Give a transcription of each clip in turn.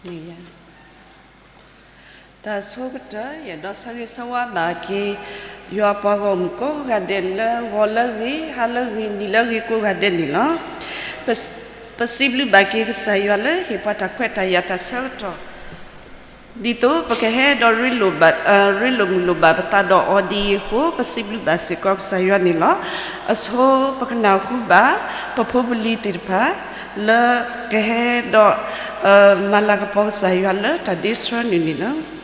မ့ၢ်ယၤ တၢ်ဆိကတၢၢ် ယအဲၣ်ဒိးဆၢဂ့ၤဆၢဝါဘၣ်က့ၤ ယွၤပှၤဂီၢ်မုၢ်ကိးဂၤဒဲးလၢဂီၤလၢအဂ့ၤ, ဟါလၢအဂ့ၤ, နံၤလၢအဂ့ၤကိးဂၤဒဲးန့ၣ်လီၤ. ပစံးဘျုးဘၣ်က့ၤကစၢ်ယွၤလၢဟ့ၣ်ပှၤတၢ်ခွဲးတၢ်ယာ်တၢ်ဆၢကတီၢ် ဒ်သိးပကဟဲဒီးရ့လိာ်ဘၣ်, ရ့လိာ်မုာ်လိာ်ဘၣ်ပသးဒီးအီၤဒ်အံၤအဃိ ပစံးဘျုးဘၣ်စ့ၢ်ကီးကစၢ်ယွၤန့ၣ်လီၤ. အဆိပကနၢ်ဟူဘၣ် ပဖိပလံၤသ့ၣ်တဖၣ် လၢကဟဲဒီး မၤလၤကပီၤကစၢ်ယွၤလၢတၢ်ဒ့ဆှၢန့ၣ်န့ၣ်လီၤ.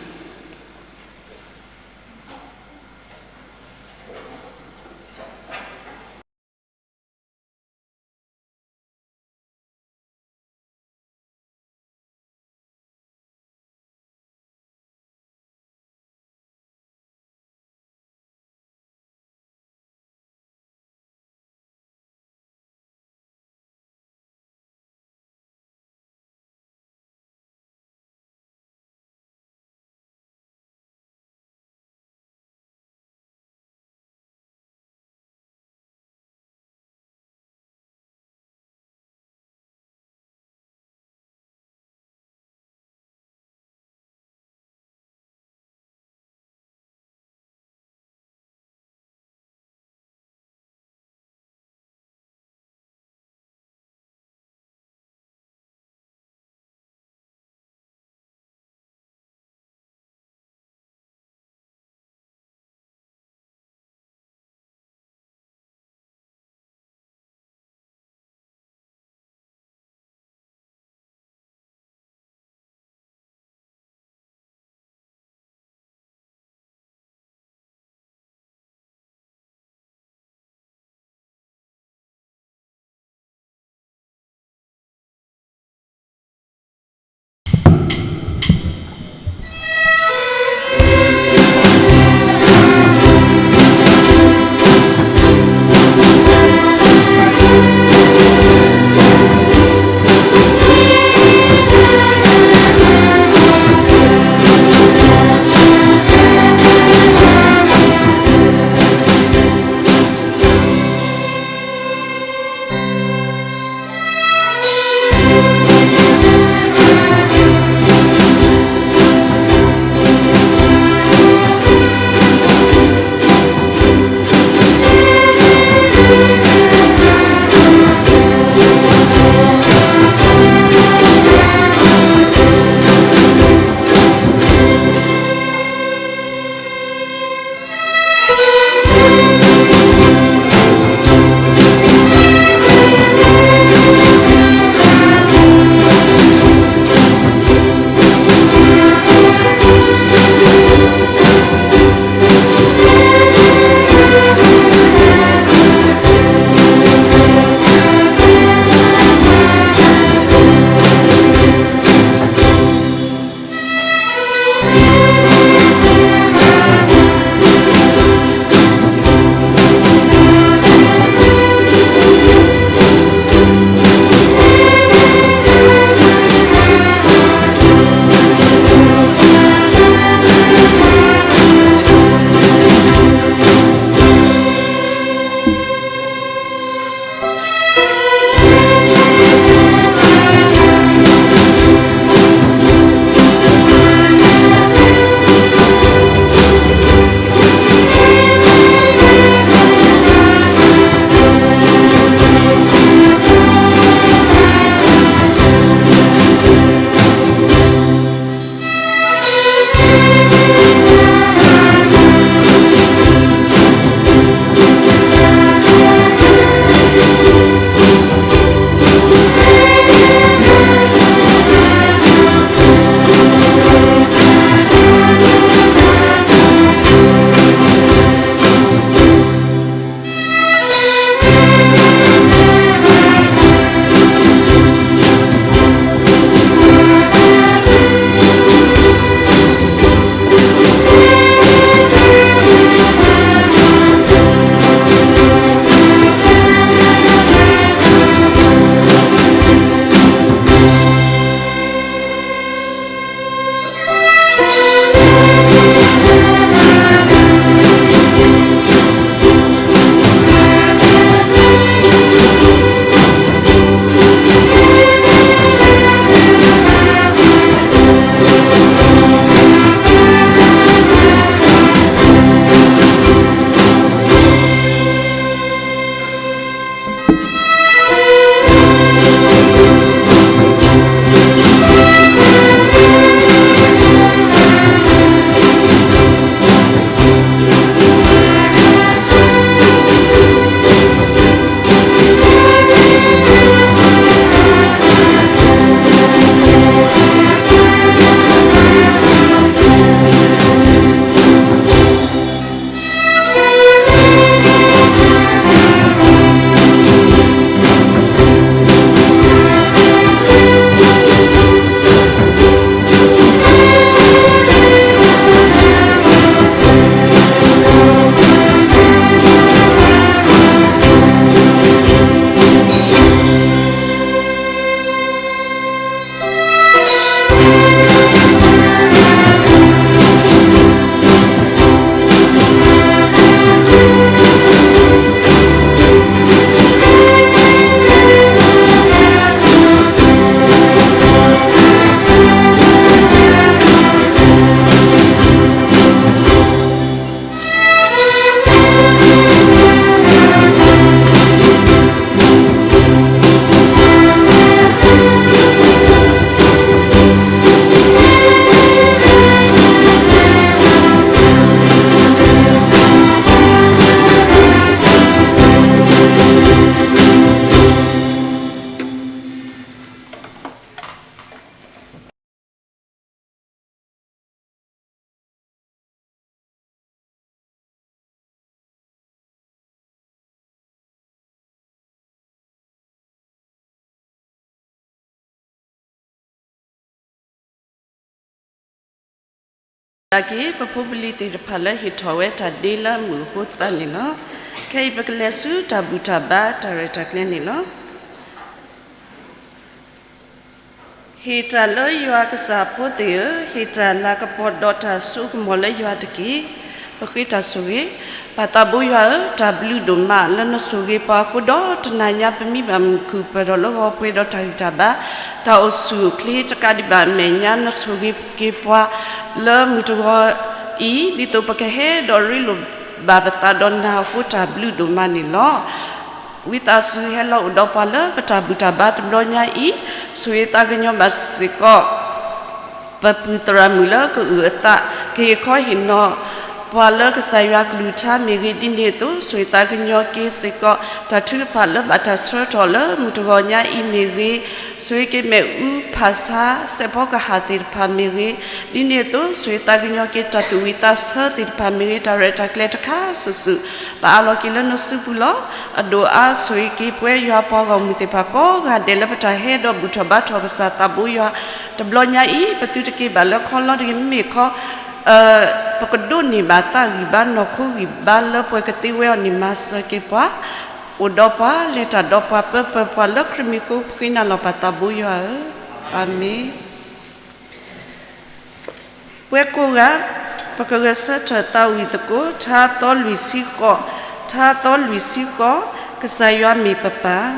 ပစံးဘျုးဘၣ်က့ၤ ပဖိပလံၤသ့ၣ်တဖၣ်လၢဟ့ၣ်ထီၣ်ဝဲတၢ်ဒ့လၢအမုာ်အဃိသတးန့ၣ်လီၤ. ခဲအံၤပကလဲၤဆူတၢ်ဘူၣ်တၢ်ဘါတၢ်ရဲၣ်တၢ်ကျဲၤန့ၣ်လီၤ. ဟ့ၣ်တၢ်လၢယွၤကစၢ်အဖိသ့ၣ်ဧၢ, ဟ့ၣ်တၢ်လၤကပီၤဒီးတၢ်စိကမီၤလၢယွၤတက့ၢ်. ပဃ့တၢ်ဆိၣ်ဂ့ၤ, ပၢ်သးဘိယွၤဧၢ, တၢ်ဘျုးဒိၣ်မးလၢနဆိၣ်ဂ့ၤပှၤအဃိဒီး တနၤညါပမံဘၣ်မုာ်ခုၣ်ပၢၢ်ထီၣ်လၢဂီၤပှဲၤဒီးတၢ်ဂံၢ်တၢ်ဘါ, တၢ်အိၣ်ဆူၣ်အိၣ်ချ့တကးဒံးဘၣ်အမဲာ်ညါ နဆိၣ်ဂ့ၤက့ၤပှၤလၢမုၢ်တဂီၤအံၤ ဒ်သိးပကဟဲဒီးရ့လိာ်ဘၣ်ပသးဒီးနၤအဃိ တၢ်ဘျုးဒိၣ်မးန့ၣ်လီၤ. ဝံသးစူၤဟဲလီၤအိၣ်ဒီးပှၤလၢပတၢ်ဘူၣ်တၢ်ဘါတဘျီညါအံၤ, ဆိၣ်ဂ့ၤသးကညီၤဘၣ်စ့ၢ်ကီး ပပုၢ်သရၣ်မုၣ်လၢကအုၣ်အသး ကဟ့ၣ်ခီဟ့ၣ်နီၤပှၤလၢကစၢ်ယွၤကလုၢ်ကထါမ့ၢ်ဂ့ၤ, ဒ်န့ၣ်အသိး ဆိၣ်ဂ့ၤသးကညီၤက့ၤစ့ၢ်ကီး တၢ်ထုကဖၣ်လၢဘၣ်တၢ်ဆှၢထီၣ်လၢမုၢ်တဂီၤညါအံၤမ့ၢ်ဂ့ၤ, ဆိၣ်ဂ့ၤက့ၤမ့ၣ်အူဖၣ်ဆါ စဲးဖီကဟၣ်သ့ၣ်တဖၣ်မ့ၢ်ဂ့ၤ, ဒ်န့ၣ်အသိး ဆိၣ်ဂ့ၤသးကညီၤက့ၤတၢ်သူၣ်ဝံၣ်သးဆၢသ့ၣ်တဖၣ်မ့ၢ်ဂ့ၤ, တၢ်ရဲၣ်တၢ်ကျဲၤတခါစုာ်စုာ် ပအးလီၤက့ၤလၢနစုပူၤလီၤ. အဒိၣ်အါဆိၣ်ဂ့ၤက့ၤပဝဲယွၤပှၤဂီၢ်မုၢ်သ့ၣ်တဖၣ်ကိးဂၤဒဲး လၢပတၢ်ဟဲဒီးဘူၣ်ထီၣ်ဘါထီၣ်ကစၢ်သးဘိယွၤတဘျီညါအံၤ, ပသုတက့ၤဘၣ်လၢခီလီတဂ့ၤ, မ့မ့ၢ်ခီ ပကဒိးန့ၢ်ဘၣ်သးဂံၢ်ဘါ နီၢ်ခိဂံၢ်ဘါလၢပှဲၤကသ့ဝဲအီၤန့ၣ် မၤစၢၤက့ၤပှၤ, အိၣ်ဒီးပှၤ, လဲၤတၢ်ဒီးပှၤ, ပၢပၢၤပှၤလၢခရံာ်မံၤအဃိ ပဃ့နၤလီၤ ပၢ်သးဘိယွၤဧၢ, အၤမ့ၣ်. ပဝဲကိးဂၤ ပကဂဲၤဆၢထၢၣ်သးဝံၣ်သကိး ထါသီလွံၢ်ဆံဃိး, ထါသီလွံၢ်ဆံဃိး, ကစၢ်ယွၤမ့ၢ်ပပၢ်,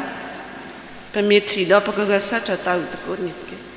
ပမ့ၢ်ထံၣ်ဒီးပကဂဲၤဆၢထၢၣ်သးဝံၣ်သကိးန့ၣ်တက့ၢ်.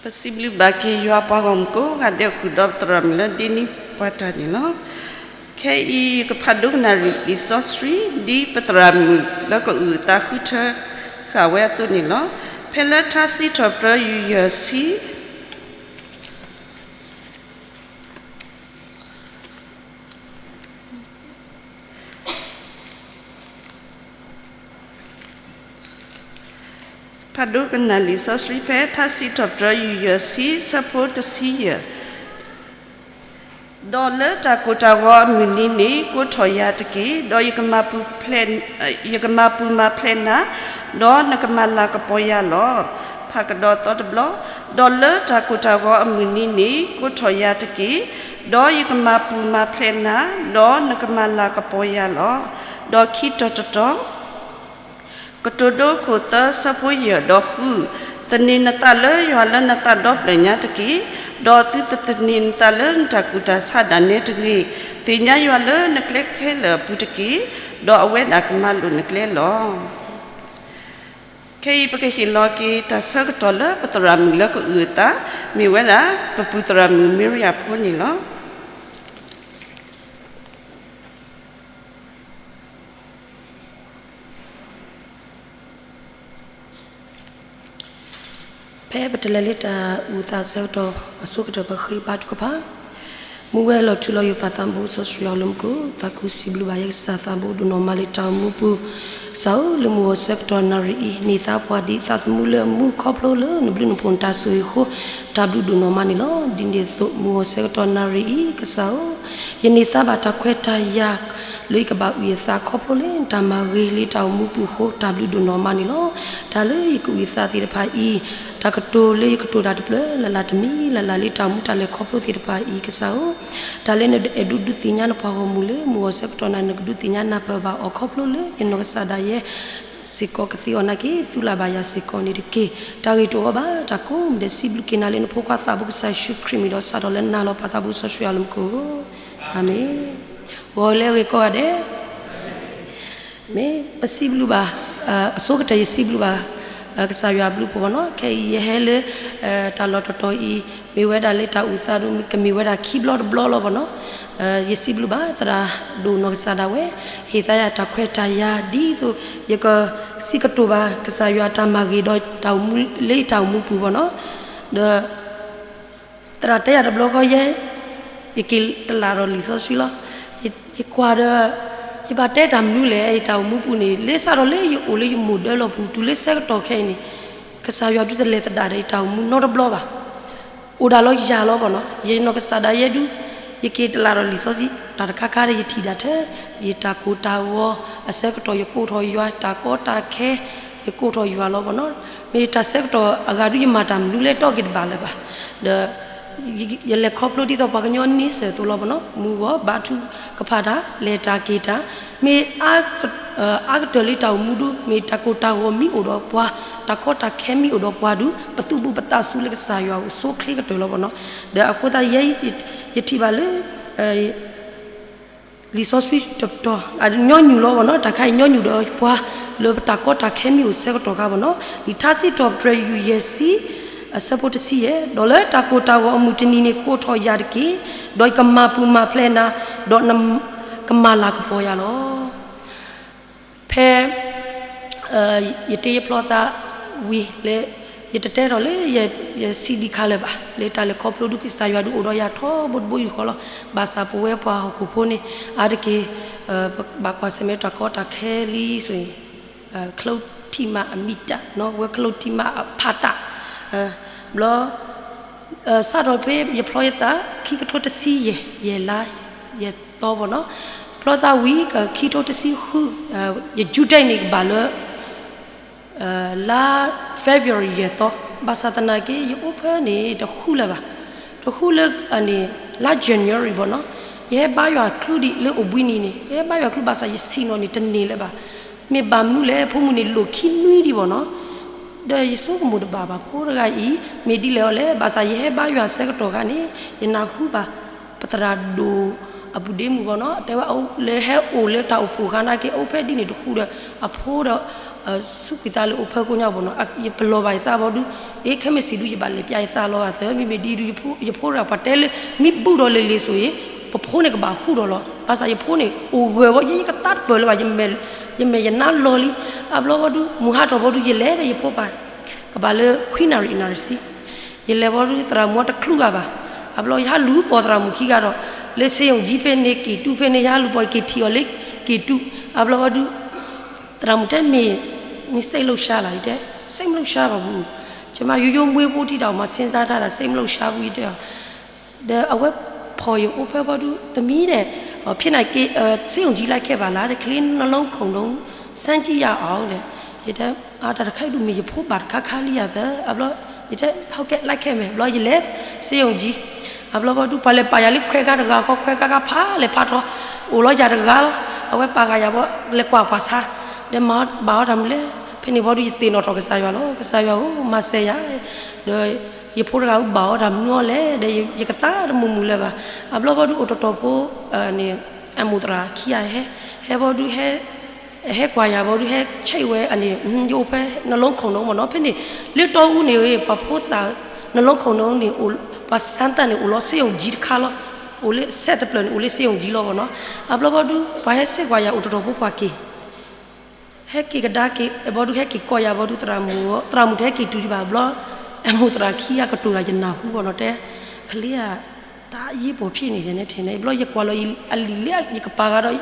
ပစံးဘျုးဘၣ်က့ၤယွၤပှၤဂီၢ်မုၢ်ကိးဂၤဒဲး ဃုာ်ဒီးပသရၣ်မုၣ်လၢဒ်န့ၣ်ပှၤတၢ်န့ၣ်လီၤ. ခဲအံၤယကဖးဒိကနၣ်ရံၣ်လံာ်စီဆှံ ဒ်ပသရၣ်မုၣ်လၢကအုၣ်အသးဃုထၢဃာ်ဝဲအသိးန့ၣ်လီၤ. ဖဲလၢထါစံးထီၣ်ပတြၢၤယူၢ်ယဲၢ်ဆံ ဖးဒိကနၣ်လံာ်စီဆှံဖဲ ထါစံးထီၣ်ပတြၢၤယူၢ်ယဲၢ်ဆံ ဆၢဖိတဆံယဲၢ်, ဒီးလၢတၢ်ကိၢ်တၢ်ဂီၤအမုၢ်နံၤန့ၣ် ကိးထီၣ်ယၤတက့ၢ်, ဒီးယကမၤပူၤဖျဲး, ယကမၤပူၤမၤဖျဲးနၤ, ဒီးနကမၤလၤကပီၤယၤလီၤ. ဖးကဒီးသီတဘျီ, ဒီးလၢတၢ်ကိၢ်တၢ်ဂီၤအမုၢ်နံၤန့ၣ် ကိးထီၣ်ယၤတက့ၢ်, ဒီးယကမၤပူၤမၤဖျဲးနၤ, ဒီးနကမၤလၤကပီၤယၤလီၤ. ဒီးခံတီၤတတီၤ ကတိၤဒိခိၣ်သၢ ဆၢဖိယဲၢ်ဒီးဃု, သန့ၤနသးလၢယွၤလၢနသးဒီဖျၢၣ်ညါတက့ၢ်, ဒီးသုတသန့ၤနသးလၢနတၢ်ကူၣ်တၢ်ဆးဒၣ်နဲတဂ့ၤ, သ့ၣ်ညါယွၤလၢနကျဲခဲလၢာ်အပူၤတက့ၢ်, ဒီးအဝဲဒၣ်ကမၤလိာ်နကျဲလီၤ. ခဲအံၤပကဟ့ၣ်လီၤက့ၤတၢ်ဆၢကတီၢ်လၢပသရၣ်မုၣ်လၢကအုၣ်အသး, မ့ၢ်ဝဲဒၣ်ပပုၢ်သရၣ်မုၣ်မ့ရံယၤဖိန့ၣ်လီၤ. ဖဲပတလဲၤလၢတၢ်အုၣ်သးဆၢကတီၢ်အဆိကတၢၢ် ပဃ့ဘါထုကဖၣ်. မူဝဲလီၤထူလီၤယိာ်ပၢ်သးဘိစီဆှံအလၢမူခိၣ်, သးခုစံးဘျုးဘၣ်ယဲကစၢ်သးဘိဒိၣ်နီၢ်မး လၢတၢ်အိၣ်မူပူၤ, ကစၢ်ဧၢ, လၢမုၢ်ဂီၤဆၢကတီၢ်နၣ်ရံၣ်အံၤ န့ၢ်သါပှၤဒ်သးသမူလၢအမူခီဖျိလၢနဘျုးနဖှိၣ်နတၢ်ဆိၣ်ဂ့ၤအဃိ, တၢ်ဘျုးဒိၣ်နီၢ်မးန့ၣ်လီၤ. ဒ်န့ၣ်အသိးမုၢ်ဂီၤဆၢကတီၢ်နၣ်ရံၣ်အံၤ ကစၢ်ဧၢ, ယန့ၢ်သါဘၣ်တၢ်ခွဲးတၢ်ယာ် လၢယကဘၣ်အုၣ်ယသးခီဖျိလၢနတၢ်မၤဂ့ၤလၢတၢ်အိၣ်မူပူၤအဃိ တၢ်ဘျုးဒိၣ်နီၢ်မးန့ၣ်လီၤ. တၢ်လၢယကအုၣ်ယသးသ့ၣ်တဖၣ်အံၤ, တၢ်ကတိၤလၢယကတိၤတၢ်တဖျၢၣ်လၢ်လၢ်တမံၤလၢ်လၢ်လၢတၢ်အိၣ်မူတၢ်လဲၤခီဖျိသ့ၣ်တဖၣ်အံၤ ကစၢ်ဧၢ, တၢ်လၢနအဲၣ်ဒိးဒုးသ့ၣ်ညါနပှၤဂီၢ်မုၢ်လၢမုၢ်ဂီၤဆၢကတီၢ်နၣ်ရံၣ် နကဒုးသ့ၣ်ညါနၢ်ပၢၢ်ဘၣ်အီၤခီဖျိလၢယနီၢ်ကစၢ်ဒၣ်ယဲ စ့ၢ်ကီးကသ့အီၤနာ်က့ သူလၢ်ဘၣ်ယၤစ့ၢ်ကီးန့ၣ်တက့ၢ်. တၢ်ဂ့ၢ်တအိၣ်ဘၣ်တၢ်ကိးမံၤဒဲး စံးဘျုးက့ၤနၤလၢနဖိခွါသးဘိကစၢ်ယ့ၣ်ၡူးခရံာ်မံၤဒီး စးထီၣ်လၢနၤလီၤပၢ်သးဘိစီဆှံအလၢမူခိၣ်, အၤမ့ၣ်. ဂီၤလၢအဂ့ၤကိးဂၤဒဲး မ့ၢ်ပစံးဘျုးဘၣ်, အဆိကတၢၢ်ယစံးဘျုးဘၣ် ကစၢ်ယွၤအဘျုးအဖှိၣ်ဘၣ်နီၤ. ခဲအံၤယဟဲလၢ တၢ်လီၢ်တတီၤအံၤ မ့ၢ်ဝဲဒၣ်လၢတၢ်အိၣ်သးဒိၣ် ကမ့ၢ်ဝဲဒၣ်ခံဘျီတဘျီလီၤဘၣ်နီၤ. ယစံးဘျုးဘၣ်သရၣ်ဒိၣ်နီၢ်ကစၢ်ဒၣ်ဝဲ ဟ့ၣ်သါယၤတၢ်ခွဲးတၢ်ယာ် ဒ်သိးယကစံးကတိၤဘၣ်ကစၢ်ယွၤတၢ်မၤဂ့ၤဒီး လၢယတၢ်အိၣ်မူပူၤဘၣ်နီၤ. ဒီး သရၣ်တဲယၤတဘျီဃီယဲ ယက့ၤတလၢ်ဒီးလံာ်စီဆှံလီၤ. ယကွၢ်ဒီး ယဘၣ်တဲတၢ်မနုၤလဲၣ် ယတၢ်အိၣ်မူပူၤန့ၣ် လၢစးထီၣ်လၢယအိၣ်လၢယမိၢ်ဒၢလီၢ်ပူၤ တုၤလၢဆၢကတီၢ်ခဲအံၤန့ၣ် ကစၢ်ယွၤဒုးတလဲၤသဒၣ်ဒီးယတၢ်အိၣ်မူနီတဘျီဘၣ်. အိၣ်ဒၣ်လီၤယၤလီၤဘၣ်နီၤ. ယနီၢ်ကစၢ်ဒၣ်ယဲဒုး ယက့ၤတလၢ်ဒီးလံာ်စီဆှံ တၢ်တခါခါဒီးယထံၣ်ဒၣ်ထဲ ယတၢ်ကိၢ်တၢ်ဂီၤ အဆၢကတီၢ်ယကိးထီၣ်ယွၤ တၢ်ကီတၢ်ခဲ ယကိးထီၣ်ယွၤလီၤဘၣ်နီၤ. မ့ၢ်တၢ်ဆၢကတီၢ်အဂၤဒုး ယမၤတၢ်မနုၤလဲၣ် တီၢ်က့ၤတဘၣ်လၢၤဘၣ်. ဒီး ယလဲၤခီဖျိဒ်သိးပှၤကညီန့ဆၢၣ်အသိးလီၤဘၣ်နီၤ. မုၢ်ဂီၤဘါထုကဖၣ်တၢ် လဲၤတၢ်က့ၤတၢ် မ့ၢ် အါကတၢၢ်လၢတၢ်အိၣ်မူဒုး မ့ၢ်တၢ်ကိၢ်တၢ်ဂီၤမ့ၢ်အိၣ်ဒီးပှၤ တၢ်ကီတၢ်ခဲမ့ၢ်အိၣ်ဒီးပှၤဒုး ပသူၣ်ဘူၣ်ပသးစူၤလၢကစၢ်ယွၤအအိၣ်ဆိချ့ကတၢၢ်လီၤဘၣ်နီၤ. ဒီးအဃိသတးယဲ ယထံၣ်ဘၣ်လၢ လံာ်စီဆှံတပတီၢ် ညီနုၢ်လီၤဘၣ်နီၤ. တၢ်ခါအံၤညီနုၢ်ဒီးပှၤ လၢပတၢ်ကီတၢ်ခဲမ့ၢ်အိၣ်ဆၢကတီၢ်ခါဘၣ်နီၤ. လံာ်ထါစံးထီၣ်ပတြၢၤ ယူၢ်ယဲၢ်ဆံ အဆၢဖိတဆံယဲၢ်, ဒီးလၢတၢ်ကိၢ်တၢ်ဂီၤအမုၢ်တနံၤန့ၣ် ကိးထီၣ်ယၤတက့ၢ်, ဒီးယကမၤပူၤမၤဖျဲးနၤ, ဒီးနကမၤလၤကပီၤယၤလီၤ. ဖဲ ယတ့ယဖျီသးဝံၤလၢ ယတတဲထီၣ်လၢ ယစံးဒံးခါလၢၤဘၣ် လၢတၢ်လဲၤခီဖျိဒုး ကစၢ်ယွၤဒုးအိၣ်ဒီးယၤထီဘိတဘိယူၢ်ဃီလီၤ. ဘၣ်ဆၣ်ပဝဲပှၤဟီၣ်ခိၣ်ဖိန့ၣ် အါတက့ၢ် ပဘၣ်ကွၢ်ဆၢၣ်မဲာ်တၢ်ကီတၢ်ခဲလံ ဆိၣ်ဂ့ၤ ချိၣ်ထံမးအမံၤတၢ် ဝဲချိၣ်ထံမးအဖးတၢ် ဘျီ စးထီၣ်ဖဲယဖျီယသး ခံကထိတဆံယဲၢ် ယဲၢ်လါ ယဲၢ်သီဘၣ်နီၤ. ဖျီသးဝံၤ ခံကထိတဆံဃု ယ due date န့ၣ်ကဘၣ်လၢ လါ February ယဲၢ်သီ, ဘၣ်ဆၣ်သနာ်က့ ယအိၣ်ဖၢန့ၣ် တဃူလၢၤဘၣ်. တဃူလၢ လါ January ဘၣ်နီၤ. ယဟဲဘါယွၤချုဒံးလၢအိၣ်ဘှံးနံၤန့ၣ် ယဟဲဘါယွၤချု ဘၣ်ဆၣ်ယဆ့ၣ်နီၤန့ၣ် တန့ၢ်လၢၤဘၣ်. မ့ၢ်ဘၣ်မနုၤလဲၣ် ဖိမုၣ်န့ၣ်လိၣ်ခံနွံဒံးဘၣ်နီၤ. ဒီးယဆိကမိၣ်တဘၣ်ဘၣ် ဖိတဂၤအံၤ မ့ၢ်ဒ်လဲၣ်အီၤလဲၣ်. ဘၣ်ဆၣ်ယဟဲဘါယွၤဆၢကတီၢ်ခါန့ၣ် ယနၢ်ဟူဘၣ် ပသရၣ်ဒိၣ်အပူၤဒ့မုၣ်ဘၣ်နီၤ တဲဝဲ လၢဟဲအိၣ်လၢတၢ်အိၣ်ဖှိၣ်ခါနာ်က့ အိၣ်ဖဲဒ်န့ၣ်တဃူဒီး အဖိဒီး စူးကွံာ်သးလၢအိၣ်ဖၢကိးညါဘၣ်နီၤ. ယပလီၢ်ဘၣ်ယသးဘီဒုး အ့ ခဲမ့ၢ်စံးဒုး ယဘၣ်လဲၤပျးယသးလီၤအသး မ့မ့ၢ်ဒ်ဒုး ယဖိရၣ်ပှၤတဲလၢ မ့ၢ်ဘူၣ်ဒီးလ့ၤလ့ၤဆိၣ်အံၤ ပဖိန့ၣ်ကဘၣ်ဃူဒီးလီၤ. ဘၣ်ဆၣ်ယဖိန့ၣ် အိၣ်ဂၢၢ်ဝဲ ယကသးတပၢၢ်လၢၤဘၣ် ယမဲာ်ယနါလီၤလံ. အဘျီဘီဒုး မုၢ်ဟါထီၣ်ဘီဒုး ယလဲၤဒီးယဖိပၢ် ကဘၣ်လၢခွံနၣ်ရံၣ်အနၣ်ရံၣ်ဆံ ယလဲၤဘီဒုး သရၣ်မုၣ်တချုးဂၤဘၣ်. အဘျီယဟးလူၤပိာ်သရၣ်မုၣ်ခံဂၤဒီး လၢစ့ယိၣ်ကၠံဖဲန့ၣ် က့ၤတုၤဖဲန့ၣ် ယဟးလူၤပိာ်က့ၤထံၣ်အီၤလၢက့ၤတုၤ. အဘျီဘီဒုး သရၣ်မုၣ်တဲမ့ၢ် နစိတ်လှုပ်ရှားလား ယတဲ စိတ်မလှုပ်ရှားပါဘူး ကျွန်မရိုးရိုးမွေးဖို့ထီတာကိုမှစဉ်းစားထားတာ စိတ်မလှုပ်ရှားဘူး ယတဲအီၤ ဒီးအဝဲဖီၣ်ယအိၣ်ဖဲဘီဒုး သမီး တဲ့ ဖြစ်နိုင်က့ ဆေးရုံကြီးလိုက်ခဲ့ပါလား တကလေးနှလုံးခုန်တုန်း စမ်းကြည့်ရအောင် တဲ့ ယတဲ အါ တၢ်တခါအံၤဒုးမ့ၢ်ယဖိဘၣ်တခါခါလံယၤသၢ အဘျီ ယတဲ ဟုတ်ကဲ့ လိုက်ခဲ့မယ် ဘျီယလဲၤ ဆေးရုံကြီး အဘျီဘီဒုး ပှၤလဲၤပာ်ယၤလၢခွဲးခါတဂၤဃီ ခွဲးခါခါဖးလဲၣ်ဖးထီ အိၣ်လီၤယၤတဂၤလီၤ အဝဲပာ်ဃာ်ယၤဘီ လဲၤကွၢ်ပှၤဆါ ဒီးမၤဘၣ်အီၤတၢ်မနုၤလဲၣ် ဖဲန့ၣ်ဘီဒုး ယသ့ၣ်နီၣ်ထီၣ်ကစၢ်ယွၤလီၤ ကစၢ်ယွၤဧၢ မၤစၢၤယၤ ဒီး ယဖိတဂၤအူဘၣ်အီၤတၢ်မနုၤအီၤလဲၣ် ဒီးယကသးတမုာ်မုာ်လၢၤဘၣ်. အဘျီဘီဒုး အိၣ်တတီၢ်ဖိ အမိၢ်သရၣ်ခံဂၤဟဲ ဟဲဘီဒုး ဟဲကွၢ်ယၤဘီဒုး ဟဲဆဲးဝဲန့ၣ် ယအိၣ်ဖဲ နှလုံးခုန်တုန်း မ့ၢ်နီၤ ဖဲန့ၣ် လၢတီအူန့ၣ် ပှၤဖိသၣ် နှလုံးခုန်တုန်း န့ၣ် ပှၤစမ်းသပ်န့ၣ် အိၣ်လီၤ ဆေးရုံကြီး တခါလီၤ အိၣ်လၢ စဲးတဖျၢၣ်န့ၣ် အိၣ်လၢ ဆေးရုံကြီး လီၤ မ့ၢ်နီၤ. အဘျီဘီဒုး ပှၤဟဲဆဲးကွၢ်ယၤ အိၣ်တတီၢ်ဖိပှၤက့ၤ ဟဲက့ၤကဒါက့ၤ ဘီဒုး ဟဲက့ၤကိးယၤဘီဒုး သရၣ်မုၣ် သရၣ်မုၣ်တဟဲက့ၤတုၤဒံးဘၣ် ဘျီ အမိၢ်သရၣ်ခံဂၤကတိၤတၢ်ယနၢ်ဟူဘၣ်နီၤ တဲ ကလံၤဧၢ, တၢ်အရေးပေါ်ဖြစ်နေတယ်န့ၣ်ထံၣ်န့ၣ် ဘျီယကွၢ်လီၤအလံာ်လၢယကပၤဂၤဒီး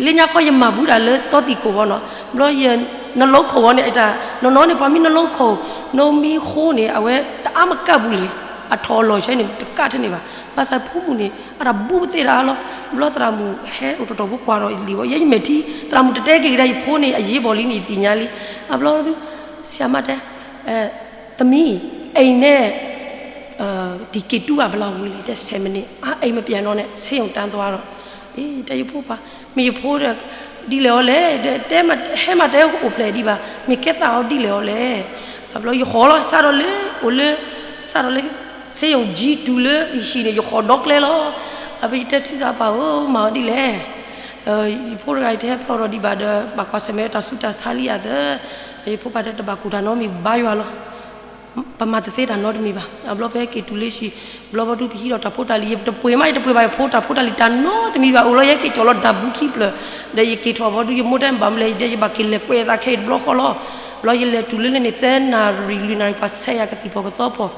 လၢညါခီယမၤဘူးတၢ်လၢတီသံၣ်ခိၣ်ဘီနီၤ ဘျီယ နှလုံးခုန် ဝဲန့ၣ် တၢ်နီၢ်နီၢ်န့ၣ် ပှၤမ့ၢ် နှလုံးခုန် နီၢ်မ့ၢ်ဃိန့ၣ် အဝဲတအါမကၣ်ဘူးန့ၣ် အထီၣ်အလီၤဆဲန့ၣ် တကၣ်ထဲန့ၣ်ဘၣ်. ဘၣ်ဆၣ်ဖိမုၣ်န့ၣ် အတၢ်ဘူးပသ့ၣ်တၢ်လီၤ. ဘျီသရၣ်မုၣ်ဟဲအိၣ်တတီၢ်ဖိကွၢ်ဒီးလံာ်ဝဲ ယဲယမဲာ်ထံ သရၣ်မုၣ်တတဲက့ၤကဒါ ယဖိန့ၣ် အရေးပေါ်လံန့ၣ် ယသ့ၣ်ညါလံ. အဘျီဒုး ဆရာမတဲ သမီး အိမ်နဲ့ ဒီး ဂေၢ်တု က ဘယ်လောက်ဝေးလဲ တဲ ဆယ်မိနစ် အိမ်မပြန်တော့နဲ့ ဆေးရုံတန်းသွားတော့ တဲယဖိပၢ် မ့ၢ်ယဖိဒီး ဒ်လဲၣ်အီၤလဲၣ် တဲ ဟဲမၤတဲအိၣ်ဖျဲၣ်ဒံးဘၣ် မ့ၢ်ကဲသးအီၤဒ်လဲၣ်အီၤလဲၣ်. အဘျီယဃီၤလီၤ စးထီၣ်လၢ အိၣ်လၢ စးထီၣ်လၢ ဆေးရုံကြီး တုၤလၢယဟံၣ်န့ၣ် ယဃီၤဒီကျဲလီၤ. အဘျီယတဲထံၣ်သးပၢ်ဧၢ မၤအီၤဒ်လဲၣ် ယဖိတဂၤအံၤတဟဲဖျီၣ်ထီၣ်ဒံးဘၣ်ဒီး ဘၣ်ကွၢ်ဆၢၣ်မဲာ်တၢ်ဆူးတၢ်ဆါလံဧါသၢ. ယဖိပၢ်တဲတဘၣ်ကိၢ်တၢ်နီတမံၤဘါယွၤလီၤ. ပမၤတသ့တၢ်နီတမံၤဘၣ်. အဘျီပဟဲက့ၤတုၤလၢဟံၣ် ဘျီဘီဒုးပဟံးထီၣ်တၢ်ဖိတၢ်လံၤ ယတပှ့ၤမး ယတပှ့ၤဘၣ်ယဖိတၢ်ဖိတၢ်လံၤတၢ်နီတမံၤဘၣ် အိၣ်လီၤယဟဲက့ၤကၠီၤလီၤတၢ်ဘူးခံဖျၢၣ် ဒီးယက့ၤထီၣ်ဘီဒုး ယမိၢ်တဲဘၣ်မနုၤလဲၣ် ယတဲယဘၣ်က့ၤလဲၤကွဲးအသးခဲအံၤတဘျီဃီလီၤ. ဘျီယလဲၤတုၤလၢလၢန့ၣ် သၢနၣ်ရံၣ်လွံၢ်နၣ်ရံၣ် ပှၤဆဲးယၤကသံၣ်ဖီၣ်ကသီဖီၣ်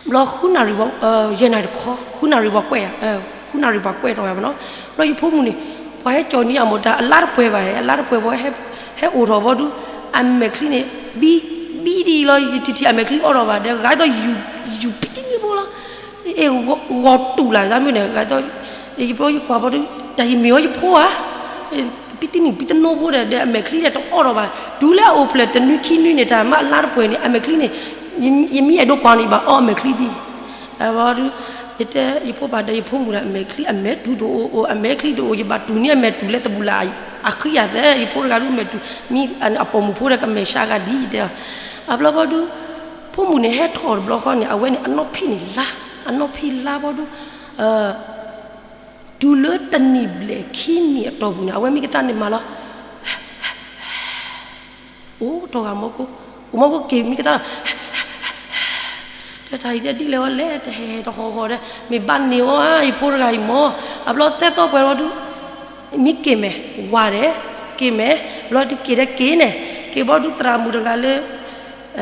ဘျီဃုနၣ်ရံၣ် ယဲၢ်နၣ်ရံၣ်တခီ ဃုနၣ်ရံၣ်ပှၤကွဲးယၤ ဃုနၣ်ရံၣ်ပှၤကွဲးထီၣ်ယၤဘၣ်နီၤ. ဘျီယဖိမုၣ်န့ၣ် ပှၤဟဲကၠီၤနံၤအမိၢ်တၢ်အလါတပှဲၤဘၣ် အလါတပှဲၤဘၣ် ဟဲအိၣ်ထီၣ်ဘီဒုး အမဲာ်ချံန့ၣ် ဘံ ဘံဒ်အံၤလီၤ ယထံၣ်ထံၣ်အမဲာ်ချံအီၣ်ထီၣ်ဘၣ်ဒီး ဂၤသီၣ်ယူၤ ယူၤပံတနံၤဖိလီၤ. ဂီၤတူာ်လၢ်သးမုၢ်န့ၣ် ဂၤသီၣ် ယဘျီယကွၢ်ဘီဒုး တၢ်ယမ့ၢ်အီၤယဖိဧါ ပံတနံၤပံတနိဖိဒီး ဒီးအမဲာ်ချံဒီးတအီၣ်ထီၣ်ဘၣ် တုၤလၢအအိၣ်ဖျဲၣ်တနွံခံနွံန့ၣ် တၢ်မၤအလါတပှဲၤန့ၣ် အမဲာ်ချံန့ၣ် ယမ့ၢ်အဲၣ်ဒိးကွၢ်န့ၣ် ယဘၣ်အီအမဲာ်ချံဒ်အံၤ အဘျီဒုး ယတဲ ယဖိပၢ်ဒီး ယဖိမုၣ်ဒီး အမဲာ်ချံ အမဲာ်တူၤတအိၣ်အိၣ် အမဲာ်ချံတအိၣ် ယဘၣ်တူၢ်န့ၢ်အမဲာ်တူၤလၢတဘူၣ်လၢ်အဃံယၤသၢ ယဖိတဂၤဒုးမဲာ်တူၤ မ့ၢ်အပိာ်မုၣ်ဖိဒီးကမဲာ်ဆှးဂၤဒ်အံၤတဲ အဘျီဘီဒုး ဖိမုၣ်န့ၣ်ဟဲထီၣ်တဘျီဃီန့ၣ် အဝဲန့ၣ်အနီၢ်ဖံးန့ၣ်လါ အနီၢ်ဖံးလါဘီဒုး တုၤလၢတနံၣ်ဘျဲၣ်ခံနံၣ်အတီၢ်ပူၤန့ၣ် အဝဲမ့ၢ်ကတၢၢ်န့ၣ်မၤလီၤ အိၣ်တဂၤမီၢ်ကိၢ် အိၣ်မီၢ်ကိၢ်က့ၤမ့ၢ်ကတၢၢ်လီၤ တၢ်အံၤဒ်လဲၣ်ဝဲလဲၣ် တဟဲတဟီၣ်ဟီၣ်ဒီး မ့ၢ်ဘၣ်န့ၢ်အီၤဧါ ယဖိတဂၤအံၤမီၢ် အဘျီသဲသီပှဲၤဘီဒုး မ့ၢ်က့ၤမဲာ် ဝၤဒဲး က့ၤမဲာ် ဘျီဒုးက့ၤဒီးက့ၤန့ၣ် က့ၤဘီဒုးသရၣ်မုၣ်တဂၤလၢ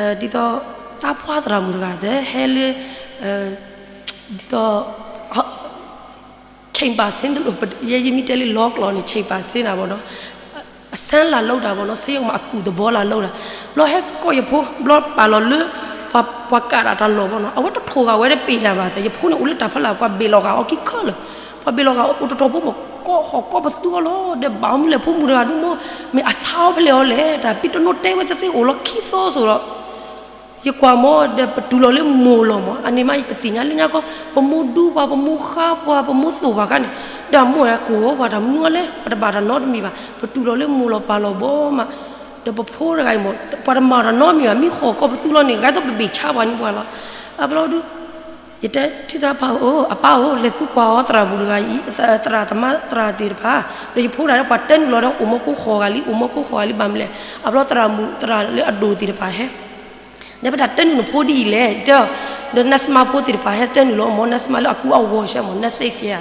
ဒ်သိး သးပှၢ်သရၣ်မုၣ်တဂၤဒီး ဟဲလၢ ဒ်သိး ဆ့ၣ်ပၢ်စ့တလိၣ် ယဲယမ့ၢ်တဲလၢလီကျိာ်န့ၣ် ဆ့ၣ်ပၢ်စ့နၤဘီနီၤ အဆၢလၢ်လိတၢ်ဘီနီၤ စ့ယိၣ်မးအကူၣ်သဘီလၢ်လိတၢ် ဘျီဟဲကိးယဖိ ဘျီပာ်လီၤလၢ ပှၤကးဒၣ်တၢ်လီၢ်ဘီနီၤ အဝဲတထိၣ်ဂာ်ဝဲတပ့ၤတၢ်ဘၣ် ယဖိန့ၣ်အိၣ်လၢတၢ်ဖီလာ် ပှၤဘ့ၣ်လီၤဂာ်အီၤခံခၢၣ်လၢာ် ပှၤဘ့ၣ်လီၤဂာ်အီၤအိၣ်တတီၤဖိမး ကိးဟီၣ်ကိးပသူအီၤလီၤ ဒီးဘၣ်အီၤမနုၤလဲၣ် ဖိမုၣ်တဂၤဒုးမီၢ် မ့ၢ်အဆါအီၤဖဲလဲၣ်အီၤလဲၣ် တၢ်ပံတနိတဲဝဲသ့ၣ်သ့ၣ်အိၣ်လီၤခံသီစိၤဒီး ယကွၢ်မီၢ်ဒီးပတူၢ်လီၤလၢမိၢ်လီၤမီၢ် အန့ၣ်မးယပသ့ၣ်ညါလၢညါကီ ပမိၢ်ဒူပှၤ ပမိၢ်ဃါပှၤ ပမိၢ်သိၣ်ပှၤခါန့ၣ် ဒီးအမိၢ်ကိးဝဲပှၤတၢ်မနုၤလဲၣ် ပတဘၣ်တၢ်နီတမံၤဘၣ် ပတူၢ်လီၤလၢမိၢ်လီၤပၢ်လီၤဘီမး ဒီးပဖိတဂၤအံၤမီၢ် ပှၤတမၤတၢ်နီတမံၤဘၣ် မ့ၢ်ဟီၣ်ကိးပသူလီၤန့ၣ် ဂၤသီၣ်ပဘ့ၣ်ဆါပှၤန့ၣ်ပှၤလီၤ အဘျီဒုး ယတဲထံၣ်သးပၢ်ဧၢ အပၢ်ဧၢ လဲၤသူကွၢ်အီၤသရၣ်မုၣ်တဂၤအံၤ သရၣ်သမါသရၣ်သ့ၣ်တဖၣ် ဒီးယဖိဒၣ်လၢပှၤတဲနုာ်လီၤဒီး အိၣ်မီၢ်ကိၢ်ဃီၤဂၤလံ အိၣ်မီၢ်ကိၢ်ဃီၤဂၤလံ ဘၣ်မနုၤလဲၣ် အဘျီသရၣ်မုၣ်သရၣ်လၢအဒိၣ်သ့ၣ်တဖၣ်ဟဲ ဒီးပတၢ်တဲနုာ်နဖိဒ်အံၤလဲၣ် တဲ ဒီးနါစမါဖိသ့ၣ်တဖၣ်ဟဲတဲနုာ်လီၤ မီၢ်နါစမါလၢအကူအဂီၤဆဲမီၢ် နါစ့စဲးဧါ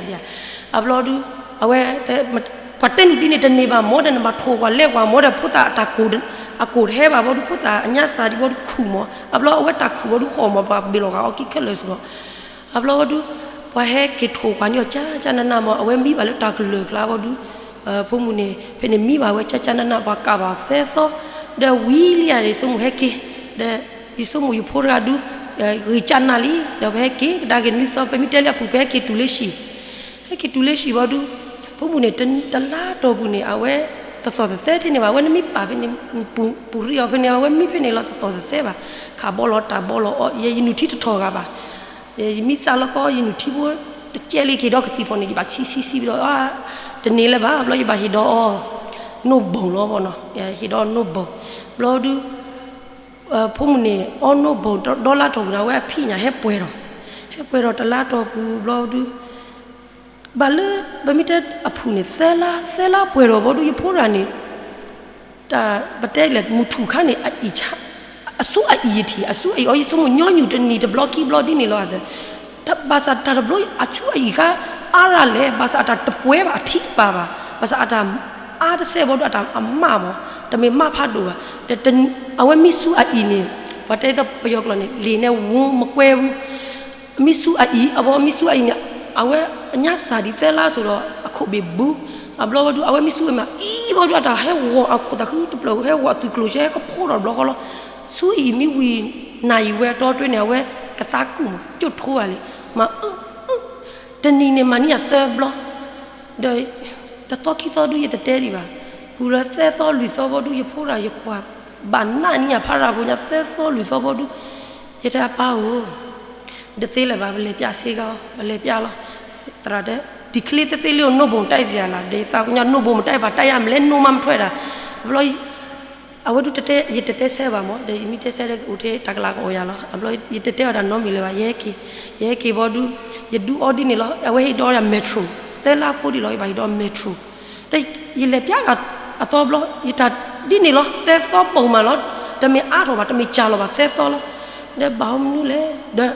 အဘျီဒုး အဝဲ ပှၤတဲနုာ်ဒ်န့ၣ်တန့ၢ်ဘၣ် မီၢ်ဒီးနဘၣ်ထိၣ်ကွၢ်လဲၤကွၢ် မီၢ်ဒီးဖိသၣ်အတၢ်ကိၢ် အကိၢ်တဟဲဘၣ်ဘီဒုး ဖိသၣ်အညါစၢ်ဒံးဘီဒုးခူၣ်မီၢ် အဘျီအဝဲတၢ်ခူၣ်ဘီဒုးဃီမီၢ် ပှၤဘ့ၣ်လီၤဂာ်အီၤခံခၢၣ်လၢာ်စ့ၢ်ကီး အဘျီဝဲဒုး ပှၤဟဲက့ၤထိၣ်ကွၢ်န့ၢ်အီၤကၠၢ်ကၠၢ်နးနးမီၢ် အဝဲမံဘၣ်လၢတၢ်ကလၢာ်ကျါဘီဒုး ဖိမုၣ်န့ၣ် ဖဲန့ၣ်မံဘၣ်ဝဲကၠၢ်ကၠၢ်နးနး ပှၤကးဘၣ်သဲသီ ဒီးဝံၤလံဧါန့ၣ် ယဆိကမိၣ်ဟဲက့ၤ ဒီးယဆိကမိၣ်ယဖိတဂၤဒုး ဂ့ၤကၠၢ်နးလံ ဒီးပဟဲက့ၤကဒါက့ၤနွံသီ ပမ့ၢ်တဲလၢအပူၤ ပဟဲက့ၤတုၤလၢဟံၣ် ဟဲက့ၤတုၤလၢဟံၣ်ဘီဒုး ဖိမုၣ်န့ၣ် တလါတီၢ်ပူၤန့ၣ် အဝဲ တသီၣ်သသဲထဲန့ၣ်ဘၣ် အဝဲန့ၣ်မ့ၢ်ပာ်ဖဲန့ၣ် ပူၤရံၣ်အီၤဖဲန့ၣ် အဝဲမံဖဲန့ၣ်လီၤ တသီၣ်သသဲဘၣ် ခးဘီလီၤတၢ်ဘီလီၤအီၤ ယဲယနုၢ်ထံတထီၣ်ဂၤဘၣ် ယမံသးလီၤကီ ယနုၢ်ထံဖိ တကဲလံက့ၤဒီးကသံၣ်ဖီၣ်န့ၣ် ယဘၣ်ဆံဆံဆံဘျီ တန့ၢ်လၢၤဘၣ် ဘျီယဘၣ်ဟ့ၣ်ဒီးအီၤ နိၣ်ဘိၣ်လီၤဘီနီၤ ဟ့ၣ်ဒီးအီၤနိၣ်ဘိၣ် ဘျီဒုး ဖိမုၣ်န့ၣ် အီနိၣ်ဘိၣ်ဒီလါတီၢ်ပူၤန့ၣ် အဝဲအဖံးညၣ်ဟဲပှဲၤထီၣ် ဟဲပှဲၤထီၣ်တလါတီၢ်ပူၤဘျီဒုး ဘၣ်လၢ ပမ့ၢ်တဲအဖုၣ်န့ၣ် သၢလါ သၢလါပှဲၤထီၣ်ဘီဒုး ယဖိတဂၤန့ၣ် တၢ်ပတဲလဲၣ် မုၢ်ထူၣ်ခါန့ၣ် အအံၤ အဆူအအံၤယထံၣ် အဆူအအံၤအီၤ ယဆိကမိၣ်ညီနုၢ်တနံၤတဘျီခံဘျီဒ်န့ၣ်လီၤ တၢ်ဘၣ်ဆၣ်တၢ်တဘျီ အဆူအအံၤခါ အါရၤလဲၣ် ဘၣ်ဆၣ်အတၢ်တပှဲၤဘၣ် အထံတပၤဘၣ် ဘၣ်ဆၣ်အတၢ်အါတစဲးဘီဒုး အတၢ်အမၢ်မီၢ် တမ့ၢ်မၢ်ဖးဒိၣ်ဘၣ် ဒီးအဝဲမံဆူအအံၤန့ၣ် ပှၤတဲဒ်သိးပယီၤကျိာ်န့ၣ် လံာ်န့ၣ်ဝူမကွဲဘူး, မံဆူအအံၤ အဝဲမံဆူအအံၤန့ၣ် အဝဲအညါစၢ်ဒံးသၢလါအစိၤဒီး အခိၣ်ဘ့ၣ်ဘူး, အဘျီဝဲဒုး အဝဲမံဆူအံၤမး အံၤဘျီဒုး အတၢ်ဟဲဂီၤအခိၣ်သးခုတဖျၢၣ် ဟဲဂီၤအသွံၣ်ကျိၤဆဲ ဟဲကဖီထီၣ်တဘျီဃီလီၤ. ဆူအံၤမံဝံၤနၤအံၤဝဲတီတွဲန့ၣ် အဝဲကသးကူၣ်မး ကၠိၣ်ထိဝဲလံ, မၤအၢ တနံၤန့ၣ်မၤန့ၢ်ယၤသၢဘျီ, ဒီးတသီခံသီဒုးယတတဲဒံးဘၣ်, ပူၤလၢသၢသီလွံၢ်သီဘျီဒုး ယဖိဒီးယကွၢ် ဘၣ်နးန့ၢ်ယၤဖးရၤဖိညါ သၢသီလွံၢ်သီဘျီဒုး, ယတဲအပၢ်ဧၢ, တသ့လၢၤဘၣ် ပလဲၤပျးစ့ကီး ပလဲၤပျးလီၤ, သရၣ်တဲ ဒ်ချ့သ့သ့လံအိၣ် နိၣ်ဘိၣ်မတၢ်စံးယၤလီၤ ဒီးယသးကညီ နိၣ်ဘိၣ်မတၢ် ပှၤတၢ်ယါမလဲၤနိၣ်မးမထွဲဒၣ်, အဘျီ အဝဲဒုးတတဲ ယတတဲဆၢဘၣ်မး ဒီးယမ့ၢ်တဲဆၢဒီး အိၣ်ထဲတၢ်ကလၤကအိၣ်ယၤလီၤ. အဘျီယတတဲအီၤတၢ်နီတမံၤလၢၤဘၣ် ယဟဲက့ၤ, ယဟဲက့ၤဘီဒုး ယဒုးအီဒ်န့ၣ်လီၤ. အဝဲဟ့ၣ်ဒီးယၤ Metro သၢလါဖိဒံးလီၤ ယဘၣ်ဟ့ၣ်ဒီး Metro ဒီးယလဲၤပျးအသီဘျီ ယတၢ်ဒ်န့ၣ်လီၤ သၢသီပိာ်မးလီၤ. တမ့ၢ်အါထီၣ်ဘၣ် တမ့ၢ်စှၤလီၤဘၣ် သၢသီလီၤ. ဒီးဘၣ်ဟီမနုၤလဲၣ် ဒီး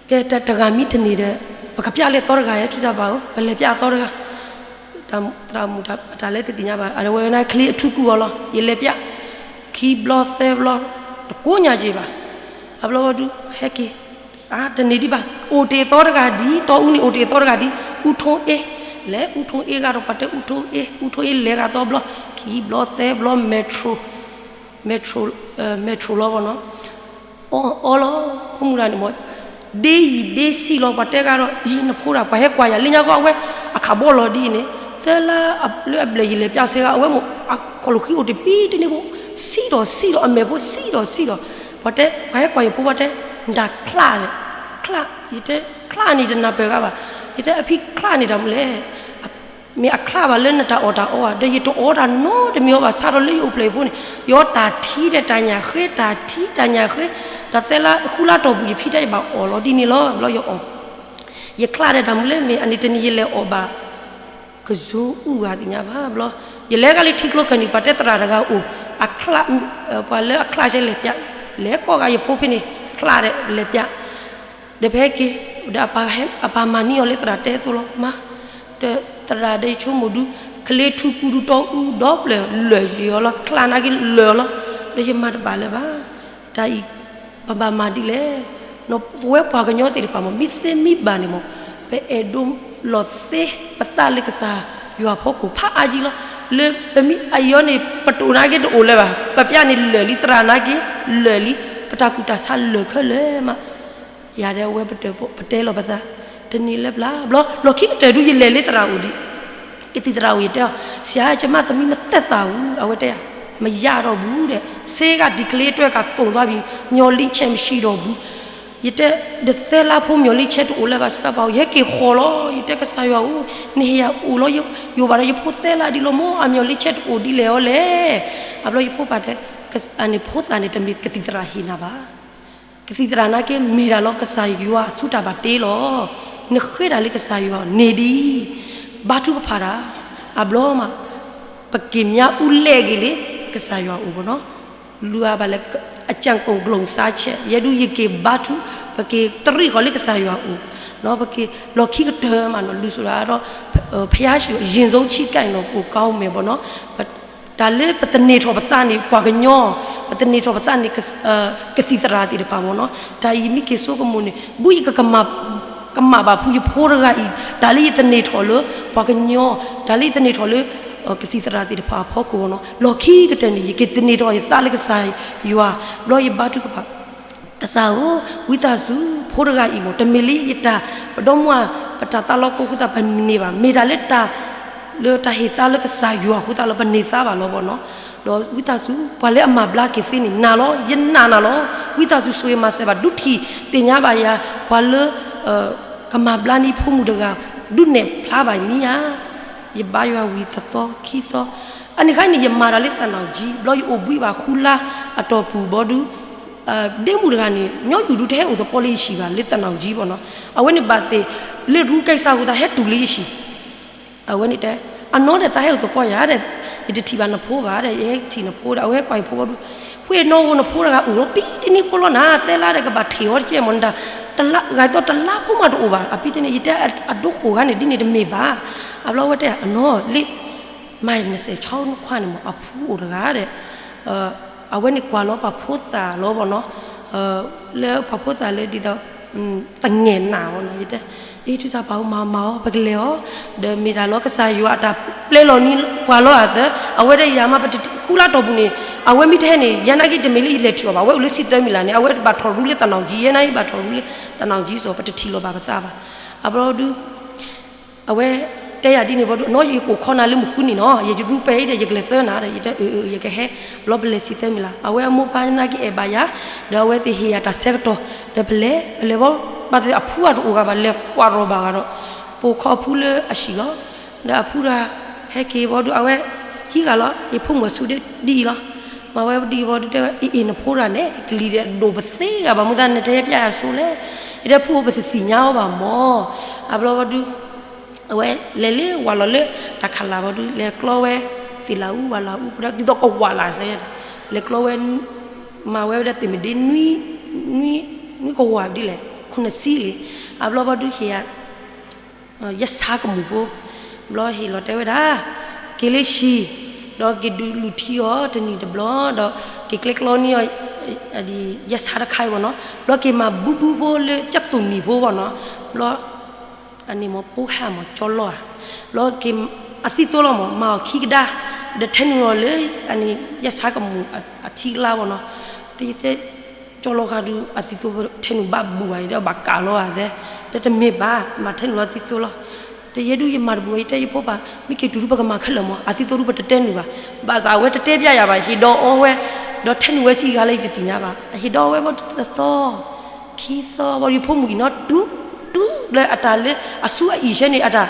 ကဲတဂၤမံတန့ၢ်ဒီး ပကပျးလၢသီတဂၤ ယဲထံၣ်သးပာ်ဧၢ ပလဲၤပျးအသီတဂၤ သရၣ်မုၣ်တၢ်လဲၤတသ့ၣ်ညါဘၣ် အဝဲန့ၣ်ချ့အထူကူၣ်အီၤလီၤ. ယလဲၤပျး ခံဘျီသၢဘျီ တကိးညါက့ၤဘၣ်. အဘျီဝဲဒုး ဟဲက့ၤ တန့ၢ်ဒံးဘၣ် အိၣ်တ့ၢ်သီတဂၤဒ် တီအူန့ၣ် အိၣ်တ့ၢ်သီတဂၤဒ် အူထိအ့ လဲၤအူထိအ့ဂၤဒီး ပှၤတဲအူထိအ့ အူထိအ့လဲၤဂၤသီဘျီ ခံဘျီသၢဘျီ Metro, Metro, Metro လီၤဘီနီၤ အီလီၤ ဖိမုၣ်တဂၤန့ၣ်မး ဒ့ယံာ်ဒ့ဆံးလီၤ ပှၤတဲဂၤဒီး အံၤနဖိဒၣ် ပှၤဟဲကွၢ်ယၤလၢညါကီး အဝဲအခးဘီလီၤဒ်အံၤန့ၣ် သၢလါလၢအဘျဲၣ်ယလဲၤပျးစ့ဂၤ အဝဲမ့ၢ်အခီၣ်လီၢ်ဃံအိၣ်တ့ၢ်ပံတန့ၢ်ဖိ ဆံးဒီးဆံးဒီး အမဲာ်ဖိဆံးဒီးဆံးဒီး ပှၤတဲ ပှၤဟဲကွၢ်ယဖိ ပှၤတဲ နတၢ်ချးန့ၣ် ချး ယတဲ ချးန့ၣ် တနၢ်ပၢၢ်ဂၤဘၣ် ယတဲအဖံချးန့ၣ်တၢ်မနုၤလဲၣ် မ့ၢ်အချးဘၣ်လၢနတၢ်အီၣ်တၢ်အီဧါ ဒီးယတအီတၢ်နီတမံၤအီၤဘၣ် ဆါထီၣ်လၢယအိၣ်ဖျဲၣ်အံၤဖိန့ၣ် ယအီတၢ်ထံဒီးတၢ်ညၣ်ဃ့ တၢ်ထံတၢ်ညၣ်ဃ့ တၢ်သၢလါဃုလါတီၢ်ပူၤ ယဖံတဲယဘၣ်အီၣ်လီၤဒ်န့ၣ်လီၤ ဘျီယအီၣ် ယချးဒီးတၢ်မနုၤလဲၣ် မ့ၢ်အန့ၣ်တနံၤယလဲၤအီၣ်ဘၣ် ကစိၤအူဂၤသ့ၣ်ညါဘၣ်ဘျီ ယလဲၤဂၤလၢထံကျိကၢၢ်နံၤ ပှၤတဲသရၣ်တဂၤအိၣ် အချး ပှၤလၢအချးဆဲလဲၤပျး လဲၤကိးဂၤယဖိဖဲန့ၣ် ချးဒီးလဲၤပျး ဒီးဖဲက့ၤ ဒီးအပၢ်မၤန့ၢ်အီၤလၢသရၣ်တဲအသိးလီၤ မၤ ဒီးသရၣ်ဒီးယဆိကမိၣ်ဒုး ကလ့ထူကူၣ်ဒုးတီအူဒီဖျၢၣ်လၢာ်ယံၤအီၤလီၤ ချးနာ်က့လၢာ်အီၤလီၤ ဒီးယမၤတဘၣ်လၢၤဘၣ် တၢ်အံၤ ပဘၣ်မၤဒ်လဲၣ် ပဝဲပှၤကညီသ့ၣ်တဖၣ်မ့ၢ် မ့ၢ်သ့မ့ၢ်ဘၣ်န့ၣ်မ့ၢ် ပအဲၣ်ဒိးလီၤသ့ပသးလၢကစၢ်ယွၤအဖီခိၣ် ဖးအါကံလီၤ လၢပမ့ၢ်အယီၤန့ၣ် ပတိၢ်နာ်က့တအိၣ်လၢၤဘၣ် ပပျးန့ၣ်လၢာ်လံ သရၣ်နာ်က့လၢာ်လံ ပတၢ်ကူၣ်တၢ်ဆးလၢာ်ခဲလၢာ်မး ယၤဒီးအဝဲပတဲ ပတဲလီၤပသး တန့ၢ်လၢပျၢ်ဘျီ လီၢ်ခံကတၢၢ်ဒုးယလဲၤလၢသရၣ်အိၣ်ဒံး ကသံၣ်သရၣ်အိၣ် ယတဲအီၤ ဆရာ ကျွန်မသမီးမသက်သာဘူး အဝဲတဲယၤ မရတော့ဘူးတဲ့ ဆေးကဒ်ကလေးအတွက်ကကုန်သွားပြီ မျှော်လင့်ချက်မရှိတော့ဘူး ယတဲ ဒီးသၢလါဖိမျှော်လင့်ချက်တအိၣ်လၢၤဘၣ် သးပှၢ်ဧၢ ယဟဲက့ၤဃီၤလီၤ ယတဲကစၢ်ယွၤဧၢ နဟ့ၣ်ယၤအိၣ်လီၤ ယိၤဘၣ်ဒီးယဖိသၢလါဒံးလီၤ မ့ၢ်အမျှော်လင့်ချက်တအိၣ်ဒ်လဲၣ်အီၤလဲၣ် အဘျီယဖိပၢ်တဲ ဖိသၣ်န့ၣ် တမ့ၢ်ကသံၣ်သရၣ်ဟ့ၣ်နၤဘၣ် ကသံၣ်သရၣ်နာ်က့ မ့ၢ်ဒၣ်လီၤကစၢ်ယွၤအစုတၢ်ဘၣ်တ့လီၤ. နဃ့တၢ်လၢကစၢ်ယွၤန့ၣ်ဒံး ဘါထုကဖၣ်တၢ် အဘျီမး ပက့ၤမၠါအူလဲၢ်က့ၤလၢကစၢ်ယွၤအအိၣ်ဘီနီၤ လူၤအါဘၣ်လၢ အကြံကုန် ကလုၢ်စါဆဲး ယဲဒုးယက့ၤဘါထု ပက့ၤတရံးဃီၤလၢကစၢ်ယွၤအအိၣ် ပက့ၤလီၢ်ခံကတၢၢ်မးနီၤ လူၤစိၤဒၣ်ဒီး ဖယါရှုၣ် ယဉ်ဆုံးချစ်ကပ်နီၤ ပအိၣ်ကီမ့ၢ်ဘီနီၤ တၢ်လၢပသန့ၤထီၣ်ပသးန့ၣ် ပှၤကညီ ပသန့ၤထီၣ်ပသးန့ၣ် ကသံၣ်သရၣ်သ့ၣ်တဖၣ်မ့ၢ်နီၤ တၢ်အံၤမ့ၢ်က့ၤဆိကမိၣ်န့ၣ် ဘူးယကမၤဘၣ်ဖုယဖိတဂၤအံၤ တၢ်လၢယသန့ၤထီၣ်လၢ ပှၤကညီ တၢ်လၢယသန့ၤထီၣ်လၢ ကသံၣ်သရၣ်သ့ၣ်တဖၣ်အဖီခိၣ်မ့ၢ်နီၤ လီၢ်ခံကတၢၢ်န့ၣ် ယကသန့ၤထီၣ်ယသးလၢကစၢ်ယွၤ ဘျီယဘါထုကဖၣ် ကစၢ်ဧၢ, ဝံသးစူၤ ဖိတဂၤအံၤမ့ၢ် တမ့ၢ်လၢယတၢ်ပဒီမါ ပတၢ်သးလီၤကိၢ်ဃုသးပမံၤန့ၣ်ဘၣ်, မ့ၢ်တၢ်လၢတၢ် လၢတၢ်ဟ့ၣ်သါလၢကစၢ်ယွၤဃုသးလၢပန့ၢ်သါဘၣ်လီၤဘီနီၤ, ဒီးဝံသးစူၤ ပှၤလၢအမၤဘျါက့ၤသ့န့ၣ် နာ်လီၤ, ယနာ်နၤလီၤ, ဝံသးစူၤ ဆိၣ်ဂ့ၤမၤစၢၤဘၣ် ဒုးထံၣ်သ့ၣ်ညါဘၣ်ယၤ ပှၤလၢ ကမၤဘျါန့ၢ်ဖိမုၣ်တဂၤ ဒုးနဲၣ်ဖျါဘၣ်မံၤဧါ, ယဘါယွၤဝံၤတသီခံသီ, အန့ၣ်ခါန့ၣ် ယမၤတၢ်လၢသးနီၣ်ကၠံ ဘျီယအိၣ်ဘှံးဘၣ်ဃုလါအတီၢ်ပူၤဘီဒုး ဒ့မုၣ်တဂၤန့ၣ် ညီယူၤဒုးတဟဲအိၣ်သပှၢ်လၢယဟံၣ်ဘၣ် လၢသးနီၣ်ကၠံဘီနီၤ, အဝဲန့ၣ်ဘၣ်သ့ၣ်လၢရူကဲစၢ်အဃိသတး ဟဲတုၤလၢယဟံၣ်, အဝဲန့ၣ်တဲ အနီၢ်ဒီး သးဟဲအိၣ်သပှၢ်ယၤဒီး ယတထံၣ်ဘၣ်နဖိဘၣ်ဒီး ယဟဲထံၣ်နဖိဒီး အဝဲဟဲကွၢ်ယဖိဘီဒုး, ဖှ့ၣ်နီၢ်ဧိၤ နဖိတဂၤအိၣ်လီၤ ပံတနံၤဖိလီၤနၤ သၢလါဒီး ကဘၣ်ထံၣ်အီၤတကဲမီၤ နတၢ် ဂၤသီတလါဖိမးတအိၣ်ဘၣ် အပံတနံၤ ယတဲအဒိဃိၣ်ဂၤန့ၣ် ဒ်န့ၣ်တမ့ၢ်ဘၣ်, အဘျီဝဲတဲ အနီၢ်လၢ မၤနစဲးဆီနခွါန့ၣ်မီၤ အဖုအိၣ်တဂၤဒီး အဝဲန့ၣ်ကွၢ်လီၤပှၤဖိသၣ်လီၤဘၣ်နီၤ, လၢပှၤဖိသၣ်လၢဒ်သိး သငဲးနးဘၣ်နီၤ, ယတဲ အ့ ထူစၢ်ပာ်အီၤမၤမၤအီၤ ပကလဲၤအီၤ, ဒီးမ့ၢ်တၢ်လီၤကစၢ်ယွၤအတၢ်ပျဲလီၤန့ၣ် ပှၤလီၤအသး, အဝဲဒၣ်ယၤမး ပတထံၣ်ဃူလၢတီၢ်ပူၤန့ၣ် အဝဲမ့ၢ်တဟဲန့ၣ် ယဲနာ်က့တမ့ၢ်လၢယလဲၤထံၣ်အီၤဘၣ်, အဝဲအိၣ်လၢစံးသၢမံၤလၢ်န့ၣ် အဝဲဘၣ်ထီၣ်ရူလၢတၢ်နီၣ်ကံ, ယဲနာ်က့ဘၣ်ထီၣ်ရူလၢ တၢ်နီၣ်ကံစီၤ ပတထံၣ်လီၤဘၣ်ပသးဘၣ်, အဘျီဒု အဝဲတဲယၤဒ်န့ၣ်ဘၣ်ဒု နီၢ်ယကိးခီနၤလၢမုၢ်ဃုနံၤနီၤ, ယရူပဲအံၤဒီး ယကလဲၤသၢနၤဒီး ယတဲ အၢ အၢ ယကဟဲ, ဘျီပလဲၤစံးသၢမံၤလၢ်, အဝဲအမိၢ်ပၢ်နာ်က့အဲၣ်ဘၣ်ယၤ, ဒီးအဝဲသ့ၣ်ဟ့ၣ်ယၤတၢ်ဆၢကတီၢ်, ဒီးပလဲၤ ပလဲၤဘၣ်, ဘၣ်သ့ၣ်အဖုအတအိၣ်ဂၤဘၣ် လဲၤကွၢ်ရီၣ်ဘၣ်ဂၤဒီး ပိာ်ခီအဖုလၢအဟံၣ်လီၤ, ဒီးအဖုတဂၤ ဟဲက့ၤဘၣ်ဒု အဝဲ ဟံးဂၤလီၤ, ယဖိမုၣ်အစုဒ်အံၤလီၤ, မၤဝဲဒ်အံၤဘၣ်ဒု တဲဝဲ အ့ အ့ နဖိတဂၤန့ၣ် ကလံၤဒီးဒိၣ်ပသ့ဂၤဘၣ် မုၢ်သးနတဲပျဲယၤဆိလဲၣ်, ယတဲဖုအိၣ်ပတသ့ၣ်ညါအီၤဘၣ်မၢ်, အဘျီဘၣ်ဒု အဝဲလဲၤလၢဝၤလီၤလၢ တၢ်ခးလၢ်ဘၣ်ဒု လဲၤကျီဝဲ သ့ၣ်လၢအူဝၤလၢအူ ဒ်သိးကဝးလၢ်စဲ, လဲၤကျီဝဲ မၤဝဲဝဲဒၣ်သ့ၣ်မ့ၢ်ဒ့ နွံကဝၤဒ်လဲၣ် ခိၣ်နစံလံ, အဘျီဘၣ်ဒုဟ့ၣ်ယၤ ယဲၢ်ဆါကမူၣ်ဖိ, ဘျီဟ့ၣ်လီၤတဲဝဲဒၣ်, က့ၤလၢဟံၣ်, ဒီးက့ၤဒုးလူၤထံအီၤတနံၤတဘျီ, ဒီးက့ၤကျဲကျီန့ၢ်အီၤ ယဲၢ်ဆါတခါအံၤဘၣ်နီၤ, ဘျီက့ၤမၤဘူဘူဖိလၢကၠၢ်သူၣ်နံၤဖိဘၣ်နီၤ, ဘျီ အန့ၣ်မ့ၢ်ပိဟးမ့ၢ်ကၠီလီၤဧါ, ဘျီက့ၤ အသံသိလီၤမ့ၢ် မၤအီၤခံကဒါ, ဒီးထဲနုာ်လီၤလၢ အန့ၣ် ယဲၢ်ဆါကမူၣ်အထံကျါဘၣ်နီၤ, ဒီးယတဲ ကၠီလီၤဃာ်ဒုး အသံသိထဲနုာ်ဘၣ်ဘူၣ်ဘၣ်အံၤ ဒီးဘၣ်ကးလီၤဧါသဲ, ဒီးတမ့ၢ်ဘၣ် မၤထဲနုာ်လီၤသံသိလီၤ, ဒီးယဲဒုးယမၤတဘူၣ် ယတဲယဖိပၢ် မ့ၢ်က့ၤတုၤဒုးပကမၤခဲလၢာ်မ့ၢ် အသံသိဒုးပတတဲနုာ်ဘၣ်, ဘၣ်ဆၣ်အဝဲတတဲပျဲယၤဘၣ် ဟ့ၣ်ဒီးအီဝဲ, ဒီးထဲနုာ်ဝဲဆံးဂၤလၢယတသ့ၣ်ညါဘၣ် အဟ့ၣ်ဒီးအီဝဲဘၣ်တသီ ခံသီဘၣ် ယဖိမုၣ်အံၤနီၤ တူၢ် တူၢ်လၢအတၢ်လၢအဆူအအံၣ်ဆဲန့ၣ် အတၢ်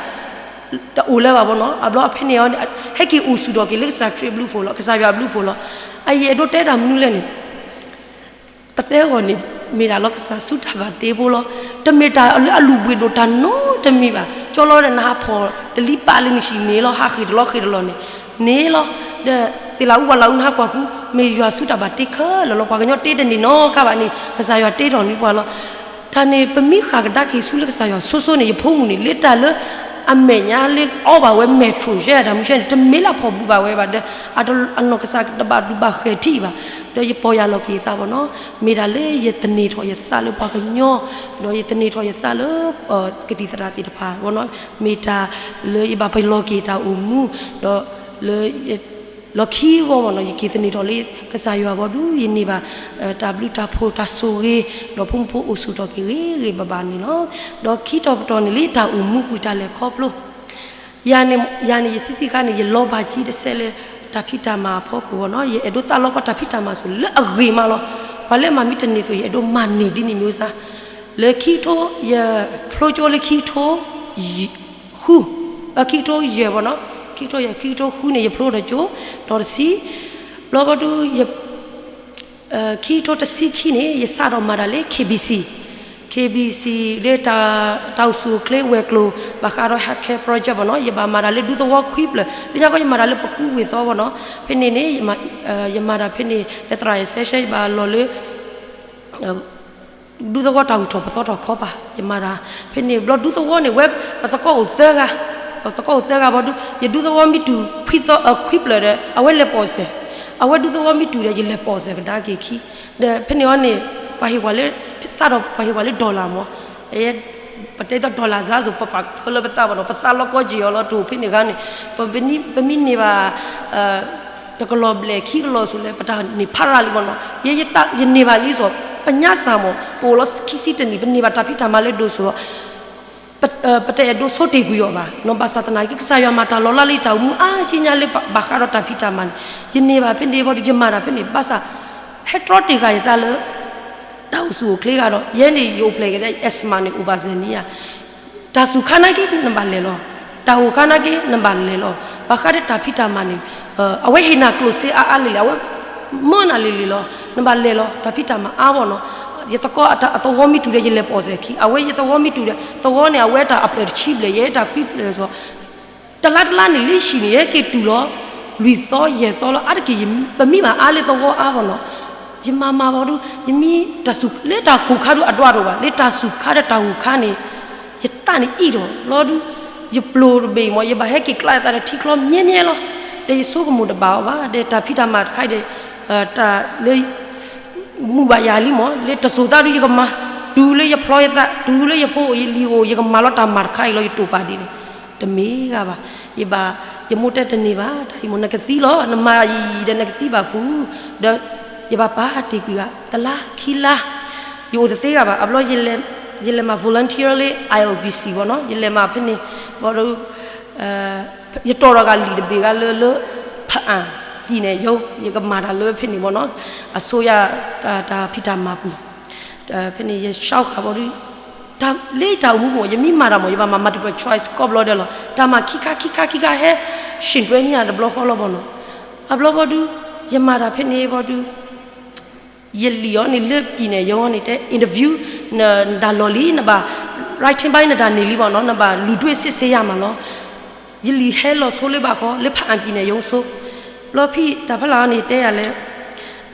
တအိၣ်လၢၤဘၣ်ဘၣ်နီၤ, အဘျီအဖဲန့ၣ်အီၤန့ၣ် ဟဲက့ၤအိၣ်ဆူၣ်ထီၣ်က့ၤလၢကစၢ်ခရံာ်အဘျုးဖှိၣ်လီၤ, ကစၢ်ယွၤအဘျုးဖှိၣ်လီၤ, အယအဲၣ်ဒိးတဲတၢ်မနုၤလဲၣ်န့ၣ် ပသဲဂီၤန့ၣ် မ့ၢ်တၢ်လီၤကစၢ်ဆူတၢ်ဘၣ်တ့ဖိလီၤ, တမ့ၢ်တၢ်လၢအလုၢ်ဘှံးဒိၣ်တၢ်နီတမံၤဘၣ်, ကၠီလီၤဒီးနဟးဖီၣ်တလံပာ်လၢနဟံၣ်န့ၣ်လီၤ, ဟးဃ့ၢ်တလီၤဃ့ၢ်တလီၤန့ၣ် န့ၣ်လီၤ, ဒီးသ့ၣ်လၢအူဝၤလၢအူနဟးကွၢ်ဃု မ့ၢ်ယွၤဆူတၢ်ဘၣ်တ့ခဲလၢာ်လီၤ, ပှၤကညီတ့တန့ၢ်နီတခါဘၣ်န့ၣ် ကစၢ်ယွၤတ့ထီၣ်န့ၢ်ပှၤလီၤ, တၢ်န့ၣ် ပမ့ၢ်ဃၣ်ကဒါက့ၤဆူလၢကစၢ်ယွၤဆိဆိန့ၣ် ယဖိမုၣ်န့ၣ် လၢတၢ်လၢ အမဲာ်ညါလၢအီဘၣ်ဝဲ မဲာ်ထရိၣ်ယဲၢ်တၢ်မူဆဲန့ၣ် တမ့ၢ်လၢအဖီၣ်ဘူးဘၣ်ဝဲဘၣ်ဒီး အနီၢ်ကစၢ်တဘၣ်ဒူၣ်ဘၣ်ဃဲၤထံၣ်ဘၣ်, ဒီးယပီၢ်ယၢ်လီၤက့ၤယသးဘၣ်နီၤ, မ့ၢ်တၢ်လၢယသန့ၤထီၣ်ယသးလၢပှၤကညီ, ဒီးယသန့ၤထီၣ်ယသးလၢ ကသံၣ်သရၣ်သ့ၣ်တဖၣ်ဘၣ်နီၤ, မ့ၢ်တၢ်လၢယဘၣ်ပလီၤက့ၤတၢ်အိၣ်မူ, ဒီးလၢ လီၢ်ခံအဂီၢ်ဘၣ်နီၤ ယက့ၤသန့ၤထီၣ်လၢကစၢ်ယွၤဘၣ်ဒုး ယန့ၢ်ဘၣ် တၢ်ဘျုးတၢ်ဖှိၣ်တၢ်ဆိၣ်ဂ့ၤ, ဒီးဖိမုၣ်ဖိအိၣ်ဆူၣ်ထီၣ်က့ၤဂ့ၤဂ့ၤဘၣ်ဘၣ်န့ၣ်လီၤ. ဒီးခံတီၤပတီၢ်န့ၣ်လၢတၢ်အိၣ်မူကွံာ်တၢ်လဲၤခီဖျိ ယၤန့ၣ် ယၤန့ၣ် ယဆံးဆံးခါန့ၣ် ယလီၤဘၣ်ကံတစဲးလၢ တၢ်ဖံးတၢ်မၤအဖီခိၣ်ဘၣ်နီၤ, ယအဲၣ်ဒိးသးလီကီတၢ်ဖံးတၢ်မၤစိၤလၢအဂ့ၤမးလီၤ. ပှၤလၢအမၤမ့ၢ်တန့ၢ်စိၤ ယအဲၣ်ဒိးမၤန့ၢ်ဒ်န့ၣ်မ့ၢ်စ့ၢ်, လၢခံကထိ ယဖျိကၠိလၢခံကထိ ဃု, ခံကထိယဲၢ်ဘၣ်နီၤ, ခံကထိယဲၢ် ခံကထိဃုန့ၣ် ယဖျိဒီးကၠိ ဒီးတဆံ, ဘျီဘၣ်ဒုး ခံကထိတဆံခံန့ၣ် ယစးထီၣ်မၤတၢ်လၢ KBC, KBC လၢ တၢ်အိၣ်ဆူၣ်အိၣ်ချ့ဝဲၤကျိၤ ဘၣ်ဃးဒီး healthcare project ဘၣ်နီၤ, ယဘၣ်မၤတၢ်လၢဒူသဝီခွံဖျၢၣ်, လၢညါခီယမၤတၢ်လၢပကူဝ့ၢ်သီဘၣ်နီၤ, ဖဲန့ၣ်န့ၣ် ယမၤတၢ်ဖဲန့ၣ် လၢသရၣ် session ယဘၣ်လီၤလၢ ဒူသဝီတၢ်ဂုၤထီၣ်ပသီထီၣ်ခီပၤ ယမၤတၢ်, ဖဲန့ၣ်ဘျီဒူသဝီန့ၣ် ဝဲပသကိးအိၣ်သၢဂၤ, ပသကိးအိၣ်သၢဂၤဘၣ်ဒုး ယဒူသဝီမ့ၢ်တုၤ ခွံသီ ခွံဖျၢၣ်ဒီး အဝဲလဲၤပိာ်စၢၤ, အဝဲဒူသဝီမ့ၢ်တုၤဒီး ယလဲၤပိာ်စၢၤကဒါက့ၤခံ, ဒီးဖဲန့ၣ်အီၤန့ၣ် ပှၤဟ့ၣ်ပှၤလၢ စးထီၣ်ပှၤဟ့ၣ်ပှၤလၢ dollar မး, ပတဲဒီး dollar စ့ၢ်သိး ပပာ်ကဖၢလၢပသးဘၣ်နီၤ, ပသးလီကီက့ၤအီၤလီၤ တအိၣ်ဖဲန့ၣ်အခါန့ၣ်, ပမ့ၢ်န့ၢ်ဘၣ် တကလီၤဘျဲၣ်ခံကလီၤစိၤလဲၣ် ပတၢ်န့ၢ်ဖးရၤလံမးနီၤ, ယန့ၢ်ဘၣ်လံစီၤ, ပညါစၢ်မး ပအိၣ်လီၤခံဆံတနံၣ် ပန့ၢ်ဘၣ်တၢ်ဖံးတၢ်မၤလၢဒိၣ်စိၤလီၤ, ပတအဲၣ်ဒိးဆိတ့ၢ်ကွံာ်အီၤဘၣ်နီၤ, ဘၣ်ဆၣ်သနာ်က့ ကစၢ်ယွၤမၤတၢ်လီၤလးလၢယတၢ်အိၣ်မူအါကံညါလၢဘၣ်ဃးဒီးတၢ်ဖံးတၢ်မၤန့ၣ်, ယန့ၢ်ဘၣ်ဖဲန့ၣ်ဘၣ်ဒီး ယမၤတၢ်ဖဲန့ၣ် ဘၣ်ဆၣ် ဟဲတြီတ့ၢ်ဃာ်ယသးလၢ တၢ်အိၣ်ဆူၣ်အိၣ်ချ့ဂၤဒီး ယဲန့ၣ် ယအိၣ်ဖျဲၣ်က့ၤ asthma န့ၣ် အိၣ်ဘၣ်စဲၤနံၤဧါ, တၢ်စူၤခါနာ်က့ နဘၣ်လဲၤလီၤ, တၢ်အိၣ်ခါနာ်က့ နဘၣ်လဲၤလီၤ, ဘၣ်ဃးဒီးတၢ်ဖံးတၢ်မၤန့ၣ် အဝဲဟ့ၣ်နၤကျိၣ်စ့အါအါလံၤလံၤ အဝဲမၢနၤလံၤလံၤလီၤ, နဘၣ်လဲၤလီၤ တၢ်ဖံးတၢ်မၤအါဘၣ်နီၤ, ယသကိးအသဝီမ့ၢ်တုၤဒီး ယလဲၤပိာ်စၢၤခံ, အဝဲယသဝီမ့ၢ်တုၤဒီး သဝီန့ၣ် အဝဲတၢ်အဖျၢၣ်တဆံဘျဲၣ် ယဲတၢ်ခွံဖျၢၣ်စီၤ တလါတလါန့ၣ် လၢဟံၣ်န့ၣ် ယဟဲက့ၤတုၤလီၤ လွံၢ်သီယဲၢ်သီလီၤ အါတက့ၢ် ပမံဘၣ်အါလၢသဝီအါဘၣ်နီၤ, ယမၤမၤဘၣ်ဒုး ယမံတၢ်စူၤ လၢတၢ်ကိၢ်ခါဒုးအဒိၣ်အဒိၣ်ဘၣ် လၢတၢ်စူၤခါဒီးတၢ်ဂိၢ်ခါန့ၣ် ယသးန့ၣ်အံၣ်ထီၣ်လီၤဒုး ယပျိၢ်တဘ့ၣ်မး ယဘၣ်ဟဲက့ၤကျါယသးဒီးထံချီမြဲမြဲလီၤ, ဒီးယဆိကမိၣ်တဘၣ်အီၤဘၣ် ဒီးတၢ်ဖံးတၢ်မၤတခါဒီး တၢ်လၢ မုာ်ဘၣ်ယၤလံမး လၢတစိၤသၣ်ဒုးယကမၤ, တုၤလၢယဖျီယသး တုၤလၢယဖိအိၣ်ယလံၤအိၣ် ယကမၤလီၤတၢ်မၤတခါအံၤလီၤ ယတိာ်ပာ်ဒ်န့ၣ် တမ့ၢ်ဂ့ၤဘၣ်. ယဘၣ် ယမိၢ်တဲတန့ၢ်ဘၣ် တၢ်အံၤမး နကသံလီၤ နမၤအံၤဒီးနကသံဘၣ်ဖုး, ဒီးယဘၣ်ပာ်တ့ၢ်ကွံာ်ဂၤ တလါခံလါ ယအိၣ်တသ့ဂၤဘၣ်. အဘျီ ယလဲၤမၤ volunteer လၢ I L B C ဘၣ်နီၤ ယလဲၤမၤဖဲန့ၣ် ဘၣ်ဒီး ယတီၢ်ထီၣ်ဂၤလံာ်တဘ့ၣ်ဂၤလၢ လၢ ဖးအၣ် ပြည်နယ်ရုံး ယကမၤတၢ်လၢဖဲန့ၣ်ဘၣ်နီၤ အစိုးရ တၢ်ဖံးတၢ်မၤပူၤ ဖဲန့ၣ်ယ shout ဃာ်ဘၣ်ဒီး လၢတၢ်အိၣ်မူပူၤ ယမ့ၢ်မၤတၢ်မး ယဘၣ်မၤ multiple choice ကိးဘျီဒဲးလီၤ တၢ်မၤခံခါခံခါခံခါဟဲ ယှဉ်တွဲန့ၢ်ယၤတဘျီဃီလီၤဘၣ်နီၤ. အဘျီဘၣ်ဒီး ယမၤတၢ်ဖဲန့ၣ်ဘၣ်ဒီး ယလံာ်အီၤန့ၣ်လၢ ပြည်နယ်ရုံး အီၤန့ၣ်တဲ interview နတၢ်လီၢ်လံ နဘၣ် writing ဘၣ်နတၢ်န့ၢ်လံဘၣ်နီၤ နဘၣ်လူၤတွဲ စစ်ဆေးရမး လီၤ. ယလံာ်ဟဲလီၤဆိလၢဘၣ်ဃီ လၢ ဖးအၣ် ပြည်နယ်ရုံး ဆိ ဘျီဖဲတၢ်ဖီလာ်အီၤန့ၣ် တဲယၤလၢ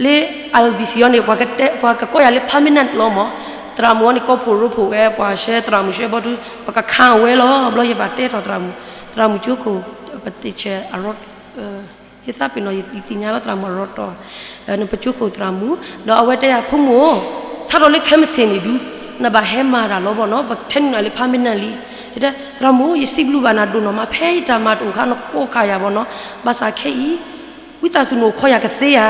လၢ I L B C အီၤန့ၣ် ပှၤကကိးယၤလၢ permanent လီၤမး သရၣ်မုၣ်အီၤန့ၣ် ကိးဖိးရိဖှိၣ်ဝဲ ပှၤဆှၢသရၣ်မုၣ်ဆှၢဘီဒုး ပကခးဝဲလီၤ. ဘျီယဘၣ်တဲထီၣ်သရၣ်မုၣ် သရၣ်မုၣ်ကၠိခိၣ် ပသ့ၣ်ဆဲးအရီ ယသးပ့ၤနီၣ် ယသ့ၣ်ညါလီၤသရၣ်မုၣ်အရီတီၤ နပကၠိခိၣ်သရၣ်မုၣ် ဒီးအဝဲတဲယၤ ဖိမုၣ်ဧၢ စးထီၣ်လၢခဲမုၢ်ဆ့ၣ်န့ၣ်ဒုး နဘၣ်ဟဲမၤတၢ်လီၤဘၣ်နီၤ ပထဲနုာ်နၤလၢ permanent လံ. ယတဲ သရၣ်မုၣ်ဧၢ ယစံးဘျုးဘၣ်နၤဒိၣ်နီၢ်မး ဖဲယတၢ်မၤတအိၣ်အခါ နကိးခးယၤဘၣ်နီၤ ဘၣ်ဆၣ်ခဲအံၤ ဝံသးစူၤနအိၣ်ခိးယၤကသ့ဧါ.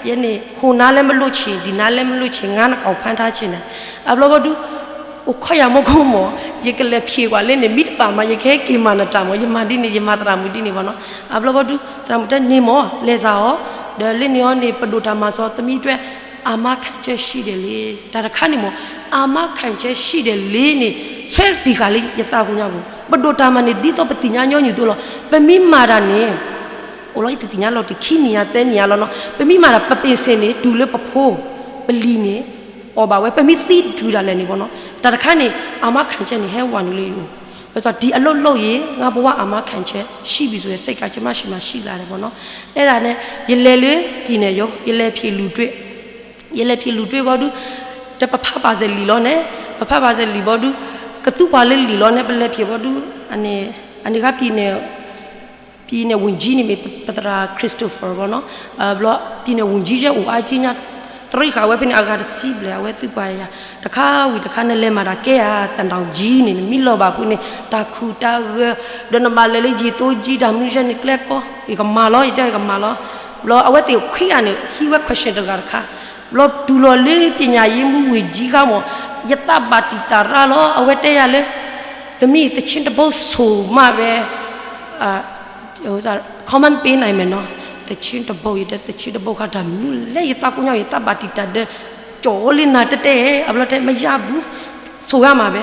ယဲန့ၣ် ဟိုနားလည်းမလွတ်ချင် ဒီနားလည်းမလွတ်ချင် ငါးနှစ်ကောင်းဖမ်းထားချင် အဘျီဘၣ်ဒုး အိၣ်ခိးယၤမ့ၢ်ခိၣ်မး ယကလဲၤဖံးကွၢ်လၢန့ၣ် မ့ၢ်တဘၣ်မး ယကဟဲက့ၤမၤနတၢ်မး ယမၤဒ်န့ၣ် ယမၤသရၣ်မုၣ်ဒ်န့ၣ်ဘၣ်နီၤ. အဘျီဘၣ်ဒုး သရၣ်မုၣ်တဲန့ၣ်မး လဲၤစးအီၤ ဒီးလၢန့ၣ်အီၤန့ၣ် ပဒိၣ်တၢ်မၤစီ သမံသမိး အာမခံချက်ရှိတယ်လေ တၢ်တခါန့ၣ်မး အာမခံချက်ရှိတယ်လေ န့ၣ် ဆှၢတံၢ်ဃာ်လၢယသးပူၤညါပူၤ ပဒိၣ်တၢ်မၤန့ၣ် ဒ်သိးပသ့ၣ်ညါညီနုၢ်သိးလီၤ. ပမ့ၢ်မၤတၢ်န့ၣ် အိၣ်လီၤ ယတသ့ၣ်ညါလီၤတံၢ်ခံနံၣ်ယါသၢနံၣ်ယါလီၤနီၤ ပမ့ၢ်မၤတၢ် ပပ့ၣ်စ့ၣ်န့ၣ် တုၤလၢပဖိ ပလံၤန့ၣ် အီၣ်ဘၣ်ဝဲ ပမ့ၢ်သံတုၤဒၣ်လဲာ်န့ၣ်ဘၣ်နီၤ တၢ်တခါန့ၣ် အာမခံချက်န့ၣ် ဟဲဝဲနုာ်လၢယအိၣ် ဒီးစး ဒီအလုပ်လုပ်ရင် ငါ့ဘဝအာမခံချက်ရှိပြီဆိုတဲ့ စိတ်က ကျမဆီမှာရှိလာတယ်ပေါ့နော် အဲဒါနဲ့ ယလဲၤလၢ ပြည်နယ်ရုံး ယလဲၤဖံးလူၤတွဲ ယလဲၤဖံးလူၤတွဲဘီဒုး ဒီးပဖးပာ်စၢၤလံာ်လီၤန့ၣ် ပဖးပာ်စၢၤလံာ်ဘီဒုး ကသူပှၤလၢလံာ်လီၤန့ၣ် ပလဲၤဖံးဘီဒုး အန့ၣ် အန့ၣ်ခါ ပြည်နယ်ဝန်ကြီးန့ၣ်မ့ၢ် ပသရၣ် Christopher ဘီနီၤ ဘျီ ပြည်နယ်ဝန်ကြီး ယဲအိၣ်အါကံညါ တရံးဃာ်ဝဲဖဲန့ၣ် အဂၤတဆံဘျဲၣ် အဝဲသံကွၢ်ယၤ တခါဝံၤတခါ နလဲၤမၤတၢ်ကဲဧါ သနာ်က့န့ၣ် နမ့ၢ်လီၤဘၣ်ဖုန့ၣ် တၢ်ခူၣ်တၢ်ဂၢၤ ဒီးနဘၣ်လဲၤလၢယံၤသိယံၤ တၢ်မနုၤဆဲန့ၣ် ကျဲကီ ယကမၤလီၤ ယတဲယကမၤလီၤ ဘျီအဝဲသ့ၣ်ခွံဂၤန့ၣ် ဟံးဝဲ question တဂၤတခါ ဘျီတုၤလီၤလၢ ပညာရေးမှူး ဝန်ကြီး ခါမး ယသးဘၣ်တံာ်တာ်ရၣ်လီၤ အဝဲတဲယၤလၢ တမ့ၢ် သီချင်းတစ်ပုဒ် ဆိုမှပဲ comment ပေးနိုင်မယ်နော် သီချင်းတစ်ပုဒ် ယတဲ သီချင်းတစ်ပုဒ် ခါတၢ်မနုၤလဲၣ် ယသးကိညါ ယသးဘၣ်တံာ်တာ်ဒီး ကၠီလၢနၤတဲတဲ အဘျီတဲ မရဘူး ဆိုရမှာပဲ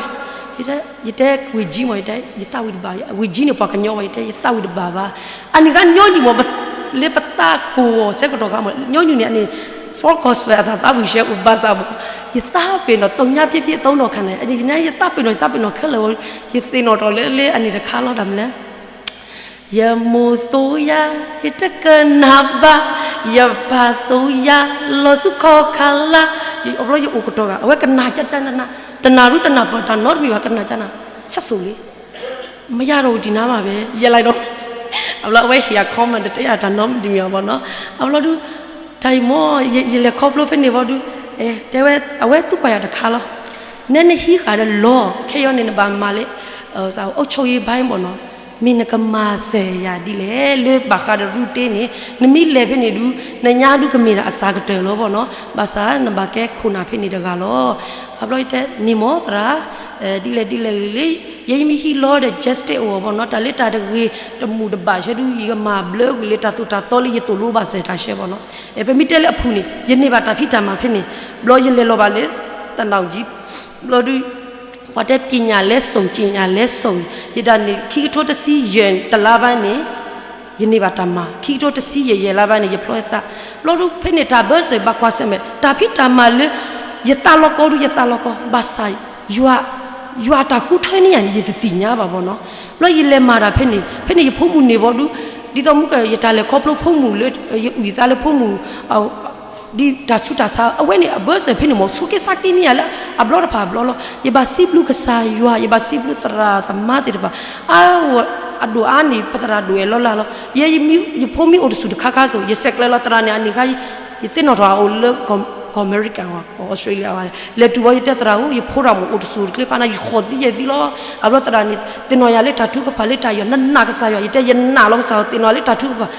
ယတဲ ဝန်ကြီး မး ယတဲ ယသးဝံၤတဘၣ် ဝန်ကြီး န့ၣ် ပှၤကညီဘၣ် ယတဲ ယသးဝံၤတဘၣ်ဘၣ် အန့ၣ်ခါညီနုၢ်မး လၢပသးကိၢ်အီၤဆၢကတီၢ်ခါမး ညီနုၢ်န့ၣ် အန့ၣ် Full Gospel အတၢ်သးဝံၣ်ရှဲအိၣ်ဘၣ်ဆၣ်မး ယသးပ့ၤနီၣ် တုညါဖျ့ဖျ့ အသီနီၢ်ခါန့ၣ် အန့ၣ် ယသးပ့ၤနီၣ် ယသးပ့ၤနီၣ်ခဲလၢာ်ဝဲ ယသ့ၣ်နီၣ်ထီၣ်လၢ လၢအန့ၣ်တခါလီၤ တၢ်မနုၤလဲၣ် ယမိၢ်သိယၤ ယတကနၣ်ဘၣ် ယပၢ်သိယၤ လီၤဆူခီခါလါ အဘျီယအိၣ်ကတီၢ်ဂၤ အဝဲကနၣ်ကၠၢ်ကၠၢ်နးနး တနၢ်ရူတနၢ်ပၢၢ်တၢ်နီတမံၤဘၣ် ကနၣ်ကၠၢ်နး ဆက်ဆိုလေ မရတော့ဘူး ဒီနားမှာပဲ ရပ်လိုက်တော့ အဘျီအဝဲဟ့ၣ်ယၤ comment တတဲယၤတၢ်နီတမံၤဘၣ်နီၤ အဘျီဒုး တၢ်အံၤမ့ၢ် ယလဲၤခီဖျိဖဲန့ၣ်ဘီဒုး တဲဝဲ အဝဲသံကွၢ်ယၤတခါလီၤ နဲနဟံးဃာ်ဒီးလီၢ် ခဲအံၤန့ၣ် နဘၣ်မၤလၢ အုပ်ချုပ်ရေးပိုင်း ဘီနီၤ မ့ၢ်နကမၤစၢၤယၤဒ်လဲၣ် လၢဘၣ်ဃးဒီး routine န့ၣ် နမ့ၢ်လဲၤဖဲန့ၣ်ဒုး နညါဒုးကမ့ၢ်ဒၣ်အစှၤကတၢၢ်လီၤဘီနီၤ ဘၣ်ဆၣ်နဘၣ်ကဲခိၣ်နၢ်ဖဲန့ၣ်တဂၤလီၤ အဘျီယတဲန့ၣ်မ့ၢ်သရၣ် ဒ်လဲၣ်ဒ်လဲၣ်ဂ့ၤလၢ ယဲယမ့ၢ်ဟံးလီၤဒီး justice အဂီၢ်ဘီနီၤ တၢ်လၢတၢ်တဂ့ၤ တမူးတဘၣ်ဆၢဒုး ယကမၤဘျၢကွံာ်လၢတၢ်သိၣ်တၢ်သီလၢယသိၣ်လိဘၣ်စၢၤတၢ်ဆၢဘီနီၤ ပမ့ၢ်တဲလၢအဖုၣ်န့ၣ် ယန့ၢ်ဘၣ်တၢ်ဖံးတၢ်မၤဖဲန့ၣ် ဘျီယလဲၤလီၤဘၣ်လၢ တၢ်နၢ်အူကၠံ ဘျီဒုး ပှၤတဲ ပညာလဲစိာ် က့ညာလဲစိာ် ယဒၣ်န့ၣ် ခံကထိတဆံယဲၢ်တလါဘၣ်န့ၣ် ယန့ၢ်ဘၣ်တၢ်မၤ ခံကထိတဆံယဲၢ်ယဲၢ်လါဘၣ်န့ၣ် ယဖျီယသး ဘျီဒုး ဖဲန့ၣ်တၢ်ဘၢစၢၤဘၣ်ကွၢ်ဆၢၣ်မဲာ် တၢ်ဖံးတၢ်မၤလၢ ယသးလီၤကီဒုး ယသးလီၤကီ ဘၣ်ဆၣ် ယွၤ ယွၤတၢ်ဃုထၢန့ၢ်ယၤန့ၣ် ယတသ့ၣ်ညါဘၣ်ဘီနီၤ ဘျီယလဲၤမၤတၢ်ဖဲန့ၣ် ဖဲန့ၣ်ယဖိမုၣ်န့ၢ်ဘီဒုး ဒ်သိးမုၢ်က ယတၢ်လဲၤခီဖျိဖိမုၣ်လၢ ယအုၣ်ယသးလၢဖိမုၣ် ဒ်တၢ်ဆူးတၢ်ဆါ အဝဲန့ၣ် အဘၢစၢၤဖဲန့ၣ်မ့ၢ် ဆိးက့ဆါက့န့ၢ်ယၤလၢ အဘျီတဖၣ်အဘျီလီၤ. ယဘၣ်စံးဘျုးကစၢ်ယွၤ ယဘၣ်စံးဘျုးသရၣ်သမါသ့ၣ်တဖၣ် အါဂီၢ် အဒိၣ်အါန့ၣ် ပသရၣ်ဒိၣ်အဲၣ်လီၤလၢ်လီၤ. ယဲ ယဖိမ့ၢ်အိၣ်တဆူၣ်တခါခါစိၤ ယဆဲးကျၢလီၤသရၣ်န့ၣ် အန့ၣ်ခါ ယသ့ၣ်နီၣ်ထီၣ်အအိၣ်လၢ ကီၢ်အမဲရကၤဝဲ ကီၢ်အီစထြ့လယါဝဲ, လဲၤတုၤဘီယတဲသရၣ်ဧၢ ယဖိတၢ်မုၢ်အိၣ်တစိၤတချ့ဖးနၤ ယဃီၤသံယဲၢ်သံလီၤ. အဘျီသရၣ်န့ၣ် သ့ၣ်နီၣ်ယၤလၢတၢ်ထုကဖၣ်လၢတၢ်ယီၤ နနာ်ကစၢ်ယွၤ ယတဲယနာ်လီၤကစၢ်ယွၤ သ့ၣ်နီၣ်လၢတၢ်ထုကဖၣ်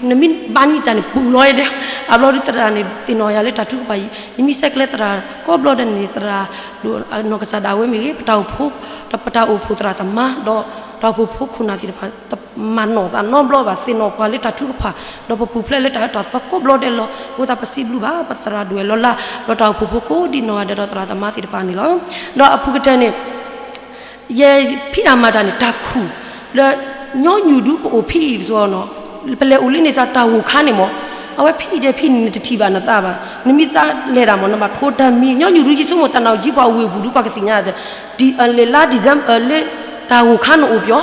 နမ့ၢ်ဘါန့ၢ်တၢ်န့ၣ် ပူၤလီၤယဲၢ်ဒဲး. အဘျီဒုးသရၣ်န့ၣ် သ့ၣ်နီၣ်ယၤလၢတၢ်ထုကဖၣ်အံၤ ယမ့ၢ်ဆဲးကျဲသရၣ်ကိးဘျီဒဲးန့ၣ် သရၣ် ဒိၣ်နီၢ်ကစၢ်ဒၣ်ဝဲမ့ၢ်ဂ့ၤ ပတၢ်အိၣ်ဖှိၣ် ပတၢ်အိၣ်ဖှိၣ်သရၣ်သမါ ဒီးတၢ်အိၣ်ဖှိၣ်ဖိခိၣ်နၢ်သ့ၣ်တဖၣ် မၤနီၣ်သးနီတဘျီဘၣ် သ့ၣ်နီၣ်ပှၤလၢတၢ်ထုကဖၣ် ဒီးပပူၤဖျဲးလၢတၢ်အၢတၢ်သီကိးဘျီဒဲးလီၤ. အဃိသတးပစံးဘျုးဘၣ် ပသရၣ်ဒိၣ်ဝဲလီၤလၢ် ဒီးတၢ်အိၣ်ဖှိၣ်ဖိကိးဒ်နီၢ်ဂၤဒဲးဒီးသရၣ်သမါသ့ၣ်တဖၣ်န့ၣ်လီၤ. ဒီးအပူၤကတၢၢ်န့ၣ် ယဖံးတၢ်မၤတၢ်န့ၣ် တၢ်ခူၣ်လၢ ညီနုၢ်ဒုးပအိၣ်ဖံးအံၤတစိၤနီၤ ပလဲၤအိၣ်လၢန့ၣ် တၢ်ဂိၢ်ခါန့ၣ်မး အဝဲဖံးအံၤဒဲးဖံးန့ၣ် နတထံၣ်ဘၣ်နသးဘၣ် နမ့ၢ်သးလဲၤတၢ်မး နဘၣ်ထိတၢ်မံ ညီနုၢ်ဒုး ယဆိကမိၣ် တၢ်နၢ်အိၣ်ကံပှၤအိၣ်ဝ့ၢ်ပူၤဒုး ပှၤကသ့ၣ်ညါသ့ လါ December လၢ တၢ်ဂိၢ်ခါနအိၣ်ပျီ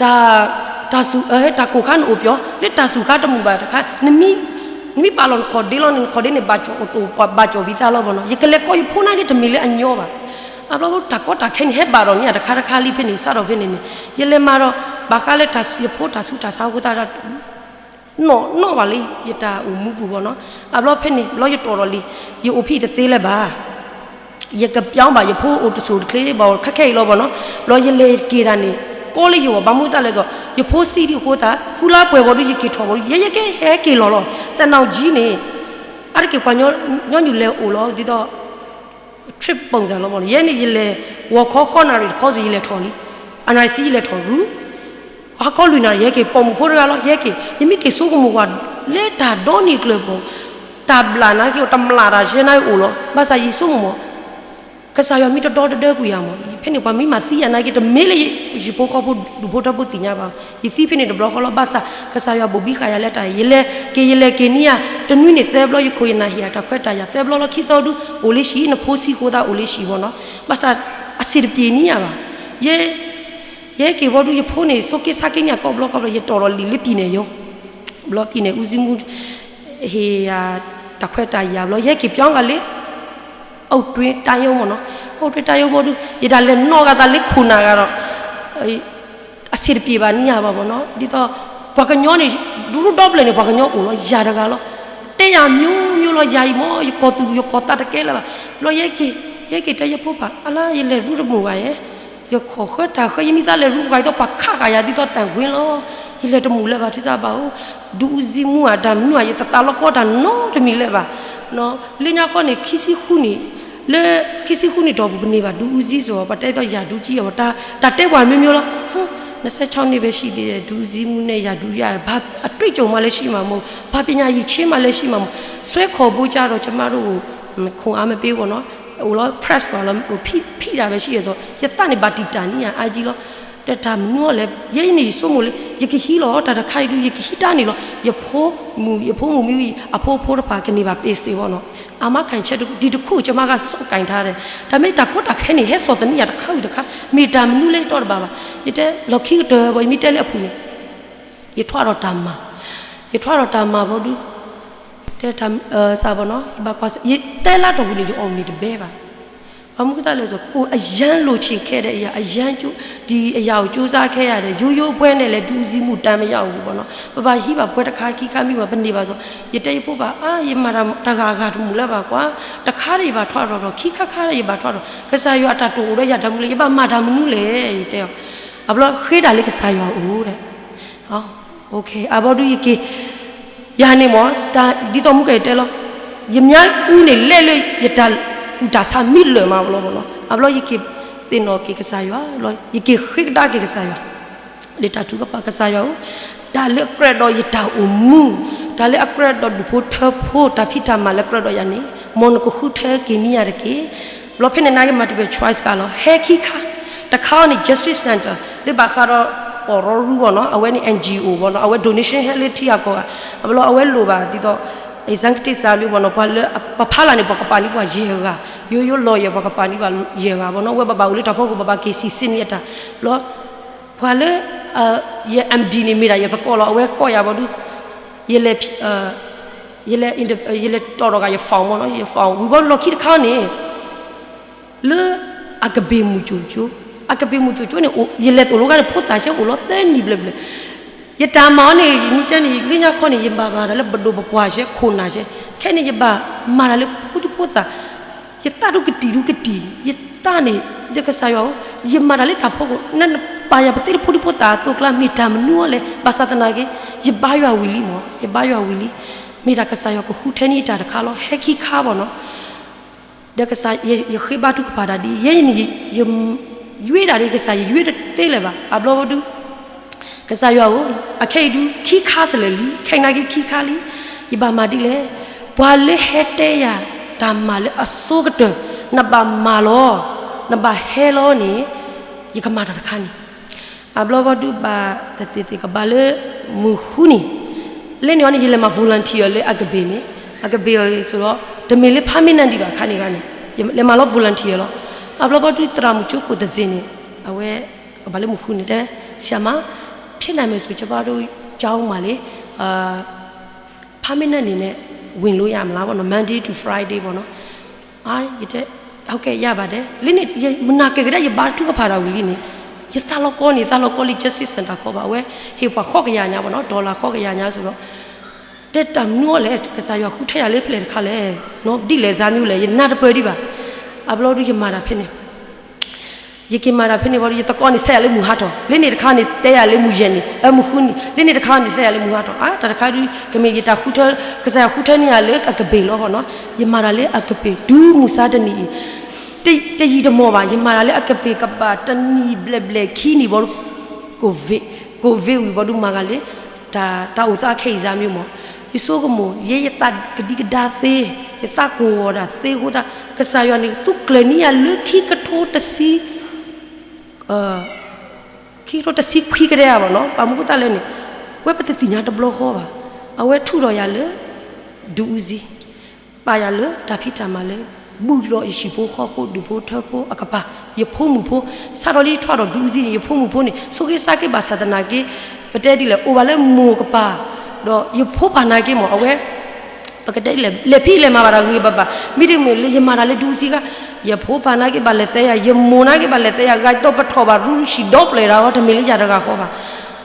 တၢ်စူၢ် တၢ်ကိၢ်ခါနအိၣ်ပျီ လၢတၢ်စူၢ်ခါတမုာ်ဘၣ်တခါ နမ့ၢ်ပာ်လီၤနခီၣ်ဒ့လီၤန့ၣ် နခီၣ်ဒ့န့ၣ် ဘၣ်ကၠီၣ်အိၣ်တအိၣ် ဘၣ်ကၠီၣ်ဝံသးလီၤဘၣ်နီၤ ယကလဲၤကိးယဖိနာ်က့တမ့ၢ်လၢအညီဘၣ်. အဘျီတၢ်ကီတၢ်ခဲန့ၣ် ဟဲဘၣ်ဒီးန့ၢ်ယၤတခါတခါလံဖဲန့ၣ် စးထီၣ်ဖဲန့ၣ်န့ၣ် ယလဲၤမၤဒီး ဘၣ်ဃးလၢယဖိတၢ်ဆူးတၢ်ဆါအဃိသတးဒီး နီၣ်နီၣ်ဘၣ်လၢယတၢ်အိၣ်မူပူၤဘၣ်နီၤ. အဘျီဖဲန့ၣ် ဘျီယတီၢ်ဒီးလံ ယအိၣ်ဖံးတသ့လၢၤဘၣ် ယကပျီဘၣ်ယဖိအိၣ်တစိၤတချ့ဘၣ် ခဲခဲအံၤလီၤဘၣ်နီၤ. ဘျီယလဲၤက့ၤတၢ်န့ၣ် ကီလၢယဂီၢ် ဘၣ်မနုၤတၢ်လဲၣ်သိး ယဖိဆံးဒံးအဃိသတး ဃုလါပှဲၤဘီဒုး ယက့ၤထီၣ်ဘီဒုး ယဲယကဟဲက့ၤလီၤလီၤ သနာ်က့န့ၣ် အါတက့ၢ်ပှၤညီနုၢ်လဲၤအိၣ်လီၤ ဒ်သိး trip ပုံစံလီၤမး ယဲန့ၣ် ယလဲၤ ဂီၤခီဃုနၣ်ရံၣ်တခီစ့ၢ် ယလဲၤထီၣ်လံ အနံၤဆံယလဲၤထီၣ်ရူ ဟါခီလွံၢ်နၣ်ရံၣ် ယဟဲက့ၤ ပိာ်မုၣ်ဖိတဂၤလီၤ ယဟဲက့ၤ ယမ့ၢ်က့ၤဆိကမိၣ်ကွၢ် လၢတၢ်ဒီနံၤကျၢၤပူၤ တၢ်ဘျၣ်နာ်က့ တမျၢ်တၢ်ယဲနာ်က့အိၣ်လီၤ ဘၣ်ဆၣ်ယဆိကမိၣ် ကစၢ်ယွၤမ့ၢ်တဒီတဒၢကွံာ်ယၤမး ဖဲန့ၣ်ပှၤမ့ၢ်မၤသံယၤနာ်က့ တမ့ၢ်လၢယဖိဃီဖိဒူၣ်ဖိထၢဖိသ့ၣ်ညါဘၣ် ယသံဖဲန့ၣ်တဘျီဃီလီၤ ဘၣ်ဆၣ် ကစၢ်ယွၤဘိၣ်ဘံဃာ်ယၤလၢတၢ် ယလဲၤက့ၤ ယလဲၤက့ၤန့ၢ်ယၤ တနွံန့ၣ်သၢဘျီ ယခိၣ်ယနၢ်ဟ့ၣ်ယၤ တၢ်ခွဲးတၢ်ယာ် သၢဘျီလီၤ ခံသီဒုး အိၣ်လၢဟံၣ် နဖိဆံးဃိသးအိၣ်လၢဟံၣ်ဘၣ်နီၤ ဘၣ်ဆၣ် အဆင်တပြေန့ၢ်ယၤဘၣ် ယ ယဟဲက့ၤဘီဒုး ယဖိန့ၣ် ဆိးက့ဆါက့န့ၢ်ယၤကိးဘျီကိးဘျီ ယတီၢ်ဒီးလံာ်လၢပံၤနဲၣ်ယိ ဘျီပံၤနဲၣ် ဦးစီးမှူး ဟ့ၣ်ယၤ တၢ်ခွဲးတၢ်ယာ်ဘျီ ယဟဲက့ၤပၠီဂၤလၢ အုပ်ထွေးတိုင်းရုံးမးနီၤ အုပ်ထွေးတိုင်းရုံးဘီဒုး ယတၢ်လဲၤနီၣ်ဂၤသးလၢခိၣ်နၢ်ဂၤဒီး အဆင်တပြေဘၣ်န့ၢ်ယၤဘၣ်မးနီၤ ဒ်သိး ပှၤကညီန့ၣ် ဒူဒူဒီပျၢၤန့ၣ် ပှၤကညီအိၣ်လီၤ ယၤတဂၤလီၤ တဲယၤမျိုးမျိုးလီၤ ယၤအံၤမ့ၢ် ယကီၢ်သူ ယကီၢ်သးတကဲလၢၤဘၣ် ဘျီယဟဲက့ၤ ယဟဲက့ၤတဲယဖိပၢ် အလါ ယလဲၤရူတမုာ်ဘၣ်ယဲ ယခိၣ်ဃၢတၢ်ဃၢ ယမ့ၢ်သးလဲၤရူပှၤ ယသီပှၤခးဃာ်ယၤ ဒ်သိးတၢ်ဝ့လီၤ ယလဲၤတမုာ်လၢၤဘၣ် ထံၣ်သးဘၣ်ဧိ ဒုးအူစံမူဧါ တၢ်မနုၤဧါ ယတသးလီၤကီတၢ်နီတမံၤလၢၤဘၣ် လၢညါခီန့ၣ် ခံဆံဃုနံၣ် လၢခံဆံဃုနံၣ်တီၢ်ပူၤ ပန့ၢ်ဘၣ်ဒုးအူစံစ့ၢ် ပှၤတဲသိးယၤဒုးကံအီၤ တၢ်တဲပှၤမျိုးမျိုးလီၤ နှစ်ဆယ့်ခြောက်နှစ်ပဲရှိသေးတယ် ဒုးအူစံမူန့ၣ် ယၤဒုးယၤ ဘာအတွေ့အကြုံမှလည်းရှိမှာမဟုတ် ဘာပညာရည်ချင်းမှလည်းရှိမှာမဟုတ် ဆွဲခေါ်ဖို့ကြတော့ ကျမတို့ကို ခွန်အားမပေးဘူးပေါ့နော် အိၣ်လီၤ press ပှၤလီၤ ဖံးတၢ်ပဲရှိတယ်ဆို ယသးန့ၣ် ဘၣ်တံာ်တာ်န့ၢ်ယၤအါကံလီၤ ဒီးတၢ်မနုၤလဲၣ် ယဲအံၤန့ၣ် ယဆိကမိၣ်လၢ ယကဟံးလီၤ တၢ်တခါအံၤဒုး ယကဟံးတၢ်န့ၣ်လီၤ ယဖိမုၣ် ယဖိမုၣ်မံဝံၤ အဖိအဖိတဖၣ်ကန့ၢ်ဘၣ်ပ့ၢ်စ့ၢ်ဝီနီၤ အမါခၢၣ်ဆၢတကူ ဒ်တခိၣ်ကမါဂၤစီၣ်ကၢ်ထါဒီး တၢ်မ့ၢ်တၢ်ကီတၢ်ခဲန့ၣ် ဟဲစိာ်သနံးယၤတခါဝံၤတခါ မ့ၢ်တၢ်မနုၤလၢယတီတဘၣ်ဘၣ် ယတဲလီၢ်ခံကတၢၢ်ဘၣ် ယမ့ၢ်တဲလၢအပူၤန့ၣ် ယထွဲဒီးတၢ်မၤ ယထွဲဒီးတၢ်မၤဘီဒုး တဲ စးဘီနီၤ ယဘၣ်ကွၢ် ယတဲလၢတီၢ်ပူၤန့ၣ် ယအီၣ်မ့ၤတဘဲဘၣ် ဘၣ်မနုၤဃိသတးလဲၣ်ဆို ကိုယ်အရမ်းလိုချင်ခဲ့တဲ့အရာ အရမ်း ဒီအရာကိုကြိုးစားခဲ့ရတယ် ရိုးရိုးအပွဲနဲ့လည်း ဒုးအူစံမူတမ်းမရဘူးပေါ့နော် ပဘၣ်ဟံးဘၣ်ပွဲတခါခံခါမံဘၣ် ပန့ၢ်ဘၣ်စီၤ ယတဲယဖိဘၣ် အါ ယမၤတၢ်ဂၤအဂၤတမုာ်လၢၤဘၣ်ကွၢ် တခါတယဘၣ်ထွဲဒီးဒီး ခံခါခါတယဘၣ်ထွဲဒီး ကစၢ်ယွၤအတၢ်တိာ်အိၣ်ဒီးယၤတမုာ်လဲၣ် ယဘၣ်မၤတၢ်မနုၤလဲၣ် ယတဲအီၤ အဘျီဃ့တၢ်လၢကစၢ်ယွၤအအိၣ်ဒီး အဘီဒုးယက့ၤ ယၤန့ၣ်မ့ၢ် ဒ်သိးမုၢ်ကဲၣ်တဲလီၤ ယမါအူန့ၣ်လဲၣ်လၢယတၢ်ကူၣ်တၢ်ဆးမံလၢာ်မးလီၤမ့ၢ်နီၤ အဘျီယက့ၤသ့ၣ်နီၣ်က့ၤကစၢ်ယွၤ ယက့ၤဃ့ကဒါက့ၤကစၢ်ယွၤ လၢတၢ်ထုကဖၣ်ကစၢ်ယွၤဧၢ တၢ်လၢအကြၢးဒီးယတၢ်အိၣ်မူ တၢ်လၢအကြၢးဒီးဒူၣ်ဖိထၢဖိ တၢ်ဖံးတၢ်မၤလၢအကြၢးဒီးယၤန့ၣ် မ်နကဃုထၢက့ၤန့ၢ်ယၤတက့ၢ် ဘျီဖဲန့ၣ်နာ်က့ multiple choice ကလီၤ ဟဲခံခါ တခါအံၤန့ၣ် Justice Center လၢဘၣ်ဃးဒီး ပီၢ်ရီရူဘီနီၤ အဝဲန့ၣ် NGO ဘီနီၤ အဝဲ donation ဟဲလၢထံအကီၢ်ဂၤ အဘျီအဝဲလိၣ်ဘၣ်ဒ်သိး executive စးလံဘီနီၤ ပှၤလၢပဖးလၢ်န့ၣ် ပှၤကပာ်န့ၢ်ပှၤယဲၢ်ဂၤ ယိယိလီၤယဲၢ် ပှၤကပာ်န့ၢ်ပှၤယဲၢ်ဂၤဘီနီၤ အဝဲဘၣ်ဘၣ်အိၣ်လၢတၢ်ဖီခိၣ် ပဘၣ်က့ၤစံးဆ့န့ၢ်အတၢ် ဘျီ ပှၤလၢ ယ MD န့ၣ်မ့ၢ်ဒၣ်ယသကိးလီၤ အဝဲကိးယၤဘီဒုး ယလဲၤ ယလဲၤ ယလဲၤတီၢ်ဒီးဂၤယ form မ့ၢ်နီၤ ယ form ဝံၤဘီလီၢ်ခံတခါန့ၣ် လၢအကဘ့ၣ်မုၢ်ကၠိကၠိ အကဘ့ၣ်မုၢ်ကၠိကၠိန့ၣ် ယလဲၤသိၣ်လိခါန့ၣ် ဖိသၣ်ဆဲအိၣ်လီၤသၢနံၣ်ဘျဲၣ်ဘျဲၣ် ယတၢ်မၤအီၤန့ၣ် ယမ့ၢ်တဲန့ၣ် လၢညါခီန့ၣ် ယဘၣ်ဘၣ်ဒီးလၢပဒိၣ်ပပှၢ်ဆဲ ခိၣ်နၢ်ဆဲ ခဲအံၤန့ၣ် ယဘၣ်မၤတၢ်လၢဖိဒံဖိသၣ်, ယသးဒိၣ်ကတံာ်ဒိၣ်ကတံာ်, ယသးန့ၣ် ဒီးကစၢ်ယွၤဧၢ, ယမၤတၢ်လၢတၢ်ဖီခိၣ်, နပာ်ယၤပသ့လၢဖိဒံဖိသၣ်အသိးကျါ မ့ၢ်တၢ်မနုၤအီၤလဲၣ်, ဘၣ်ဆၣ်သနာ်က့ ယဘါယွၤဝံၤလံမၢ်, ယဘါယွၤဝံၤလံ, မ့ၢ်တၢ်ကစၢ်ယွၤကဃုထၢန့ၢ်ယတၢ်တခါလီၤ, ဟဲခံခါဘၣ်နီၤ ဒီးကစၢ် ယဃ့ဘါထုကဖၣ်တၢ်ဒ်အံၤ, ယဲယဲဒၣ်ဒ်ကစၢ် ယယွ့တသ့လၢၤဘၣ်, အဘျီဘီဒုး ကစၢ်ယွၤဧၢ, အခဲအံၤဒုး ခံခါစလဲာ်လံ, ခဲအံၤနာ်က့ခံခါလံ, ယဘၣ်မၤဒ်လဲၣ်, ပှၤလၢဟဲတဲယၤတၢ်မၤလၢအဆိကတၢၢ်, နဘၣ်မၤလီၤ, နဘၣ်ဟဲလီၤန့ၣ်, ယကမၤတၢ်တခါန့ၣ် အဘျီဘီဒုးဘၣ်တသ့ၣ်သ့ၣ်ကဘၣ်လၢမုၢ်ဃုနံၤ, လၢန့ၣ်အီၤန့ၣ် ယလဲၤမၤ volunteer လၢအကဘ့ၣ်န့ၣ်, အကဘ့ၣ်အီၤန့ၣ်ဆိဒီး တမ့ၢ်လၢ permanent ဒံးဘၣ်ခါန့ၣ်ဂၤန့ၣ်, လဲၤမၤလီၤ volunteer လီၤ. အဘျီဘီဒုးသရၣ်မုၣ်ကၠိခိၣ်တစ့ၣ်န့ၣ်, အဝဲကဘၣ်လၢမုၢ်ဃုနံၤတဲ, ဆရာမ, ဖြစ်နိုင်မယ်ဆို ကျမတို့ကျောင်းမှာလေ, permanent အနေနဲ့ဝင်လို့ရမလားပေါ့နော်, Monday to Friday ပေါ့နော်. ယတဲ, ဟုတ်ကဲ့ ရပါတယ်, လၢန့ၣ် မနၤကဲကဒါ ယဘါထုကဖၣ်တၢ်ဝံၤလံန့ၣ်, ယသးလီၤကီန့ၣ် သးလီၤကီလံ Justice Center ခီဘၣ်, အဝဲဟ့ၣ်ပှၤဃိးကယၤညါပေါ့နော်, dollar ဃိးကယၤညါဆိဒီး, တဲတၢ်မနုၤအီၤလဲၣ်, ကစၢ်ယွၤဃုထၢယၤလၢဖဲလဲၣ်တခါလဲၣ်, ဒ်လဲၣ်စါမနုၤလဲၣ်, ယနၢ်တပၢၢ်ဒံးဘၣ်. အဘျီဒုးယမၤတၢ်ဖဲန့ၣ် ယက့ၤမၤတၢ်ဖဲန့ၣ်ဘီဒုး ယသကိးန့ၣ် ဆဲးယၤလၢမုၢ်ဟါထီၣ်, လၢန့ၣ်တခါန့ၣ် တဲယၤလၢမုၢ်ယဲၢ်နံၤ, အမုၢ်ဃုနံၤ, လၢန့ၣ်တခါန့ၣ် ဆဲးယၤလၢမုၢ်ဟါထီၣ်, အါ တၢ်တခါဒုး ကမ့ၢ်ယတၢ်ဃုထၢ, ကစၢ်ယွၤဃုထၢန့ၢ်ယၤလၢအကပ့ၤလီၤဘီနီၤ, ယမၤတၢ်လၢအကပ့ၤ တုၤမုၢ်ဆါတနံၤအံၤ, တယံာ်တမီၢ်ဘၣ်, ယမၤတၢ်လၢအကပ့ၤကဘၣ်တနံၣ်ဘျဲၣ်ဘျဲၣ်ခံနံၣ်ဘီဒုး COVID, COVID ဝံၤဘီဒုးမၤဂၤလၢ တၢ်အိၣ်သးခဲအံၤစါမ့ၢ်မီၢ်, ယဆိကမိၣ် ယဲယသးကဒံကဒါသ့, ယသးကိၢ်ဂီၤဒၣ်သ့အဃိသတး ကစၢ်ယွၤန့ၣ် သူကျဲၤန့ၢ်ယၤလၢခံကထိတဆံ, ခံကထိတဆံခွံကဒဲဧါဘီနီၤ, ဘၣ်မနုၤအဃိသတးလဲၣ်န့ၣ်, ဝဲပတသ့ၣ်ညါတဘျီဃီဘၣ်, အဝဲထုးထီၣ်ယၤလၢ ဒုးအူစံ ပာ်ယၤလၢတၢ်ဖံးတၢ်မၤလၢ ဘူးဒီးယဟံၣ်ဖိဃီဖိဒူၣ်ဖိထၢဖိအကပၤ, ယဖိမုၣ်ဖိ, စးထီၣ်လၢယထွဲဒီးဒုးအူစံန့ၣ် ယဖိမုၣ်ဖိန့ၣ် ဆိၣ်ဂ့ၤစးက့ၤဘၣ်ဆၣ်သနာ်က့, ပတဲဒ်လဲၣ် အိၣ်ဘၣ်လၢမိၢ်ကပၤ, ဒီးယဖိပၢ်နာ်က့မီၢ် အဝဲ ပကတဲဒ်လဲၣ် လဲၤဖံးလဲၤမၤဘၣ်တၢ်ဂ့ၤဂ့ၤဘၣ်ဘၣ်, မ့တမ့ၢ်လၢယမၤတၢ်လၢဒုးအူစံခါ, ယဖိပၢ်နာ်က့ဘၣ်လဲၤသဲယၤ, ယမိၢ်နာ်က့ဘၣ်လဲၤသဲယၤ, ဂၤဒီးပထီၣ်ဘၣ်ရူဆံးဒီပျဲၢ်တၢ်ဂီၤ တမ့ၢ်လၢယၤတဂၤဃီဘၣ်.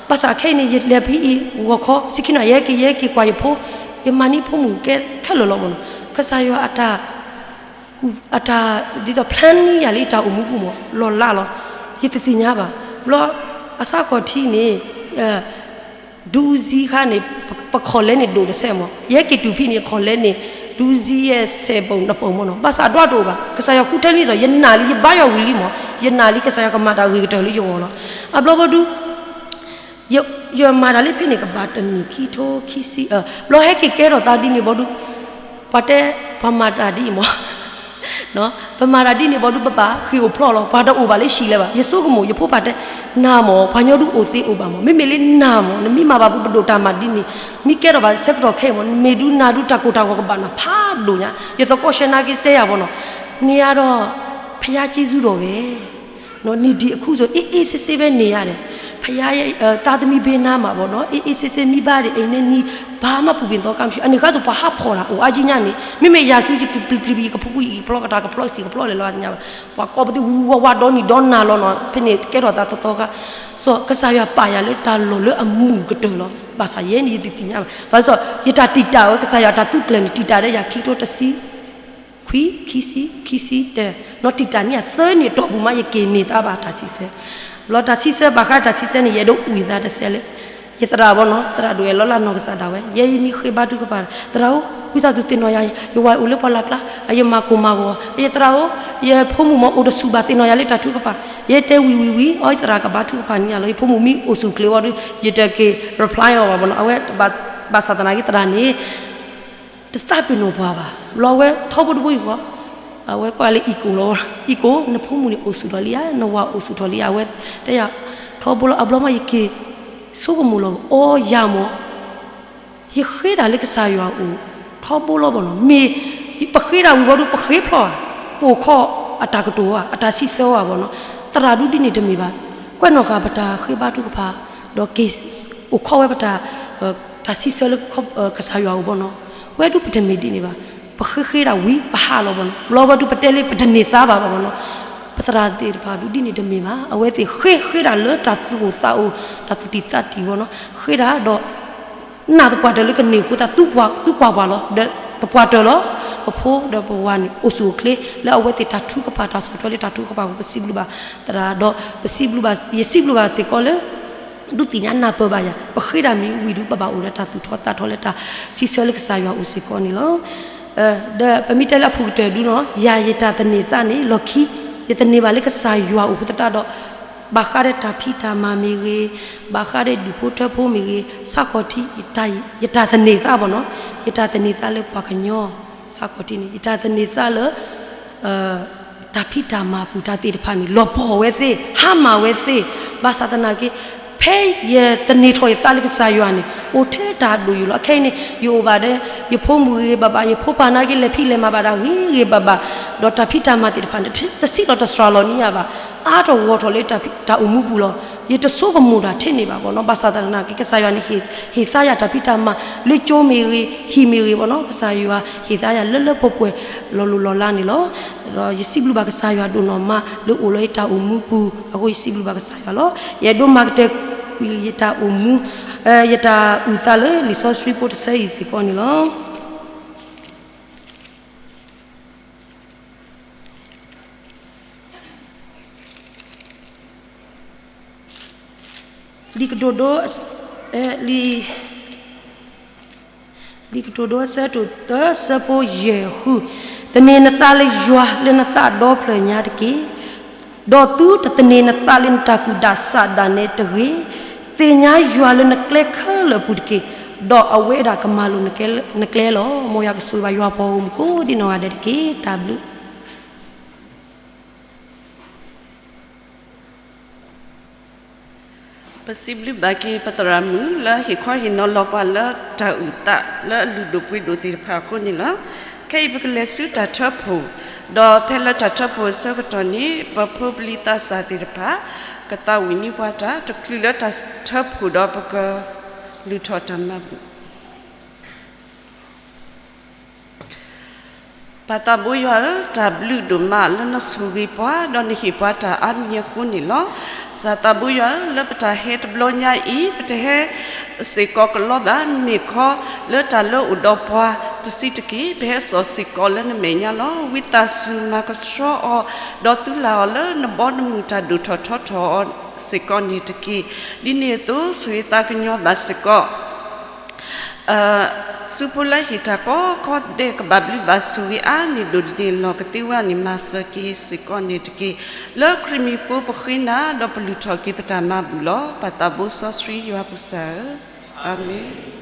ဘၣ်ဆၣ်ခဲအံၤန့ၣ် ယလဲၤဖံးအံၤ ဂီၤခီ ဆံခံနၣ်ရံၣ် ယဟဲက့ၤ ယဟဲက့ၤကွၢ်ယဖိ, ယမၤန့ၢ်ဖိမုၣ်ကဲခဲလၢာ်လီၤမီၢ်နီၤ, ကစၢ်ယွၤအတၢ် အတၢ် ဒ်သိး plan န့ၢ်ယၤလၢယတၢ်အိၣ်မူပူၤမီၢ် လီၤလးလီၤ, ယတသ့ၣ်ညါဘၣ်. ဘျီ အစးခီၣ်ထံးန့ၣ် ဒုးအူစံခါန့ၣ် ပခီၣ်လဲန့ၣ်ဒိၣ်တစဲးမီၢ်, ယဟဲက့ၤတုၤဖဲန့ၣ် ယခီၣ်လဲန့ၣ် ဒုးအူစံယဲၢ်ဆဲးပိာ်နပိာ်မီၢ်နီၤ, ဘၣ်ဆၣ်အဒွးတအိၣ်ဘၣ်, ကစၢ်ယွၤဃုထၢန့ၢ်သိး ယနာ်လံ ယဘါယွၤဝံၤလံမီၢ်, ယနာ်လံ ကစၢ်ယွၤကမၤတၢ်ဂ့ၤကတၢၢ်လၢယဂီၢ်လီၤ. အဘျီဘီဒုး ယမၤတၢ်လၢဖဲန့ၣ်ကဘၣ်တနံၣ်ခံထိခံဆံ, ဘျီဟဲက့ၤကဲထီၣ်သးဒ်န့ၣ်ဘီဒုး, ပှၤတဲ ပှၤမၤတၢ်ဒ်အံၤမီၢ်, ပမၤတၢ်ဒ်န့ၣ်ဘီဒုး ပဘၣ်ဃ့ၢ်အိၣ်ဖျီၣ်လီၤ, ပှၤတအိၣ်ဘၣ်လၢဟံၣ်လၢၤဘၣ်. ယဆိကမိၣ် ယဖိပၢ်တဲ နၤမီၢ် ပှၤညီဒုးအိၣ်သ့အိၣ်ဘၣ်မီၢ်, မ့မ့ၢ်လၢနၤမီၢ် နမ့ၢ်မၤဘၣ်ပူၤပဒိၣ်တၢ်မၤဒ်န့ၣ်, မ့ၢ်ကဲထီၣ်ဘၣ်ဆၢကတီၢ်ခဲအံၤမီၢ် နမ့ၢ်ဒုးနၤဒုးတၢ်ကိၢ်တၢ်ဂီၤကဘၣ်နၤဖးဒိၣ်ညါ. ယသကိးရှဲနာ်က့တဲယၤဘီနီၤ, န့ၣ်ယၤဒီး ဘုရားကျေးဇူးတော်ပဲ နေဒံးအခုဆို အေးအေးဆေးဆေးပဲနေရတယ်. ဘုရားရဲ့ သားသမီးပေးနားမှာပေါ့နော် အေးအေးဆေးဆေး မိဘတွေအိမ်နဲ့နီး ဘာမှပူပင်သောကမရှိ အန့ၣ်ခါသိးပှၤဟးဖီၣ်တၢ်အိၣ်အါကညါန့ၣ် မ့မ့ၢ်ယၤဆူယကပျံၤပျံၤ ယကဖူဖူ ယကဖျီကတၢ် ကဖျီစံာ်ကဖျီလဲၤလီၤသ့ၣ်ညါဘၣ် ပှၤကိးပသူဝံဝါဝါဒီနံၤဒီနၤလီၤနီၤ ဖဲန့ၣ်ကဲထီၣ်သးသီသီခါ စီၤကစၢ်ယွၤပာ်ယၤလၢတၢ်လီၢ်လၢအမုာ်ကတၢၢ်လီၤ. ဘၣ်ဆၣ်ယဲန့ၣ်ယတသ့ၣ်ညါဘၣ် ဘၣ်ဆၣ် ယတၢ်တံာ်တာ်ဝဲ ကစၢ်ယွၤတၢ်သုးကျဲၤန့ၣ် တံာ်တာ်ဒီးယၤခံကထိတဆံ ခွံ ခံဆံ ခံဆံတၢ နီၢ်တံာ်တာ်န့ၢ်ယၤ သၢနံၣ်အတီၢ်ပူၤမး ယက့ၤန့ၢ်သါဘၣ်တၢ်ဆံဆၢ ဘျီတၢ်ဆံဆၢဘၣ်ဃးတၢ်ဆံဆၢန့ၣ် ယအဲၣ်ဒိးဝံၣ်သးတစဲးလၢ ယသရၣ်ဘီနီၤ သရၣ်ဒိၣ်အဲၣ်လီၤလၢနီၢ်ကစၢ်ဒၣ်ဝဲ ယဲယမ့ၢ်ဃ့ဘါထုကဖၣ် သရၣ်ဧၢ ဝံသးစူၤသ့ၣ်နီၣ်ယၤ ယဝၤအိၣ်လၢပှၢ်လၢ်ကျါ ယမၤကိၢ်မၤဂီၤ ယသရၣ်ဧၢ ယဖိမုၣ်မ့ၢ်အိၣ်တဆူၣ်ဘၣ်သ့ၣ်နီၣ်ယၤလၢတၢ်ထုကဖၣ် ယတဲဝံၤဝံၤဝံၤ အီ ယသရၣ်ကဘါထုကဖၣ်န့ၢ်ယၤလီၤ ယဖိမုၣ်မ့ၢ်အိၣ်ဆူၣ်ချ့ဝံၤဒီး ယတက့ၤ reply အီၤဘၣ်ဘီနီၤ အဝဲ ဘၣ်ဆၣ်သနာ်က့သရၣ်န့ၣ် တသးပ့ၤနီၣ်ပှၤဘၣ် ဘျီဝဲထီဘိတဘိယူၢ်ဃီ အဝဲကွၢ်လၢ echo လီၤ echo နဖိမုၣ်န့ၣ်အိၣ်ဆူၣ်ထီၣ်လံဧါ နဝၤအိၣ်ဆူၣ်ထီၣ်လံဧါ အဝဲတဲယၤ ထီဘိလီၤ အဘျီမးယက့ၤ ဆိကမိၣ်လီၤ အီယၤမး ယဃ့တၢ်လၢကစၢ်ယွၤအအိၣ် ထီဘိလီၤဘီနီၤ မ့ၢ် ပဃ့တၢ်ဝံၤဘီဒုး ပဃ့ဖျီၣ်ဧါ ပအိၣ်ခိးအတၢ်ကတိၤဧါ အတၢ်စံးဆၢဧါဘီနီၤ သရၣ်ဒုးဒ်န့ၣ်တမ့ၢ်ဘၣ် ကွဲးနီၣ်ဃာ်ပတၢ်ဃ့ဘါထုကဖၣ် ဒီးက့ၤအိၣ်ခိးဝဲပတၢ် တၢ်စံးဆၢလၢ ကစၢ်ယွၤအအိၣ်ဘီနီၤ ဝဲဒုးပတမ့ၢ်ဒ်န့ၣ်ဘၣ် ပဃ့ဃ့တၢ်ဝံၤ ပဟးလီၤဘီနီၤ ဘျီဝဲဒုးပတဲလၢပတန့ၢ်သါဘၣ်ဘီနီၤ ပသရၣ်သ့ၣ်တဖၣ်ဒုးဒ်န့ၣ်တမ့ၢ်ဘၣ် အဝဲသ့ၣ်ဃ့ဃ့တၢ်လၢတၢ်သူၣ်အိၣ်သးအိၣ် တၢ်သူၣ်တံၢ်သးတံၢ်ဘီနီၤ ဃ့တၢ်ဒီး နာ်သပှၢ်တၢၢ်လၢကန့ၢ်အဃိသတး သူကွၢ်ပှၤလီၤ ဒီး သပှၢ်တၢၢ်လီၤ. ပဖိဒီးပဝၤန့ၣ် အိၣ်ဆူၣ်အိၣ်ချ့ လၢအဝဲသ့ၣ်တၢ်ထုကဖၣ် တၢ်ဆီၣ်ထွဲလၢတၢ်ထုကဖၣ်အဃိ ပစံးဘျုးဘၣ်သရၣ်ဒီး ပစံးဘျုးဘၣ် ယစံးဘျုးဘၣ်စ့ၢ်ကီးလၢ ဒုးသ့ၣ်ညါနၢ်ပၢၢ်ဘၣ်ယၤ ပဃ့တၢ်မ့ၢ်ဝံၤဒီး ပဘၣ်အိၣ်ဒီးတၢ်သူၣ်ထီၣ်သးထီၣ်လၢတၢ်စံးဆၢလၢကစၢ်ယွၤအိၣ်စ့ၢ်ကီးန့ၣ်လီၤ. ဒီးပမ့ၢ်တဲလၢအဖုၣ်ကတၢၢ်ဒုနီၤ ယၤယတၢ်သန့ၤသးန့ၣ် လီၢ်ခံ ယသန့ၤဘၣ်လၢကစၢ်ယွၤအိၣ်အဃိသတးဒီး ဘၣ်ဃးဒီးတၢ်ဖံးတၢ်မၤမ့ၢ်ဂ့ၤ, ဘၣ်ဃးဒီးဒူၣ်ဖိထၢဖိမ့ၢ်ဂ့ၤ, ဆၣ်ခီၣ်ထံး ယတၢ်သန့ၤသးဘၣ်နီၤ, ယတၢ်သန့ၤသးလၢပှၤကညီ ဆၣ်ခီၣ်ထံးန့ၣ် ယတၢ်သန့ၤသးလၢ တၢ်ဖံးတၢ်မၤအပူၤတၢ်သ့ၣ်တဖၣ်န့ၣ် လီၤပှီၢ်ဝဲသ့ၣ် ဟါမၢ်ဝဲသ့ၣ်, ဘၣ်ဆၣ်သနာ်က့ ဖဲယသန့ၤထီၣ်ယသးလၢကစၢ်ယွၤန့ၣ် အိၣ်ထဲတၢ်ဒိၣ်ယိာ်လီၤ. အခဲအံၤန့ၣ် ယအိၣ်ဘၣ်ဒီး ယဖိမုၣ်ဂ့ၤဂ့ၤဘၣ်ဘၣ်, ယဖိပၢ်နာ်က့ လဲၤဖံးလဲၤမၤဘၣ်ဒၣ်ဂ့ၤဂ့ၤဘၣ်ဘၣ်, ဒီးတၢ်ဖံးတၢ်မၤသ့ၣ်တဖၣ်န့ၣ် တဆံးလီၤတစှၤလီၤန့ၢ်ယၤဘၣ်, အါထီၣ်ဂီၢ်ထီၣ်လၢတၢ်အိၣ်မူပူၤလီၤ. ယတဆိကမိၣ်တၢ်ထဲန့ၣ်ဘၣ်ဘၣ်နီၤ, ဘၣ်ဆၣ်သနာ်က့ ကစၢ်ယွၤန့ၣ် ဟ့ၣ်သးယၤတၢ်ဖံးတၢ်မၤ လၢကၠိမ့ၢ်ဂ့ၤ ဟံၣ်မ့ၢ်ဂ့ၤဘၣ်နီၤ, ကစၢ်ယွၤဟ့ၣ်သးယၤလၢလၢပှဲၤပှဲၤ လီၤလိၤလီၤလးန့ၣ်လီၤ. ဒီးယစံးဘျုးဘၣ်ကစၢ်ယွၤဒိၣ်နီၢ်မး လၢအိၣ်လၢယတၢ်အိၣ်မူပူၤအဃိ ယစံးဘျုးဘၣ်ကစၢ်ယွၤလီၤ. ယအဲၣ်ဒိးမၤကတၢၢ်ကွံာ်ယတၢ်အိၣ်မူ ယတၢ်အုၣ်သးလၢလံာ်စီဆှံဖိတဆၢအံၤစ့ၢ်ကီးန့ၣ်လီၤ. လံာ်ကတိၤဒိ လံာ် လံာ်ကတိၤဒိအဆၢဒိၣ်သၢ အဆၢဖိယဲၢ်ဃု, သန့ၤနသးလၢယွၤလၢနသးဒီဖျၢၣ်ညါတက့ၢ်. ဒီးသုတသန့ၤနသးလၢနတၢ်ကူၣ်ဒၣ်စးဒၣ်နဲတဂ့ၤ. သ့ၣ်ညါယွၤလၢနကျဲခဲလၢာ်အပူၤတက့ၢ်, ဒီးအဝဲဒၣ်ကမၤလိာ်နကျဲလီၤ. မ်ယွၤကဆိၣ်ဂ့ၤဘၣ်ယွၤပှၤဂီၢ်မုၢ်ကိးဒံးနီၢ်ဂၤဒဲးတက့ၢ်. တၢ်ဘျုး ပစံးဘျုးဘၣ်က့ၤပသရၣ်မုၣ်လၢဟ့ၣ်ခီဟ့ၣ်နီၤလီၤပှၤလၢတၢ်အုၣ်သး လၢအလုၢ်ဒိၣ်ပှ့ၤဒိၣ်သ့ၣ်တဖၣ်အဃိန့ၣ်လီၤ. ခဲအံၤပကလဲၤဆူတၢ်ထၢဖှိၣ်, ဒီးဖဲလၢတၢ်ထၢဖှိၣ်အဆၢကတီၢ်န့ၣ် ပဖိပလံၤသးစၢ်သ့ၣ်တဖၣ် ကသးဝံၣ်န့ၢ်ပှၤတၢ် တချုးလၢတၢ်ထၢဖှိၣ်ဒီးပကလုၢ်ထီၣ်တၢ်မၤဘူၣ် ပၢ်သးဘိယွၤဧၢ, တၢ်ဘျုးဒိၣ်မးလၢနဆိၣ်ဂ့ၤပှၤ ဒီးနဟ့ၣ်ပှၤတၢ်အါမံၤအဃိန့ၣ်လီၤ. ကစၢ်သးဘိယွၤဧၢ, လၢပတၢ်ဟဲတဘျီညါအံၤ ပတဟဲစ့ၢ်ကီးကလီဘၣ်, မ့ၢ်ခီလၢတၢ်လၢအိၣ်ဒီးပှၤတဆံးတက့ၢ်. ပဟဲစိာ်စ့ၢ်ကီးလၢနမဲာ်ညါလီၤ. ဝံသးစူၤမၤကဆှီအီၤ, ဒီးသုလၢ်အီၤလၢနဘီနမုၢ်တၢ်ဒိၣ်ထီၣ်ထီထီၣ်အီၤစ့ၢ်ကီးန့ၣ်တက့ၢ်. ဒ်န့ၣ်အသိး ဆိၣ်ဂ့ၤသးကညီၤဘၣ်စ့ၢ်ကီး စုဖိလၢဟ့ၣ်တၢ်ကိးခီဒဲး ကဘၣ်ဘျုးဘၣ်ဆိၣ်ဂ့ၤအါန့ၢ်ဒိၣ်န့ၢ်လီၤကသ့ဝဲန့ၣ် မၤစၢၤက့ၤစ့ၢ်ကီးန့ၣ်တက့ၢ်. လၢခရံာ်မံၤအဃိပဃ့နၤ ဒီးပလုၢ်ထီၣ်က့ၤပတၢ်မၤဘူၣ်လီၤ. ပၢ်သးဘိစီဆှံယွၤပကစၢ်ဧၢ, အၤမ့ၣ်.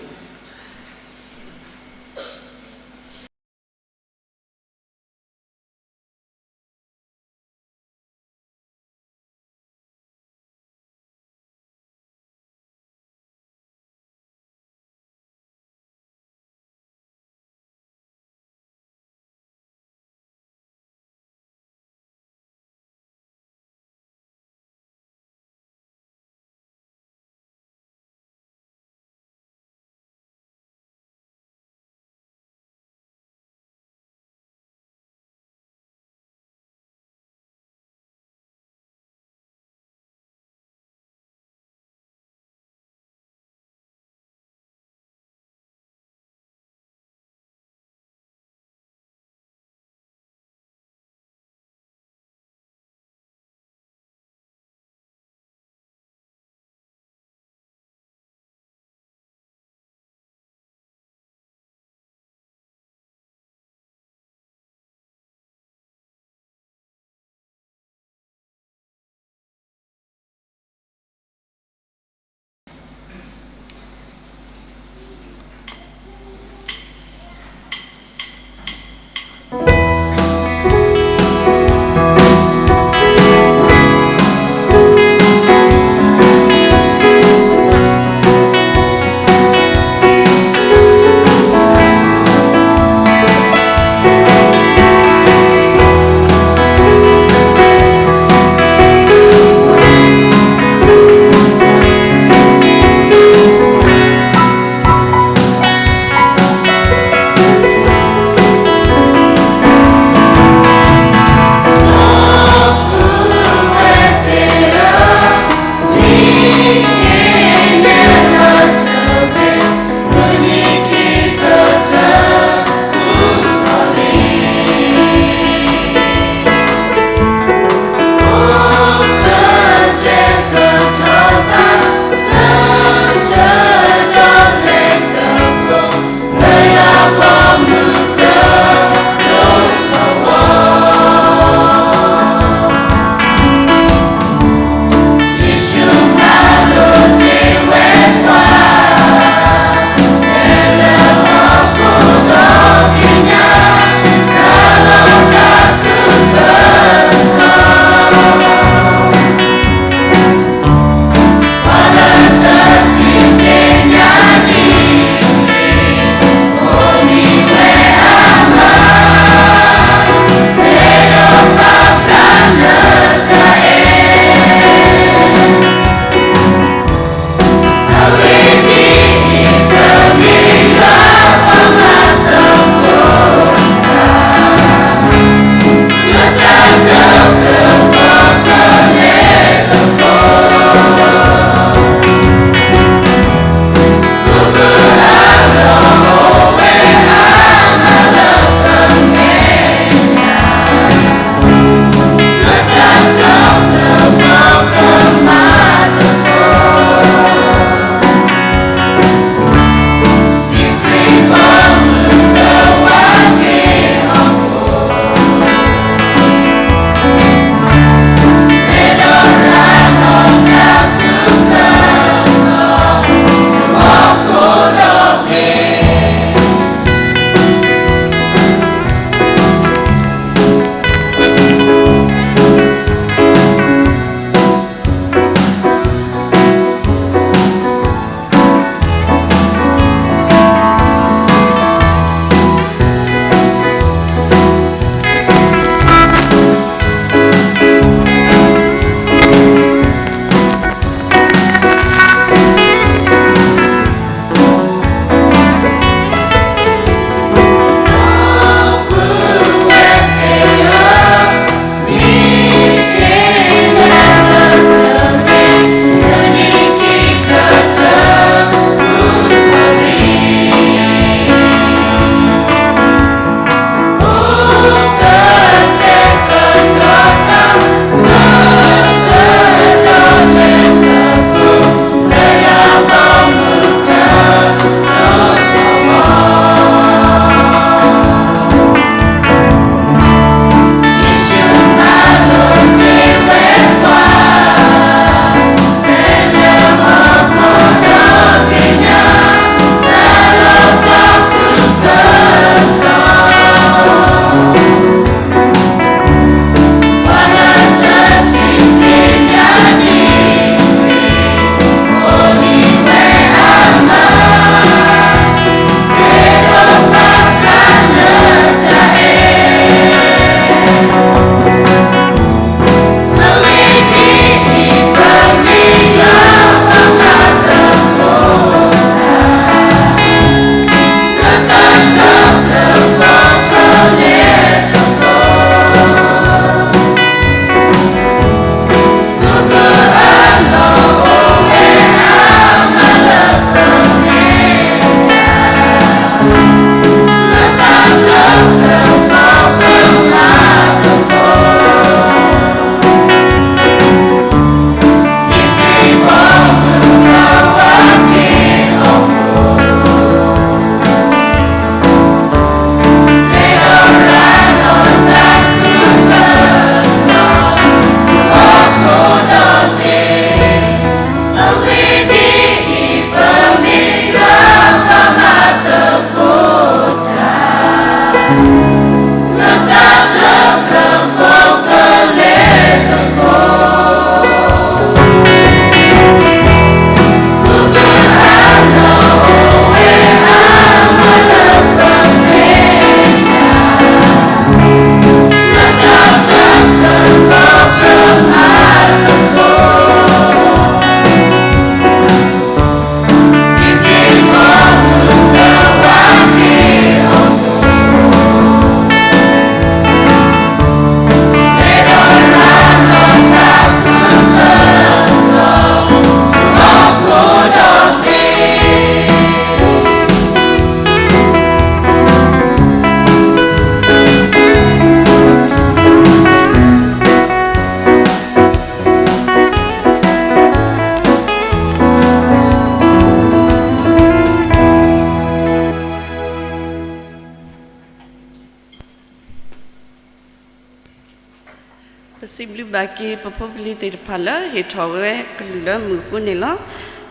စံးဘျုးဘၣ်က့ၤပဖိပလံၤသ့ၣ်တဖၣ်လၢဟ့ၣ်ထီၣ်ဝဲကလုၢ်လၢမုာ်အဃိန့ၣ်လီၤ.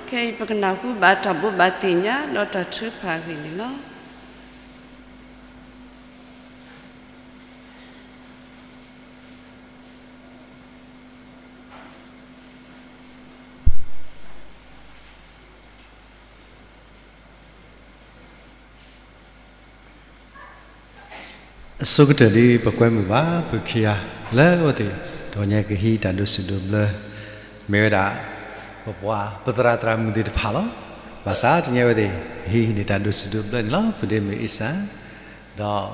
ခဲအံၤပကနၢ်ဟူဘၣ်တၢ်ဘိးဘၣ်သ့ၣ်ညါဒီးတၢ်ထုကဖၣ်အဂ့ၢ်န့ၣ်လီၤ. အဆိကတၢၢ်ဒ်ပကွဲမုာ်ဘၣ် ပခံဂၤ လၢအဝဲသ့ၣ် တဂီၤညါကဟံးတၢ်ဒိးစံးဒိးဘျၢ မ့ၢ်ဝဲဒၣ် ပပှၤပသရၣ်သရၣ်မုၣ်သ့ၣ်တဖၣ်လီၤ. ဘၣ်ဆၣ်တနံၤအံၤအဝဲသ့ၣ် ဟံးန့ၢ်တၢ်ဒိးစံးဒိးဘျၢန့ၣ်လီၤ. ဖုဒ့မုၣ်အ့စၢ် ဒီး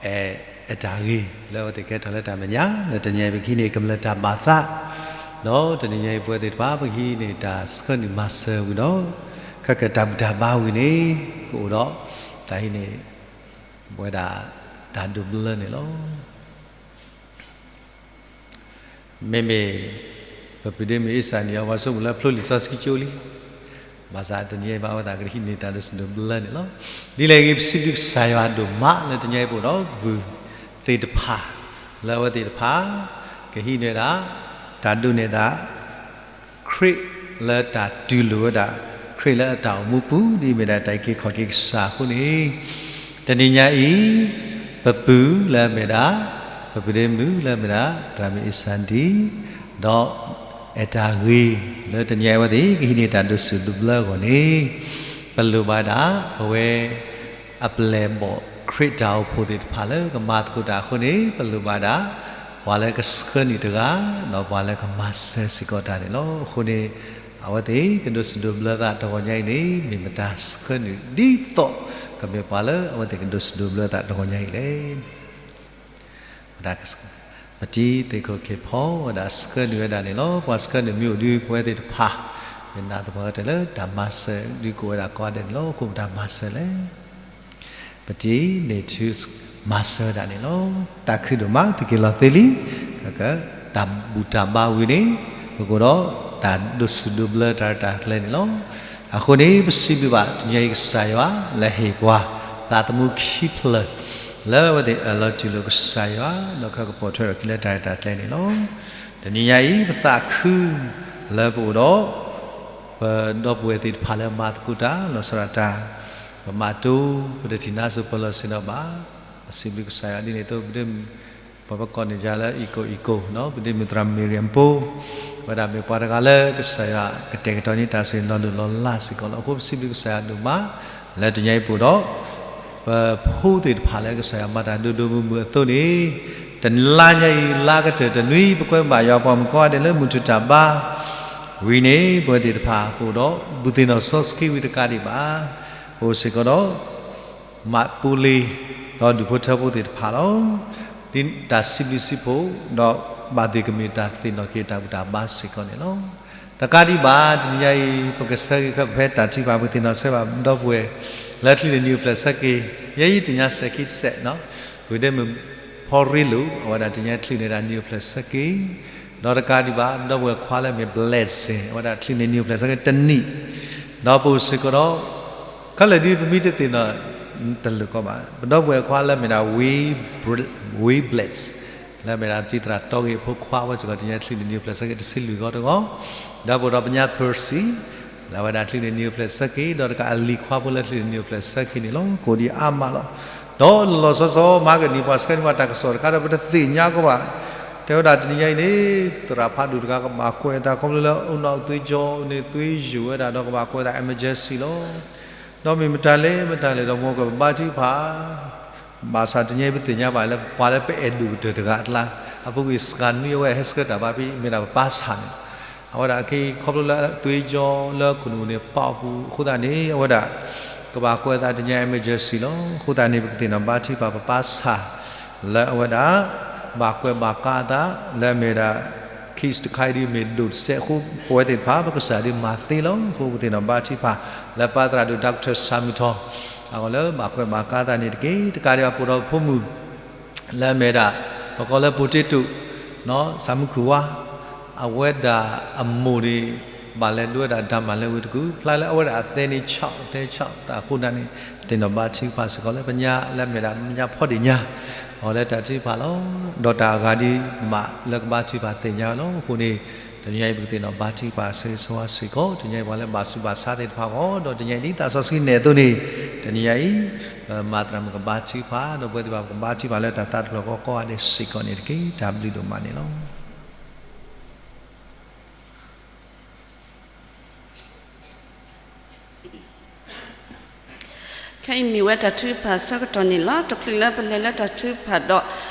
အဲၣ်တၢ်ဂ့ၤ လၢအဝဲသ့ၣ်ကဲထီၣ်လၢတၢ်မဲာ်ညါ လၢတနံၤအံၤပကဟံးန့ၢ်ကမျၢၢ်တၢ်ဘၣ်သး ဒီးတနံၤညါအံၤပဝဲသ့ၣ်တဖၣ် ပကဟံးန့ၢ်တၢ်ဆှၢနုာ်မၤစၢၤဝံၤဒီး ခဲကတၢၢ်ဘူၣ်တၢ်ဘါဝံၤန့ၣ် ကအိၣ်ဒီး တၢ်ဟံးန့ၢ် ပဝဲဒၣ် တၢ်ဒိးဘျၢန့ၣ်လီၤ. မ့မ့ၢ် ပဖုဒ့မုၣ်အ့စၢ်န့ၣ် အဝဲဆိကမိၣ်လၢဖျိလံာ်စီဆှံကၠိလံ. ဘၣ်ဆၣ်တနံၤအံၤဘၣ်အဝဲသ့ၣ်ကဟံးန့ၢ်တၢ်ဒိးစံးဒိးဘျၢန့ၣ်လီၤ. ဒ်လဲၣ်ဂ့ၤ ပစံးဘျုးကစၢ်ယွၤဒိၣ်မးလၢတနံၤအံၤပအိၣ်ဒီး ပပုၢ်သ့ၣ်တဖၣ် လၢအဝဲသ့ၣ်တဖၣ် ကဟံးန့ၢ်ဒၣ် တၢ်ဒိးန့ၢ်ဒၣ် ခရံာ်လၢတၢ်တူၢ်လိာ်ဝဲဒၣ် ခရံာ်လၢအတၢ်အိၣ်မူပူၤ ဒ်အမ့ၢ်ဒၣ်တၢ်အုၣ်က့ၤခီၣ်က့ၤကစၢ်အဃိန့ၣ် တနံၤညါအံၤ ပပုၢ်လၢအမ့ၢ်ဒၣ် ပဖုဒ့မုၣ်လၢအမ့ၢ်ဒၣ် သရၣ်မုၣ်အ့စၢ်ဒံ ဒီး အဲၣ်တၢ်ဂ့ၤ လၢတနံၤအံၤအဝဲသ့ၣ် ကဟံးန့ၢ်တၢ်ဒိးစံးဒိးဘျၢအဂီၢ်န့ၣ် ပလိၣ်ဘၣ်ဒၣ် ပဝဲ အပျဲၢ်အဘီၣ်ခရံာ်တၢ်အိၣ်ဖှိၣ်သ့ၣ်တဖၣ်လၢကမၤသကိးတၢ်အဃိန့ၣ် ပလိၣ်ဘၣ်ဒၣ် ပှၤလၢကဆှၢနုာ်တဂၤ ဒီးပှၤလၢကမၤစၢၤစ့ၢ်ကီးတၢ်န့ၣ်လီၤ. အဃိန့ၣ် အဝဲသ့ၣ်ကဒိးစံးဒိးဘျၢသးတဂီၤညါအံၤန့ၣ် မ့ၢ်မတၤဆှၢနုာ်ဒ်သိး ကမ့ၢ်ပှၤလၢအဝဲသ့ၣ်ကဒိးစံးဒိးဘျၢသးတဂီၤညါအံၤလဲၣ်. ပတံၤသ့ၣ်ခိၣ်ခ့ၣ်ဖီဝဲဒၣ်ဆှၢနုာ်ဝဲဒၣ်န့ၣ်လီၤ. ပှၤဆှၢနုာ်မ့ၢ်အိၣ်ဒုးပဝဲသ့ၣ်တဖၣ် ယနာ်သပှၢ်ကတၢၢ်လၢတၢ်မၤစၢၤဒုးကအိၣ်ဝဲဒၣ်ကိးဂၤဒဲးန့ၣ်လီၤ. အဃိပတၢ်မၤစၢၤလဲၣ်. ပတံၤန့ၢ်ထုးမၤစၢၤဝဲဒၣ်န့ၣ်လီၤ. တၢ်ခုဒိၣ်မး သုးက့ၤလီၤသ့လံ. က တၢ်ဘူၣ်တၢ်ဘါဝံၤန့ၣ် ပကအိၣ်ဒီးတၢ်ဒိးစံးဒိးဘျၢတၢ်ရဲၣ်တၢ်ကျဲၤန့ၣ်လီၤ. အဃိန့ၣ် ပစံးဘျုးဘၣ်တနံၤအံၤကစၢ်ယွၤ လၢဟ့ၣ်ပှၤ သးသမူခံဖျၢၣ် လၢအဝဲသ့ၣ်အၢၣ်လီၤတူၢ်လိာ်ကစၢ်ယွၤ ဒီးခဲကပီၤထွဲဒီးခံလၢတၢ်ရဲၣ်တၢ်ကျဲၤန့ၣ်လီၤ. တနံၤညါအံၤ ပသးခု လၢပအိၣ်ဒီး ပဒီပုၢ်ဝဲၢ်သ့ၣ်တဖၣ်လၢမၤသကိးတၢ် လီၤဆီဒၣ်တၢ် ပမၤတိ ပတထံၣ်နါစိၤပလီၢ်ဆ့ၣ်နီၤဘၣ်. ပစံးဘျုးကစၢ်ယွၤဒ်န့ၣ်အသိး ပဒ့မုၣ် ပှၤပကိးန့ၣ်ယၤလၢ အံၤကိၣ်အံၤကိၣ် ပဒ့မုၣ်သရၣ်မံၤရံၣ်အဖိ ဝဲဒၣ်မ့ၢ်ပှၤတဂၤလၢကစၢ်ယွၤကတဲာ်ကတီၤန့ၢ်တၢ်ဆိၣ်ဂ့ၤလီၤလိၢ်လီၤလးစ့ၢ်ကီးလီၤ. အဃိပစံးဘျုးကစၢ်ယွၤဒိၣ်မး လၢတနံၤအံၤပအိၣ်ဒီး ပဖိသ့ၣ်တဖၣ်လၢကစၢ်ယွၤမၤတၢ်ဒိၣ်ဒိၣ်မုၢ်မုၢ်အသိးန့ၣ် တနံၤလါညါအံၤ လါကတၢၢ်တနွံ ပကွဲမုာ်ဘၣ်ယွၤပှၤမုၣ်ကိးဂၤဒဲးလၢမုၢ်ထူၣ်တၢ်ဘါ ဝံၤန့ၣ် ပဝဲသ့ၣ်တဖၣ်ပအိၣ်ဒီး ဘူၣ်သ့ၣ်နီၣ်စီဆှံဝံၤတကးဒံးဘၣ် ပအိၣ်စ့ၢ်ကီးဒီး မးပူလ့ၤ ဒီးဒူၣ်ဖိထၢဖိသ့ၣ်တဖၣ်လီၤ. ဒ်တၢ်စံးဘျုးစံးဖှိၣ် ဒီးဘၣ်သ့ၣ်ကမ့ၢ်တၢ်သ့ၣ်နီၣ်က့ၤတၢ်ဘူၣ်တၢ်ဘါစ့ၢ်ကီးန့ၣ်လီၤ. တကးဒံးဘၣ် တနံၤညါအံၤ ပကဆၢဂ့ၤဆၢဝါဖဲတၢ်ထုကဖၣ် ပသ့ၣ်နီၣ်ဆၢဘၣ်ဒီပုၢ်ဝဲၢ် လၢချုးန့ၢ်နံၤအိၣ်ဖျဲၣ်ဆၢက့ၤ ယဲယသ့ၣ်ညါစဲၤခံတစဲးနီၤ ပဒ့မုၣ်ဖီရ့လိာ် အဝဲဒၣ်တနံၤညါချုးန့ၢ်ဒၣ်နံၤအိၣ်ဖျဲၣ်ဆၢက့ၤ ဒီးတကးဒံးဘၣ် ပဒီပုၢ်ဝဲၢ်ခွါလၢမ့ၢ် blessing အဝဲဒၣ်ချုးန့ၢ်နံၤအိၣ်ဖျဲၣ်ဆၢက့ၤတနံၣ် ဒီးပအိၣ်စ့ၢ်ကီးဒီး ခဲလၢာ်ဒ်ပမ့ၢ်တသ့ၣ်နီၣ် တလိၣ်ကီးဘၣ် ပဒီပုၢ်ဝဲၢ်ခွါလၢမ့ၢ်ဒၣ် ဝ့ဘျဲး လၢမ့ၢ်ဒၣ်သံသရၣ်တီဂ့ၢ်အဖိခွါ အဝဲစ့ၢ်ကီးတနံၤညါချုးန့ၢ်နံၤအိၣ်ဖျဲၣ်ဆၢက့ၤတဆံလွံၢ်ဂီၤတဂီၤ ဒီးပအိၣ်ဒီးပညါ Percy လၢအဝဲဒၣ်ချုးန့ၢ်နံၤအိၣ်ဖျဲၣ်ဆၢက့ၤ ဒီးတကးအလံၤခွါဖိလၢချုးန့ၢ်နံၤအိၣ်ဖျဲၣ်ဆၢက့ၤန့ၣ်လီၤ. ကိးဒံးအါမးလီၤ. ဒီးလီၤလီၤဆီဆီ မၤကနံၣ်ပှၤဆှၢန့ၢ်ပှၤတၢ်ကစီၣ်တခါဒီး ပတသ့ၣ်ညါကီးဘၣ် တဲဝဲဒၣ်တနံၤညါအံၤန့ၣ် သရၣ်ဖးဒိၣ်တဂၤကဘၣ်ကွဲးအသးခီဖျိလၢအအိၣ်နီၢ်သွေးကြောန့ၣ် သွေးယိုဝဲဒၣ်ဒီးကဘၣ်ကွဲးအသး emergency လီၤ. ဒီးမ့ၢ်မတၤလဲၣ် မတၤလဲၣ်ဒီး မ်ကဘၣ်ဘါထုကဖၣ် ဘၣ်ဆၣ်တနံၤအံၤပသ့ၣ်ညါဘၣ်လၢ ပှၤလၢပအဲၣ်ဒိၣ်ကတၢၢ်တဂၤအကျါ အပူၤကွံာ်စှၤနွံအဝဲဟဲဆှၢတၢ်ဘါဖံး မ့ၢ်ဒၣ်ပပၢ်ဆၣ်န့ၣ် အဝဲဒၣ်အခဲအံၤခီဖျိလၢ သွေးကြောလၢအခိၣ်နူာ်န့ၣ် ပာ်အီၤပူၤအဃိသတးန့ၣ် အဝဲဒၣ် ကဘၣ်ကွဲးအသးတနံၤညါ emergency လီၤ. အဃိသတးန့ၣ် ပကသ့ၣ်နီၣ်ဘါထုကဖၣ်ပပၢ်ဆၣ် လၢအဝဲဒၣ် ဘၣ်ကွဲးဘၣ်ကါအသး လၢအမ့ၢ်ဝဲဒၣ် case တခါအံၤဒ်မ့ၢ်ဒိၣ်တစဲးအဃိ ပဝဲသ့ၣ်တဖၣ် ပကစၢ်ဒ်မၤသ့လီၤ. အဃိပကသ့ၣ်နီၣ်ဘါထုကဖၣ် လၢပၢ်သရၣ်ဒိၣ် Doctor ဆၣ်မုၢ်ထီၣ် အဂီၢ်လၢဘၣ်ကွဲးဘၣ်ကါအသးန့ၣ်တက့ၢ်. တကးဒံးဘၣ် ပအိၣ်ဒီးပဖိမုၣ် လၢအမ့ၢ်ဒၣ် ပကိးလၢ potato ဆၣ်မုၢ်ခုၣ်ဝါ အဝဲဒၣ်အမိၢ်န့ၣ် ဘၣ်လဲၤဒိဝဲဒၣ်တၢ်မၤလၢဝ့ၢ်တကူၣ် ဖျါလၢအဝဲဒၣ်အသဲန့ၣ်ဆီၣ် အသဲဆီၣ်တၢ်အဃိဒၣ်န့ၣ် သ့ၣ်နီၣ်ဘါထုကဖၣ်စ့ၢ်ကီးလၢပညါလၢအမ့ၢ်ဒၣ်ပညါဖီဒ့ၣ်ညါ အီၤလၢတၢ်ထုကဖၣ်လီၤ. ဒီးတၢ်အဂၤဒ်ဘၣ်လၢကဘါထုကဖၣ်သ့ၣ်ညါဝဲလီၤ. အဃိန့ၣ် တနံၤညါအံၤပကသ့ၣ်နီၣ်ဘါထုကဖၣ်ဆိၣ်ဂ့ၤဆိၣ်ဝါစ့ၢ်ကီး တနံၤညါအံၤပှၤလၢဘၣ်ဆူးဘၣ်ဆါသ့ၣ်တဖၣ်အဂီၢ် ဒီးတနံၤညါအံၤဒ်သးစီဆှံနဲၣ်အသိးန့ၣ် တနံၤညါအံၤ ပမၤသရၣ်မုၣ်ကဘါထုကဖၣ် ဒီးပဝဲသ့ၣ်တဖၣ်ပကဘါထုကဖၣ်လၢတၢ်သးတဖျၢၣ်ဃီကိးဂၤဒဲးစ့ၢ်ကီးန့ၣ်တက့ၢ်. တၢ်ဘျုးဒိၣ်မးန့ၣ်လီၤ. ခဲအံၤမ့ၢ်ဝဲတၢ်ထုကဖၣ်အဆၢကတီၢ်န့ၣ်လီၤ. တချုးလၢပလဲၤလၢတၢ်ထုကဖၣ်ဒီး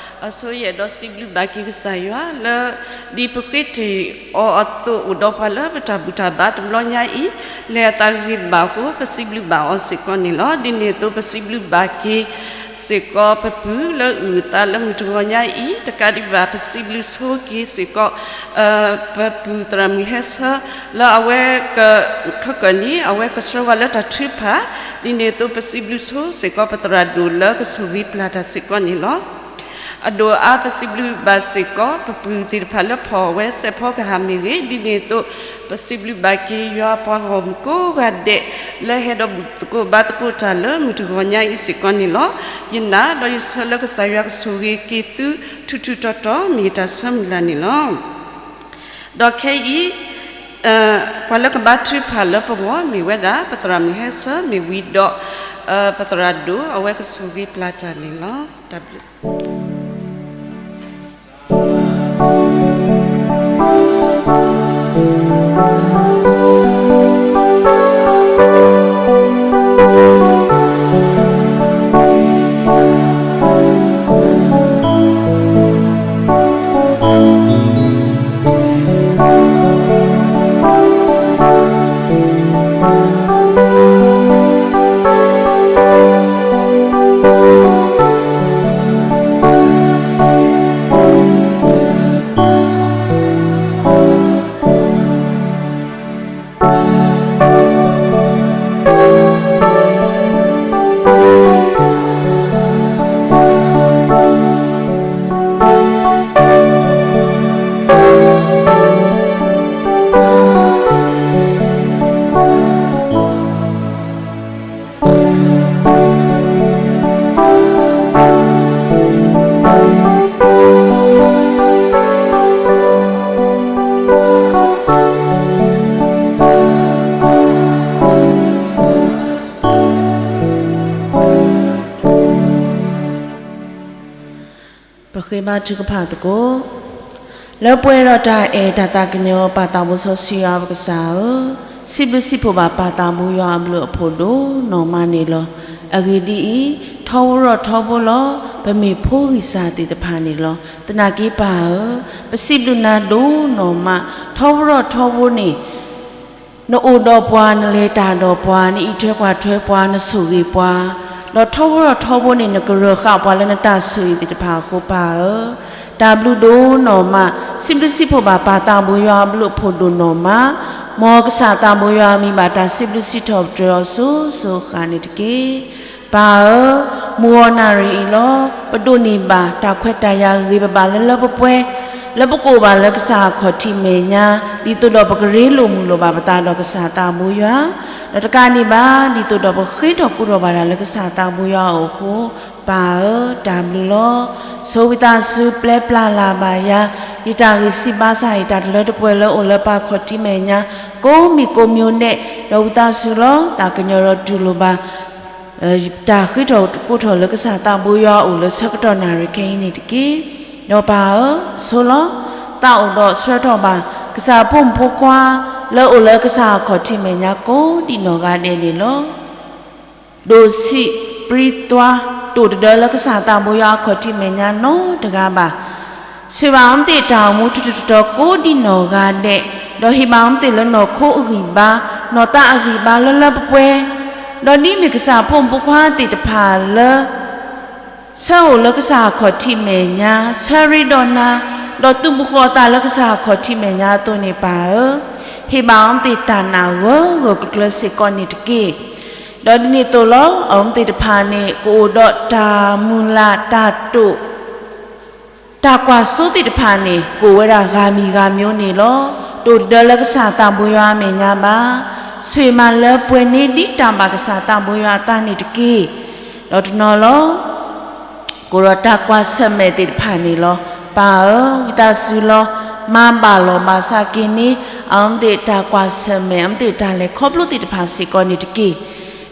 အဆိယအဲၣ်ဒိးစံးဘျုးဘၣ်က့ၤကစၢ်ယွၤလၢ ဒ်ပဃ့တ့ၢ်အီၤအသိး အိၣ်ဒီးပှၤလၢပတၢ်ဘူၣ်တၢ်ဘါတဘျီညါအံၤ လဲၤအသးဂ့ၤဘၣ်အဃိ ပစံးဘျုးဘၣ်အီၤစ့ၢ်ကီးန့ၣ်လီၤ. ဒ်န့ၣ်အသိးပစံးဘျုးဘၣ်က့ၤ စ့ၢ်ကီးပပုၢ်လၢအုၣ်အသးလၢမုၢ်တဂီၤညါအံၤ တကးဒံးဘၣ် ပစံးဘျုးဆိက့ၤစ့ၢ်ကီး ပပုၢ်သရၣ်မုၣ်ဟဲဆၢ လၢအဝဲ ခဲကနံၣ် အဝဲကဆှၢဝဲလၢတၢ်ထုကဖၣ် ဒ်န့ၣ်အသိးပစံးဘျုးဆိစ့ၢ်ကီးပသရၣ်ဒိၣ်လၢကဆိၣ်ဂ့ၤပျၢ်တၢ်စ့ၢ်ကီးန့ၣ်လီၤ. အဒိၣ်အါပစံးဘျုးဘၣ်စ့ၢ်ကီး ပပုၢ်သ့ၣ်တဖၣ်လၢဖီၣ်ဝဲစဲးဖီကဟၣ်မ့ၢ်ဂ့ၤ ဒ်န့ၣ်အသိး ပစံးဘျုးဘၣ်က့ၤယွၤအပှၤဂီၢ်မုၢ်ကိးဂၤဒဲး လၢဟဲဒီးဘူၣ်သကိးဘါသကိးတၢ်လၢမုၢ်တဂီၤညါအံၤစ့ၢ်ကီးန့ၣ်လီၤ. ယနာ်ဒီးယဆၢလၢကစၢ်ယွၤကဆိၣ်ဂ့ၤက့ၤသု ထူးထူးတီၤတီၤ မ့ၢ်ယတၢ်ဆၢမုၢ်လၢ်န့ၣ်လီၤ. ဒီးခဲအံၤ ပှၤလၢကဘါထုကဖၣ်လၢပဂီၢ် မ့ၢ်ဝဲဒၣ် ပသရၣ်မုၣ်ဟဲဆၢ မ့ၢ်ဝံၤဒီး ပသရၣ်ဒိၣ် အဝဲကဆိၣ်ဂ့ၤပျၢ်တၢ်န့ၣ်လီၤ. တၢ်ဘျုး ပဃ့ဘါထုကဖၣ်သကိး လၢပှဲၤဒီးတၢ်အဲၣ်တၢ်သးကညီၤ ပၢ်သးဘိစီဆှံယွၤပကစၢ်ဧၢ, စံးဘျုးစံးဖှိၣ်ဘၣ်ပၢ်သးဘိယွၤအဘျုးအဖှိၣ်ဒိၣ်နီၢ်မးန့ၣ်လီၤ. အဂ့ၢ်ဒ်အံၤ, ထီဘိထီဘိလီၤ. ပမ့ၢ်ဖိဂံၢ်စၢ်သ့ၣ်တဖၣ်န့ၣ်လီၤ. သနာ်က့ပၢ်ဧၢ, ပစံးဘျုးနၤဒိၣ်နီၢ်မး, ထီဘိထီဘိန့ၣ် နအိၣ်ဒီးပှၤ, နလဲၤတၢ်ဒီးပှၤ, နအံးထွဲကွၢ်ထွဲပှၤ, နဆိၣ်ဂ့ၤပှၤ, ဒီးထီဘိထီဘိန့ၣ် နကရၢဃာ်ပှၤလၢနတၢ်ဆိၣ်ဂ့ၤသ့ၣ်တဖၣ်အဃိပၢ်ဧၢ, တၢ်ဘျုးဒိၣ်နီၢ်မး, စံးဘျုးစံးဖှိၣ်ဘၣ်ပၢ်သးဘိယွၤအဘျုးအဖှိၣ်ဒိၣ်နီၢ်မး, မ်ကစၢ်သးဘိယွၤမံၤဘၣ်တၢ်စံးဘျုးစံးထီၣ်ပတြၢၤအီၤစိၤစိၤဃၣ်န့ၣ်တက့ၢ်. ပၢ်ဧၢ, မုၢ်ဂီၤနၣ်ရံၣ်အံၤလီၤ. ပဒိးန့ၢ်ဘၣ်တၢ်ခွဲးတၢ်ယာ်ဂ့ၤဂ့ၤဘၣ်ဘၣ်လၢလၢပှဲၤပှဲၤ, လၢပကအိၣ်ဘၣ်လၢကစၢ်အခီၣ်ထံးမဲာ်ညါ, ဒ်သိးဒီးပကရ့လိာ်မုာ်လိာ်ဘၣ်ပသးဒီးကစၢ်သးဘိယွၤ, ဒီးတကးန့ၣ်ဘၣ် ဒ်သိးဒီးပဃ့ထီၣ်ကိးထီၣ်ဘၣ်တၢ်လၢကစၢ်သးဘိယွၤအအိၣ်အဃိ, ပၢ်ဧၢ, တၢ်ဘျုးလီၤ. ဆိဝံသးစူၤပျဲပျၢ်လၢ်ဘၣ်ယၤ, ယတၢ်ဂံၢ်စၢ်ဘါစၢ် ယတၢ်တလၢတပှဲၤလၢအိၣ်လၢပှၤခီၣ်ထံးမဲာ်ညါ, ကိးမံၤကိးမံၤဒဲး, ဒီးဝံသးစူၤလီၤ. သးကညီၤဒီးတူၢ်လိာ်ဘၣ် တၢ်ဃ့ထီၣ်ကိးထီၣ်လၢကစၢ်သးဘိယွၤအအိၣ်လၢဆၢကတီၢ်နၣ်ရံၣ်ခဲအံၤန့ၣ်တက့ၢ်. ဒီးပၢ်ဧၢ, ဆိလီၤ. သးအိၣ်ဒီးဆှၢထီၣ်ဘၣ် ကစၢ်အဖိမုၣ်ဖိခွါ လၢအိၣ်လၢကစၢ်အခီၣ်ထံးမဲာ်ညါကိးဒံးနီၢ်ဂၤဒဲးန့ၣ်လီၤ. ဒိၣ်ဆံးပြံသွါ တိၢ်တဒၢလၢကစၢ်သးဘိယွၤအခီၣ်ထံးမဲာ်ညါနီတဂၤဘၣ်. ဆှၢဘၣ်အီၤမ့ၢ်သ့ၣ်တၢ်အိၣ်မူထူထူတီတီတီကိးဒံးနီၢ်ဂၤဒဲး, ဒီးဟ့ၣ်ဘၣ်အီၤမ့ၢ်သ့ၣ်လၢနီၢ်ခိအဂံၢ်ဘါ, နီၢ်သးအဂံၢ်ဘါလၢလၢပှဲၤပှဲၤ, ဒီးဒ်မ့ၢ်ကစၢ်အဖိမုၣ်ဖိခွါသ့ၣ်တဖၣ်လၢ ဆၢအိၣ်လၢကစၢ်အခီၣ်ထံးမဲာ်ညါ, ဆၢရ့ဒီးနၤ, ဒီးသုးဘူးဃီၤအသးလၢကစၢ်အခီၣ်ထံးမဲာ်ညါအသိးန့ၣ်ပၢ်ဧၢ, ဟ့ၣ်ဘၣ်အီၤမ့ၢ်သ့ၣ်တၢ်နာ်ဂၢၢ်ဂၢၢ်ကျၢၤကျၢၤစ့ၢ်ကီးန့ၣ်တက့ၢ်. ဒီးဒ်န့ၣ်အသိးလီၤ. အီၤမ့ၢ်သ့ၣ်တဖၣ်န့ၣ် ကအိၣ်ဒီးတၢ်မုၢ်လၢ်တၢ်တိာ် တၢ်ကွၢ်စိသ့ၣ်တဖၣ်န့ၣ် ကအိၣ်ဝဲဒၣ်ဂၤမံၤဂၤမံၤန့ၣ်လီၤ. တိၢ်တဒၢလၢကစၢ်သးဘိယွၤအမဲာ်ညါဘၣ်, ဆိၣ်ဂ့ၤမးလၢပှဲၤန့ၢ်ဒ်တၢ်ဘၣ်ကစၢ်သးဘိယွၤအသးန့ၣ်တက့ၢ်. ဒီးတနီၤလီၤ ကအိၣ်ဒီးတၢ်ကွၢ်ဆၢၣ်မဲာ်သ့ၣ်တဖၣ်န့ၣ်လီၤ. ပၢ်ဧၢ, ဝံသးစူၤလီၤ, မၤဘၣ်လီၤဘၣ်ဆၣ်က့ၤန့ၢ် အဝဲသ့ၣ်တၢ်ကွၢ်ဆၢၣ်မဲာ် အဝဲသ့ၣ်တၢ်လဲၤခီဖျိသ့ၣ်တဖၣ်စ့ၢ်ကီးန့ၣ်တက့ၢ်.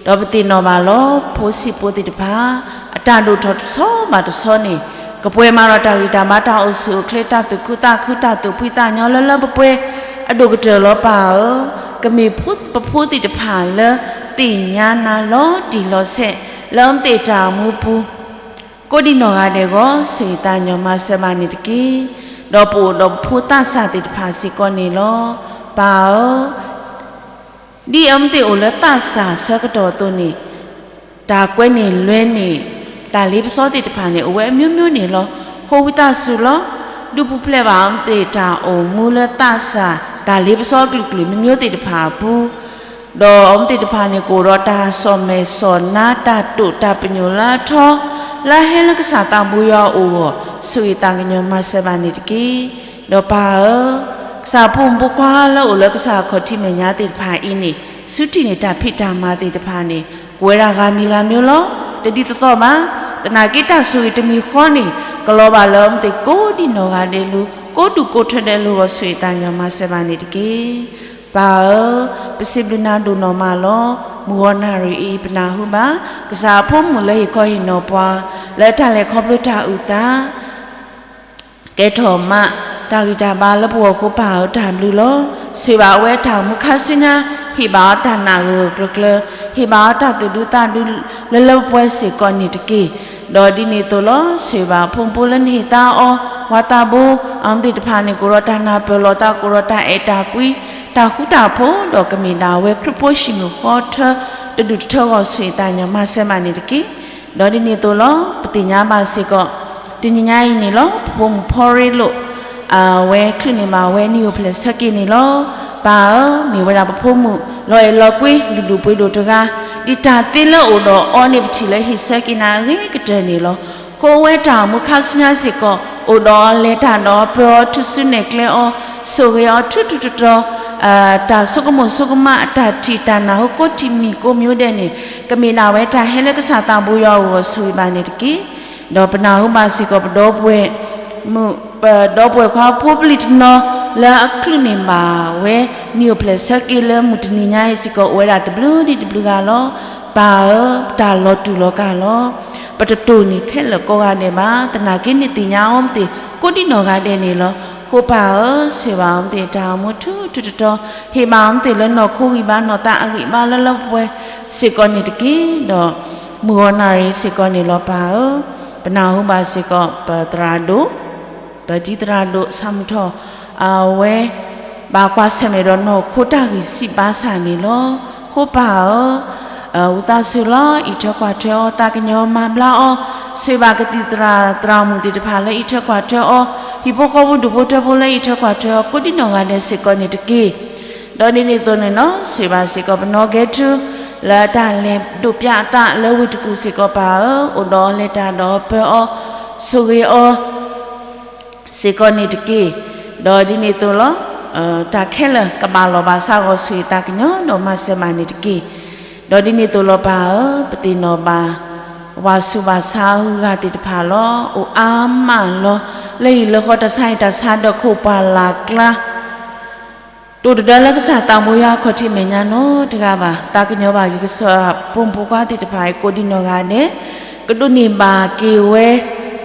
ဒီးပသ့ၣ်နီၣ်ဘၣ်လီၤ ဖိဆံးဖိသ့ၣ်တဖၣ် အတၢ်ဒိၣ်ထီၣ်တဆီဘၣ်တဆီန့ၣ် ကပှဲၤမးဒီးတၢ်ဂံၢ်တၢ်ဘါ တၢ်အိၣ်ဆူၣ်အိၣ်ချ့ တၢ်သူၣ်ခုသးခု တၢ်သူၣ်ဖှံသးညီလၢလၢပှဲၤပှဲၤ အဒိၣ်ကတၢၢ်လီၤ ပၢ်ဧၢ. ကမ့ၢ်ဖိပဖိသ့ၣ်တဖၣ်လၢ သ့ၣ်ညါနၤလီၤတံၢ်လီၤဆဲး လၢအဝဲသ့ၣ်တၢ်အိၣ်မူပူၤ ကိးဒံနီၢ်ဂၤဒဲးအဂီၢ် ဆိၣ်ဂ့ၤသးကညီၤမၤစၢၤဘၣ်န့ၣ်တက့ၢ်. ဒီးပအိၣ်ဒီးပဖိသးစၢ်သ့ၣ်တဖၣ်စ့ၢ်ကီးန့ၣ်လီၤ. ပၢ်ဧၢ, ဒ်အဝဲသ့ၣ်အိၣ်လၢသးစၢ်ဆၢကတီၢ်အသိးန့ၣ် တၢ်ကွဲန့ၢ်လွဲန့ၢ် တၢ်လ့ပစီသ့ၣ်တဖၣ်န့ၣ် အိၣ်ဝဲအမျိုးမျိုးန့ၣ်လီၤ. ဃိဝံသးစူၤလီၤ ဒုးပူၤဖျဲးဘၣ်အဝဲသ့ၣ်တၢ်အိၣ်မူလၢသးစၢ် တၢ်လ့ပစီအကလုာ်ကလုာ် မျိုးမျိုးသ့ၣ်တဖၣ်အပူၤ ဒီးအဝဲသ့ၣ်တဖၣ်န့ၣ် ကအိၣ်ဒီးတၢ်စီၣ်မဲာ်စီၣ်နါ တၢ်တိာ်တၢ်ပညိၣ်လၢအထီ လၢအဟဲလၢကစၢ်သးဘိယွၤအအိၣ်အဂီၢ် ဆိၣ်ဂ့ၤသးကညီၤမၤစၢၤဘၣ်န့ၣ်တက့ၢ်. ဒီးပၢ်ဧၢ, ကစၢ်ဖိမုၣ်ဖိခွါလၢအိၣ်လၢကစၢ်ခီၣ်ထံးမဲာ်ညါသ့ၣ်တဖၣ်အံၤန့ၣ် စုထံၣ်န့ၢ်တၢ်ဖံးတၢ်မၤသ့ၣ်တဖၣ်န့ၣ် ကဝဲဒၣ်ဂၤမံၤဂၤမံၤလီၤ. တဒ်သိးသိးဘၣ်, သနာ်က့တၢ်ဆိၣ်ဂ့ၤတမံၤဃီန့ၣ် ကလီၤဘၣ်လၢအဝဲသ့ၣ်ကိးဒံနီၢ်ဂၤဒဲးအလိၤ ကိးဒူၣ်ကိးထၢဒဲးအလိၤအဂီၢ် ဆိၣ်ဂ့ၤသးကညီၤမၤစၢၤဘၣ်န့ၣ်တက့ၢ်. ပၢ်ဧၢ, ပစံးဘျုးနၤဒိၣ်နီၢ်မးလီၤ. မုၢ်ဂီၤနၣ်ရံၣ်အံၤ ပနၢ်ဟူဘၣ် ကစၢ်အဖိမုၣ်လၢဟ့ၣ်ခီဟ့ၣ်နီၤပှၤ လၢတၢ်လဲၤခီဖျိတၢ်အုၣ်သး ကဲထီၣ်မး တၢ်ဂံၢ်တၢ်ဘါလၢပဂီၢ်အဃိ ပၢ်ဧၢတၢ်ဘျုးလီၤ. ဆိၣ်ဂ့ၤဘၣ်အဝဲတၢ်အိၣ်မူခါဆူညါ, ဟ့ၣ်ဘၣ်အီၤတၢ်နာ်ဂၢၢ်ဂၢၢ်ကျၢၤကျၢၤ, ဟ့ၣ်ဘၣ်အီၤတၢ်သူၣ်ဒူသးဒူ လၢလၢပှဲၤပှဲၤစ့ၢ်ကီးန့ၣ်တက့ၢ်. ဒီးဒ်န့ၣ်အသိးလီၤ ဆိၣ်ဂ့ၤဘၣ်ဖိမုၣ်ဖိလၢနဟ့ၣ်သါအီၤ, ပှၤသးဘိ အဝဲသ့ၣ်တဖၣ်န့ၣ် ကအိၣ်ဒီးတၢ်နၢ်ပၢၢ်လီၤသး ကအိၣ်ဒီးတၢ်အဲၣ်တၢ်ကွံ တၢ်ဃူတၢ်ဖိး ဒီးကမ့ၢ်ဒၣ်ဝဲခရံာ်ဖိဟံၣ်မုၢ်ဃီထၢ တဒူၣ်တထၢအဂီၢ် ဆိၣ်ဂ့ၤသးကညီၤမၤစၢၤဘၣ်န့ၣ်တက့ၢ်. ဒီးဒ်န့ၣ်အသိးလီၤ ပသ့ၣ်ညါဘၣ်စ့ၢ်ကီး တနံၤညါအံၤန့ၣ်လီၤ ပဖိမုၣ်ဖီရ့လိာ် အဝဲချုးန့ၢ်ဘၣ်ဝဲနံၣ်အိၣ်ဖျဲၣ်ဆၢက့ၤန့ၣ်လီၤ. ပၢ်ဧၢ, မ့ၢ်ဝဲဒၣ်ပဖိမုၣ် လီၤအဲၣ်လီၤကွံ ဒူၣ်ဒူၣ်ပှ့ၤဒိၣ်တဂၤ, ဒ်တၢ်သ့လၢအိၣ်ဒီးအီၤန့ၣ် ပထံၣ်လၢဟ့ၣ်ဆၢက့ၤနၤအဂ့ၤကတၢၢ်န့ၣ်လီၤ. ဃိဝဲတၢ်အိၣ်မူခါဆူညါစ့ၢ်ကီး အိၣ်ဒီးအီၤလဲၤတၢ်ဒီးအီၤ ပၢၤအီၤထူၣ်စုနဲၣ်ကျဲအီၤ ဆိၣ်ဂ့ၤအီၤထူထူတီတီ, တၢ်ဆိကမိၣ်ဆိကမး အတၢ်ထံၣ်တၢ်နၢ်ဟူကိးထံၣ်မံၤကိးမံၤဒဲးန့ၣ် ကမ့ၢ်ဒၣ်ဝဲတၢ်ဟဲလၢကစၢ်သးဘိယွၤအဂီၢ် ဆိၣ်ဂ့ၤဘၣ်န့ၣ်တက့ၢ်. ဒီးပနၢ်ဟူဘၣ်စ့ၢ်ကီး ပဒီပုၢ်ဝဲၢ်မုၣ် ပဒီပုၢ်ဝဲၢ်ခွါဖိပလံၤတနီၤ လၢအချုးန့ၢ်ဘၣ်ဝဲ နံၣ်အိၣ်ဖျဲၣ်ဆၢက့ၤလၢမုၢ်တနံၤညါအံၤစ့ၢ်ကီး အိၣ်ဝဲဒၣ်တဘျုးဒံးတဘျုးဂၤလီၤ. ပၢ်ဧၢ, တၢ်လီၤတူၢ်လီၤကာ်လီၤ. ပတတိၢ်န့ၢ်ခဲလၢာ်ကိးဂၤဒဲးဘၣ်. သနာ်က့န့ၣ်သ့ၣ်ညါအီၤမ့ၢ်သ့ၣ် ကိးဒံနီၢ်ဂၤဒဲးန့ၣ်လီၤ. ဃိပၢ်ဧၢ, ဆိၣ်ဂ့ၤဘၣ်အီၤမ့ၢ်သ့ၣ်တၢ်အိၣ်မူထူထူတီတီ, ဟ့ၣ်ဘၣ်အီၤမ့ၢ်သ့ၣ်လၢနီၢ်ခိဂံၢ်ဘါနီၢ်သးအဂံၢ်ဘါလၢလၢပှဲၤပှဲၤစ့ၢ်ကီးန့ၣ်တက့ၢ်. ဒီးမုၢ်ဂီၤနၣ်ရံၣ်စ့ၢ်ကီးန့ၣ်လီၤပၢ်ဧၢ, ပနၢ်ဟူဘၣ်စ့ၢ်ကီး ပသရၣ်ဒိၣ် ပတံၤသရၣ်ဒိၣ်ဆၣ်မုၢ်ထီၣ် အဝဲ ဘၣ်ကွၢ်ဆၢၣ်မဲာ်ဒီးနီၢ်ခိတၢ်ဂံၢ်စၢ်ဘါစၢ်န့ၣ်လီၤ. ဃိပၢ်ဧၢ, ဝံသးစူၤလီၤ အံးထွဲကွၢ်ထွဲအီၤ သးကညီၤမၤဘျါအီၤ, ဆိၣ်ဂ့ၤဘၣ်ကသံၣ်သရၣ်သရၣ်မုၣ်သ့ၣ်တဖၣ်လၢအံးထွဲကွၢ်ထွဲအီၤ, ဟံၣ်ဖိဃီဖိဒူၣ်ဖိထၢဖိလၢအံးထွဲကွၢ်ထွဲအီၤ ကိးဒံနီၢ်ဂၤဒဲးစ့ၢ်ကီးန့ၣ်တက့ၢ်. ဒီးဒ်န့ၣ်အသိးန့ၣ်လီၤ ဆိၣ်ဂ့ၤဘၣ်စ့ၢ်ကီးပနီၢ်ကဲထူ လၢတၢ်လဲၤဒိးပၠးအသးလၢဝ့ၢ်တကူၣ်စ့ၢ်ကီးပၢ်ဧၢ, အိၣ်ဒီးအီၤလဲၤတၢ်ဒီးအီၤပၢၤအီၤ, ဆိၣ်ဂ့ၤအီၤ စ့ၢ်ကီးန့ၣ်တက့ၢ်. ဒီးဒ်န့ၣ်အသိးလီၤ တၢ်ခဲလၢာ်ကဘၣ်လီၢ်ဘၣ်စးအဂီၢ် ဆိၣ်ဂ့ၤသးကညီၤဒီးမၤစၢၤမးန့ၣ်တက့ၢ်. ဒီးဒ်န့ၣ်အသိးလီၤပၢ်ဧၢ, ပသ့ၣ်နီၣ်ဘၣ် ဝၤဆူးဝၤဆါအဂုၤအဂၤသ့ၣ်တဖၣ်လီၤ. အိၣ်အါမးလီၤ. လၢဟံၣ်လၢဃီတၢ်ဆါဟံၣ်တၢ်ဆါဒီးခိၣ်ပှၢ်လၢ်ကျါ တိၢ်တဒၢလၢကစၢ်သးဘိယွၤအခီၣ်ထံးမဲာ်ညါနီတဂၤဘၣ်. သးကညီၤဘၣ်က့ၤကစၢ်ဖိမုၣ်ဖိခွါသ့ၣ်တဖၣ်အံၤကိးဒံနီၢ်ဂၤဒဲး, ကဒိးန့ၢ်ဘၣ်က့ၤဝဲ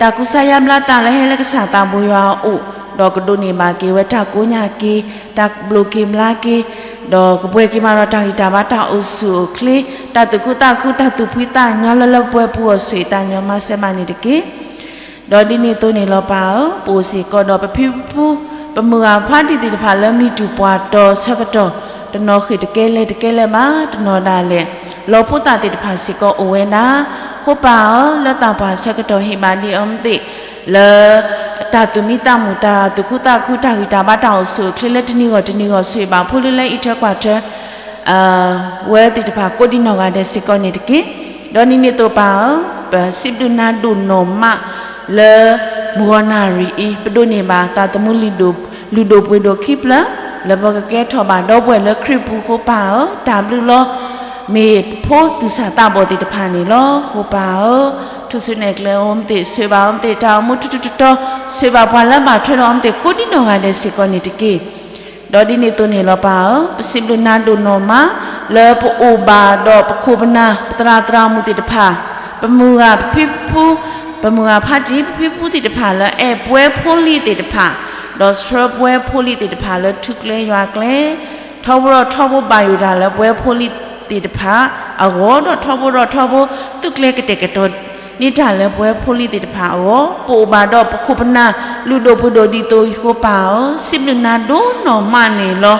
တၢ်ကူစါယါဘျါသးလၢဟဲလၢကစၢ်သးဘိယွၤအအိၣ်, ဒီးကဒိးန့ၢ်ဘၣ်က့ၤဝဲတၢ်ကိးညါက့ၤ, တၢ်ဘျိးက့ၤဘျါက့ၤ, ဒီးကပှဲၤက့ၤမးဒီးတၢ်ဂံၢ်တၢ်ဘါတၢ်အိၣ်ဆူၣ်အိၣ်ချ့, တၢ်သူၣ်ခုသးခု တၢ်သူၣ်ဖှံသးညီလၢလၢပှဲၤပှဲၤအဂီၢ် ဆိၣ်ဂ့ၤသးကညီၤမၤစၢၤမးန့ၣ်တက့ၢ်. ဒီးဒ်န့ၣ်အသိးန့ၣ်လီၤပၢ်ဧၢ, ပအိၣ်စ့ၢ်ကီးဒီးပဖံပဖု ပမုၢ်ဂၢ်ဖါတံၢ်သ့ၣ်တဖၣ်လၢမံတူၢ်ပှၢ်တီၤဆၢကတီၢ်, တနီၤဃ့ၢ်တကဲလဲၤတကဲလဲၤဘၣ်, တနီၤဒၣ်လဲာ် လီၤဖိသၣ်သ့ၣ်တဖၣ်စ့ၢ်ကီးအိၣ်ဝဲဒၣ်. ဃိပၢ်ဧၢ, လၢသးပှၢ်ဆၢကတီၢ်ဟ့ၣ်ဘၣ်ဒံးအီၤမ့ၢ်သ့ၣ် လၢ တၢ်သူၣ်မံသးမုာ် တၢ်သူၣ်ခုသးခု တၢ်ဂံၢ်တၢ်ဘါတၢ်အိၣ်ဆူၣ်အိၣ်ချ့လၢတနံၤဂီၢ်တနံၤဂီၢ် ဆိၣ်ဂ့ၤဘၣ်ဖိလၢလၢအံးထွဲကွၢ်ထွဲ ဝဲသ့ၣ်တဖၣ်ကိးဒံနီၢ်ဂၤဒဲးစ့ၢ်ကီးန့ၣ်တက့ၢ်. ဒီးဒ်န့ၣ်အသိးပၢ်ဧၢ, ပစံးဘျုးနၤဒိၣ်နီၢ်မးလၢ မုၢ်ဂီၤနၣ်ရံၣ်အံၤ ပဒိးန့ၢ်ဘၣ်သးသမူလုၢ်ဒိၣ်ပှ့ၤဒိၣ်ခံဖျၢၣ် လၢပကကဲထီၣ်ဘၣ်ဒီပုၢ်ဝဲၢ်လၢခရံာ်ပူၤအဃိပၢ်ဧၢ, တၢ်ဘျုးလီၤ. မ့ၢ်ဖိသုးစၢ်သးဘီၣ်သ့ၣ်တဖၣ်န့ၣ်လီၤ. အဃိပၢ်ဧၢ, ထူၣ်စုနဲၣ်ကျဲအိၣ်မ့ၢ်သ့ၣ်, ဆိၣ်ဘၣ်အိၣ်မ့ၢ်သ့ၣ်, တၢ်အိၣ်မူထူထူတီတီ, ဆိၣ်ဘၣ်ပှၤလၢဘၣ်ထွဲဒီးအီၤမ့ၢ်သ့ၣ် ကိးဒံနီၢ်ဂၤဒဲးစ့ၢ်ကီးန့ၣ်တက့ၢ်. ဒီးဒ်န့ၣ်အသိးန့ၣ်လီၤပၢ်ဧၢ, ပစံးဘျုးနၤဒိၣ်နီၢ်မး လၢပအိၣ်ဘၣ်ဒီးပခိၣ်ပနၢ် ပသရၣ်သရၣ်မုၣ်သ့ၣ်တဖၣ်, ပမုၢ်ဂၤပဖံပဖု, ပမုၢ်ဂၤဖးတံၢ် ပဖံပဖုသ့ၣ်တဖၣ်လၢအဲၣ်ပဝဲဖိလံၤသ့ၣ်တဖၣ်, ဒီးဆှၢပဝဲဖိလံၤသ့ၣ်တဖၣ်လၢထူကျဲယွၤကျဲ, ထီဘိဒီးထီဘိဘၣ်ယိၣ်တၢ်လၢပဝဲဖိလံၤသ့ၣ်တဖၣ်အဂီၢ်, ဒီးထီဘိဒီးထီဘိ သုကျဲကတဲာ်ကတီၤန့ၢ်တၢ်လၢပဝဲဖိလံၤသ့ၣ်တဖၣ်အဂီၢ်, ပအိၣ်ဘၣ်ဒီးပခိၣ်ပနၢ် လုၢ်ဒိၣ်ပှ့ၤဒိၣ်ဒ်သိးအံၤအဃိပၢ်ဧၢ, စံးဘျုးနၤဒိၣ်နီၢ်မးန့ၣ်လီၤ.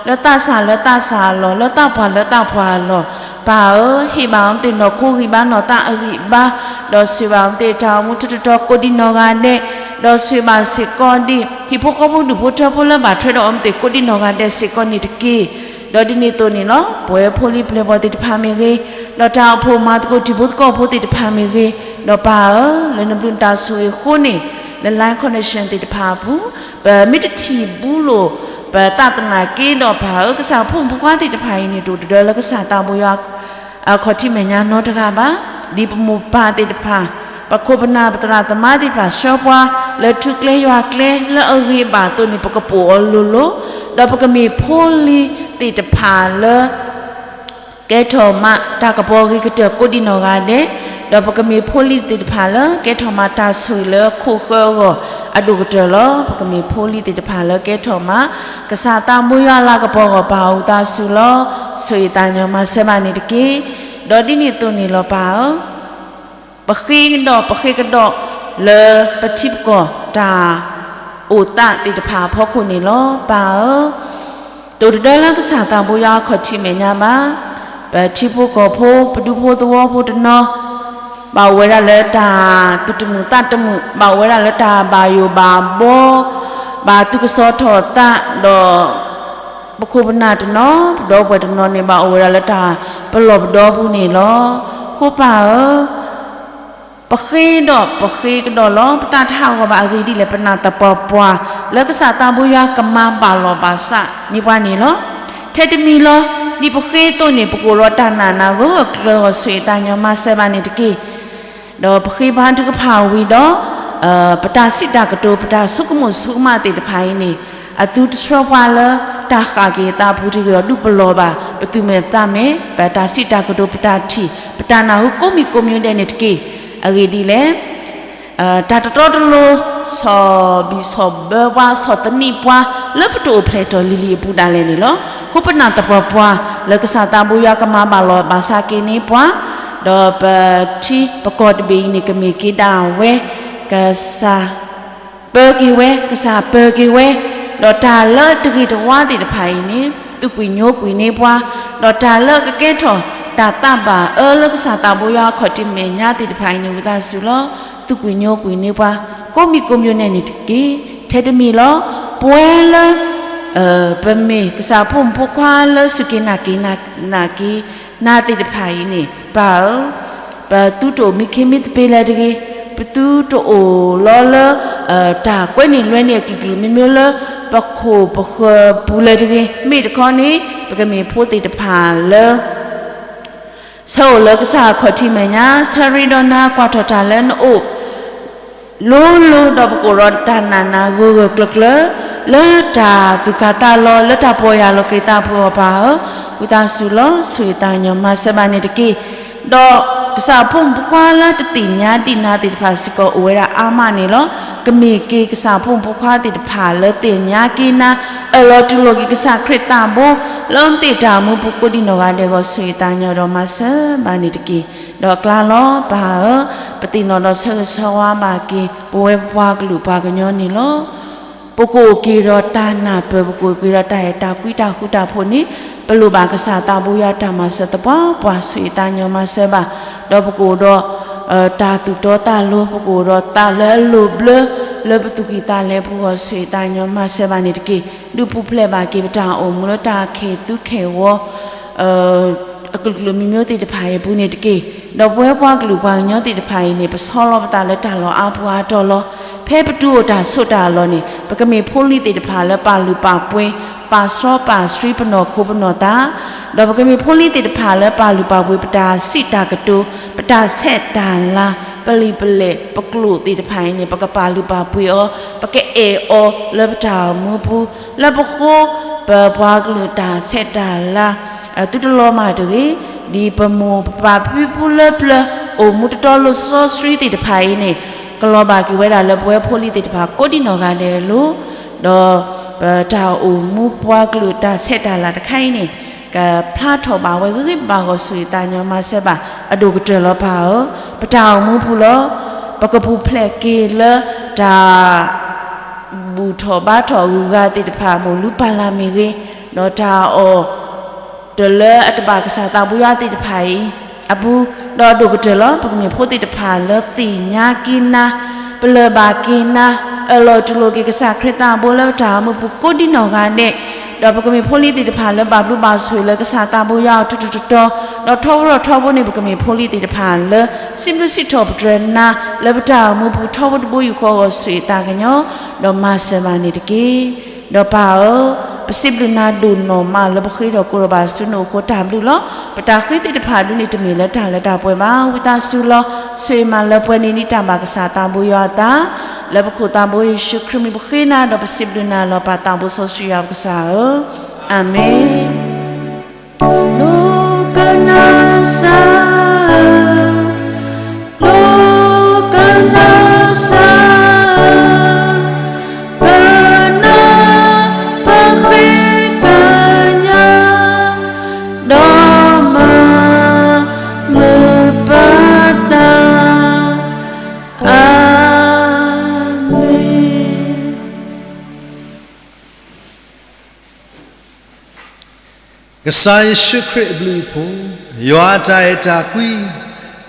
လၢသးစၢ်လၢသးစၢ်အလီၢ်, လၢသးပှၢ်လၢသးပှၢ်အလီၢ်, ပၢ်ဧၢ, ဟ့ၣ်ဘၣ်အီၤမ့ၢ်သ့ၣ်နီၢ်ခိဂံၢ်ဘါနီၢ်သးအဂံၢ်ဘါ, ဒီးဆိၣ်ဘၣ်အီၤမ့ၢ်သ့ၣ်တၢ်အိၣ်မူထူထူတီတီကိးဒံနီၢ်ဂၤဒဲး, ဒီးဆိၣ်ဘၣ်စ့ၢ်ကီးဒ် ဟံၣ်ဖိဃီဖိဒူၣ်ဖိထၢဖိလၢဘၣ်ထွဲဒီးအီၤမ့ၢ်သ့ၣ်ကိးဒံနီၢ်ဂၤဒဲးစ့ၢ်ကီးန့ၣ်တက့ၢ်. ဒီးဒ်န့ၣ်အသိးန့ၣ်လီၤ, ပဝဲဖိလံၤပျဲၢ်ဘီၣ်သ့ၣ်တဖၣ်မ့ၢ်ဂ့ၤ, ဒီးတၢ်အိၣ်ဖှိၣ်မၤသကိးတံၤဖိသကိးဖိသ့ၣ်တဖၣ်မ့ၢ်ဂ့ၤ, ဒီးပၢ်ဧၢ, လၢနဘျုးနတၢ်ဆိၣ်ဂ့ၤအဃိန့ၣ်, လၢ live connection သ့ၣ်တဖၣ်အပူၤ, ပမ့ၢ်တထံၣ်ဘူးလိာ် ပသးသနာ်က့ဒီးပၢ်ဧၢ, ကစၢ်ဖိမုၣ်ဖိခွါသ့ၣ်တဖၣ်အံၤန့ၣ် တအိၣ်တဒၢလၢကစၢ်သးဘိယွၤ အခီၣ်ထံးမဲာ်ညါနီတဂၤဘၣ်, ဒ်ပမိၢ်ပၢ်သ့ၣ်တဖၣ်, ပခိၣ်ပနၢ်ပသရၣ်သမါသ့ၣ်တဖၣ် ဆှၢပှၤလၢထူကျဲယွၤကျဲလၢအဂ့ၤဘၣ်အသိးန့ၣ် ပကပိာ်အီၤလိၤလိၤ, ဒီးပကမ့ၢ်ဖိလံၤသ့ၣ်တဖၣ်လၢ ကဲထီၣ်မးတၢ်ကပီၤအဂ့ၤကတၢၢ်ကိးဒံနီၢ်ဂၤဒဲး, ဒီးပကမ့ၢ်ဖိလံၤသ့ၣ်တဖၣ်လၢ ကဲထီၣ်မးတၢ်ဆိၣ်ဂ့ၤလၢခိၣ်ဃၢအဂီၢ်အဒိၣ်ကတၢၢ်လီၤ. ပကမ့ၢ်ဖိလံၤသ့ၣ်တဖၣ်လၢကဲထီၣ်မး ကစၢ်သးဘိယွၤအလၤကပီၤအဂီၢ် ပၢ်ဧၢ, ဝံသးစူၤလီၤ. ဆိၣ်ဂ့ၤသးညီမၤစၢၤဘၣ်န့ၣ်တက့ၢ်. ဒီးဒ်န့ၣ်အသိးန့ၣ်လီၤပၢ်ဧၢ, ပဃ့ကဒီး ပဃ့ကဒီးလၢပထံပကီၢ်တၢ်အိၣ်သးသ့ၣ်တဖၣ်အဖီခိၣ်န့ၣ်လီၤ. ပၢ်ဧၢ, တအိၣ်တဒၢလၢကစၢ်သးဘိယွၤအခီၣ်ထံးမဲာ်ညါဘၣ်. ပထံဖိကီၢ်ဖိ ပဒူဖိသဝီဖိတနီၤ ဘၣ်အိၣ်ဝဲဒၣ်လၢတၢ်သူၣ်တမုာ်သးတမုာ်, ဘၣ်အိၣ်ဝဲဒၣ်လၢတၢ်ဘၣ်ယိၣ်ဘၣ်ဘီ, ဘၣ်သုးကစီၤထီၣ်သး, ဒီး ပခိၣ်ပနၢ်တနီၤ ပဒီပုၢ်ဝဲၢ်တနီၤန့ၣ် ဘၣ်အိၣ်ဝဲဒၣ်လၢတၢ်ပလီၢ်ပဒီပူၤန့ၣ်လီၤ. အဃိပၢ်ဧၢ, ပဃ့ဒီးပဃ့ကဒီးလီၤ. ပတၢ်တဟးဂီၤဘၣ်အဂ့ၢ်ဒ်လဲၣ်, ပနာ်သပှၢ်ပှၢ် လၢကစၢ်သးဘိယွၤကမၤဘၣ်လီၤဘၣ်စးန့ၢ်ပှၤန့ၣ်လီၤ. ထဲတမံၤလီၤ. ဒ်ပဃ့အသိးန့ၣ် ပကအိၣ်ဒီးတၢ်နာ်နၤဂၢၢ်ဂၢၢ်ကျၢၤကျၢၤအဂီၢ် ဆိၣ်ဂ့ၤသးညီမၤစၢၤဘၣ်န့ၣ်တက့ၢ်. ဒီးပဃ့ဘါထုကဖၣ်ဝံၤဒီး ပတၢ်စံးတၢ်ကတိၤ ပတၢ်ဆိကမိၣ်ဆိကမးသ့ၣ်တဖၣ်အံၤန့ၣ် အသုတဆှၢပှၤလၢတၢ်ဃၣ်က့ၤအသးပူၤတဂ့ၤအီၤ ဒုးပလီၢ်ဘၣ် ပသုးမဲာ်သးမဲာ် ပတၢ်စံးတၢ်ကတိၤ ပတၢ်ထံၣ် ပတၢ်နၢ်ဟူကိးမံၤကိးမံၤဒဲးန့ၣ်တက့ၢ်. အဂ့ၢ်ဒ်လဲၣ်, တၢ်တတီတလိၤ ဆီၣ်ဘံၣ်ဆီၣ်ဘၢပှၤ ဆီၣ်သနံးပှၤ လၢပတအိၣ်ဖျဲၣ်ထီၣ်လံၤလံၤအပူၤဒၣ်လဲာ်န့ၣ်လီၤ. အဃိပနာ်သပှၢ်ပှၢ် လၢကစၢ်သးဘိယွၤကမၤဘၣ်လီၤဘၣ်စးက့ၤန့ၢ်ပှၤ, ဒီးပထံပကီၢ်တဘ့ၣ်အံၤန့ၣ် ကမ့ၢ်က့ၤဒၣ်ဝဲ ကစၢ် ပၢၤက့ၤဝဲ, ကစၢ်ပၢၤက့ၤဝဲ, ဒီးတၢ်လၢတဂ့ၤတဝါသ့ၣ်တဖၣ်အံၤန့ၣ် သူၣ်ကွံာ်ညိကွံာ်န့ၢ်ပှၤ, ဒီးတၢ်လၢကကဲထီၣ်တၢ်သးဘၣ်အၢလၢကစၢ်သးဘိယွၤအခီၣ်ထံးမဲာ်ညါသ့ၣ်တဖၣ်အံၤန့ၣ် ဝံသးစူၤလီၤ. သူၣ်ကွံာ်ညိကွံာ်န့ၢ်ပှၤ ကိးမံၤကိးမံၤဒဲးန့ၣ်တက့ၢ်. ထဲတမံၤလီၤ. ပဝဲလၢ ပမ့ၢ်ကစၢ်ဖိမုၣ်ဖိခွါလၢစူၢ်က့ၤနာ်က့ၤနာ်က့ၤ နၤသ့ၣ်တဖၣ်အံၤန့ၣ် ပၢ်ဧၢ, ပသုတအိၣ်မံခ့မံသပ့ၤလၢၤတဂ့ၤ, ပသုတအိၣ်လီၤလၢ တၢ်ကွဲန့ၢ်လွဲန့ၢ်အကလုာ်ကလုာ်မ့မ့ၢ်လၢ ပခိၣ်ပဃၢၤပူၤလၢၤတဂ့ၤ. မ့ၢ်တခီန့ၣ် ပကမ့ၢ်ဖိသ့ၣ်တဖၣ်လၢ ဆၢအိၣ်လၢကစၢ်အခီၣ်ထံးမဲာ်ညါ, ဆၢရ့ဒီးနၤ, ကွၢ်ထီၣ်တၢ်လၢနအိၣ် လိၤလိၤ, ဒီးပကအိၣ်ဒီးတၢ်နာ်နၤဂၢၢ်ဂၢၢ်ကျၢၤကျၢၤ လၢတၢ်သူၣ်ကၢ်သးလီၤ, လၢတၢ်ပီၢ်ယၢ်လီၤက့ၤသးပှဲၤအီၤ ပၢ်ဧၢ, ဝံသးစူၤလီၤ. ဆိၣ်ဂ့ၤသးကညီၤမၤစၢၤဘၣ်န့ၣ်တက့ၢ်. ဒီးကစၢ်အဖိမုၣ်ဖိခွါလၢတသ့ၣ်ညါဒံးနၤသ့ၣ်တဖၣ်စ့ၢ်ကီး အိၣ်ဝဲဒၣ်အါမးန့ၣ်လီၤ. ကမ့ၢ်က့ၤကစၢ်အဖိမုၣ်ဖိခွါသ့ၣ်တဖၣ်လၢသ့ၣ်ညါက့ၤနၤ, အၢၣ်လီၤတူၢ်လိာ်က့ၤကစၢ်ခရံာ်သးဘိ လၢအမ့ၢ်သ့ၣ်တၢ်အိၣ်မူပူၤကိးဒံနီၢ်ဂၤဒဲးအဂီၢ် ဆိၣ်ဂ့ၤသးကညီၤဒီးမၤစၢၤဘၣ်န့ၣ်တက့ၢ်. ဒီးအကျါလီၤ ပၢ်ဧၢ, ပသ့ၣ်နီၣ်ဒီးဆၢဂ့ၤဆၢဝါဘၣ်က့ၤ ပဝဲပှၤကလုာ်ပှၤကညီန့ၣ်လီၤ. ပကအိၣ်က့ၤဒီးတၢ်နၢ်ပၢၢ်, ပကအိၣ်က့ၤဒီးတၢ်အဲၣ်တၢ်ကွံတၢ်ဃူတၢ်ဖိးန့ၣ် ပလိၣ်ဘၣ်ကစၢ်သးဘိယွၤတၢ်မၤစၢၤသပှၢ်ပှၢ် ဆိၣ်ဂ့ၤသးကညီၤမၤစၢၤဘၣ်, ဒီးပကအိၣ်ဒီး တၢ်သူၣ်တီသးလိၤ, ပကအိၣ်ဒီးသးလၢအလိၤဘျၢ လၢပသူၣ်ကံၢ်သးလဲပူၤအဂီၢ် ဆိၣ်ဂ့ၤသးကညီၤမၤစၢၤဘၣ်န့ၣ်တက့ၢ်. ဒုးပူၤဖျဲးဘၣ်က့ၤပတၢ်အိၣ်မူလၢတၢ်ခဲသူခဲဝီ အကလုာ်ကလုာ်မံၤမံၤသ့ၣ်တဖၣ်အံၤအပူၤန့ၣ်တက့ၢ်. ဒီးပဝဲပှၤကလုာ်ပှၤကညီသ့ၣ်တဖၣ်အံၤန့ၣ် ပဆီလီၤပသးလၢတၢ်လီၢ်အါပူၤအါတီၤလီၤ. ဖဲပတုၤအိၣ်တၢ်ဆိးတၢ်အလီၢ်န့ၣ် ပကမ့ၢ်ဖိလံၤသ့ၣ်တဖၣ်လၢပာ်လုၢ်ပာ်ပှ့ၤ ပာ်စီပာ်ဆှံပနီၢ်ခိပနီၢ်သး, ဒီးပကမ့ၢ်ဖိလံၤသ့ၣ်တဖၣ်လၢပာ်လုၢ်ပာ်ပှ့ၤပတၢ်စံးတၢ်ကတိၤ, ပတၢ်ဆဲးတၢ်လၤ, ပလံာ်ပလဲၢ်, ပကျိာ်သ့ၣ်တဖၣ်အံၤန့ၣ် ပကပာ်လုၢ်ပာ်ပှ့ၤအီၤ, ပကအဲၣ်အီၤလၢပတၢ်အိၣ်မူပူၤ, လၢပဃိ ပပှၤကလုာ်တၢ်ဆဲးတၢ်လၤ သုတလီၤမၢ်တဂ့ၤ, ဒ်ပမိၢ်ပပၢ်ဖံဖုလၢပျၢၤ အိၣ်မူတတီလိာ်စီဆှံသ့ၣ်တဖၣ်အံၤန့ၣ် ကလီၤဘၣ်က့ၤဝဲဒၣ်လၢပဝဲဖိလံၤသ့ၣ်တဖၣ်ကိးဒံနီၢ်ဂၤဒဲးအလိၤ, ဒီးပတၢ်အိၣ်မူပှၤကလုာ်တၢ်ဆဲးတၢ်လၤတခါအံၤန့ၣ် ကဖျါထီၣ်ဘၣ်ဝဲဂ့ၤဂ့ၤဘၣ်ဘၣ်ဂီၢ်ဆူၣ်သးညီမၤစၢၤဘၣ်အဒိၣ်ကတၢၢ်လီၤပၢ်ဧၢ, ပတၢ်အိၣ်မူပူၤလီၤ. ပကပူၤဖျဲးက့ၤလၢတၢ် ဘူၣ်ထီၣ်ဘါထီၣ်အဂုၤအဂၤသ့ၣ်တဖၣ် မိၢ်လုၢ်ပၢ်လၢ်မ့ၢ်ဂ့ၤ, ဒီးတၢ်အီၣ် တလၢအတဘၣ်ကစၢ်သးဘိယွၤသ့ၣ်တဖၣ်အံၤအပူၤ, ဒီးအဒိၣ်ကတၢၢ်လီၤ ပကမ့ၢ်ဖိသ့ၣ်တဖၣ်လၢသ့ၣ်ညါက့ၤနၤ, ပလၢၢ်ဘၣ်က့ၤနၤ, အၢၣ်လီၤတူၢ်လိာ်က့ၤကစၢ်ခရံာ်သးဘိလၢပတၢ်အိၣ်မူပူၤကိးဒံနီၢ်ဂၤဒဲး, ဒီးပကမ့ၢ်ဖိလံၤသ့ၣ်တဖၣ်လၢဘၣ်ဘျုးဘၣ်ဆိၣ်လၢကစၢ်သးဘိယွၤအီၤထူထူတီတီ, ဒီးထီဘိထီဘိန့ၣ် ပကမ့ၢ်ဖိလံၤသ့ၣ်တဖၣ်လၢ စံးဘျုးစံးထီၣ်ပတြၢၤနၤ လၢပတၢ်အိၣ်မူပူၤထီဘိတဘိယူၢ်ဃီဂီၢ်ဆူၣ်သးကညီၤ, ဒီးမၤစၢၤမၤန့ၢ်တက့ၢ်. ဒီးပၢ်ဧၢ, ပစံးဘျုးနၤဒိၣ်နီၢ်မးလၢပဃ့ထီၣ်ကိးထီၣ်ဘၣ်ဆူနအိၣ်အဃိတၢ်ဘျုးလီၤ. ပတၢ်ဃ့သ့ၣ်တဖၣ်ဒုန့ၣ် တမ့ၢ်လၢတၢ်လၢတၢ်ပှဲၤဘၣ်, ဝံသးစူၤလီၤ. ဆိၣ်ဂ့ၤမးလၢပှဲၤန့ၢ်ဒံးတၢ်ဘၣ်ကစၢ်သးဘိယွၤအသး, လၢပခိၣ်သးဘိယ့ၣ်ၡူးခရံာ်မံၤပဃ့နၤ ဒီးပစံးဘျုးနၤလီၤ ပၢ်သးဘိစီဆှံယွၤပကစၢ်ဧၢ, အၤမ့ၣ်. ကစၢ်ယ့ၣ်ၡူးခရံာ်အဘျုးအဖှိၣ်, ယွၤအတၢ်အဲၣ်တၢ်ကွံ,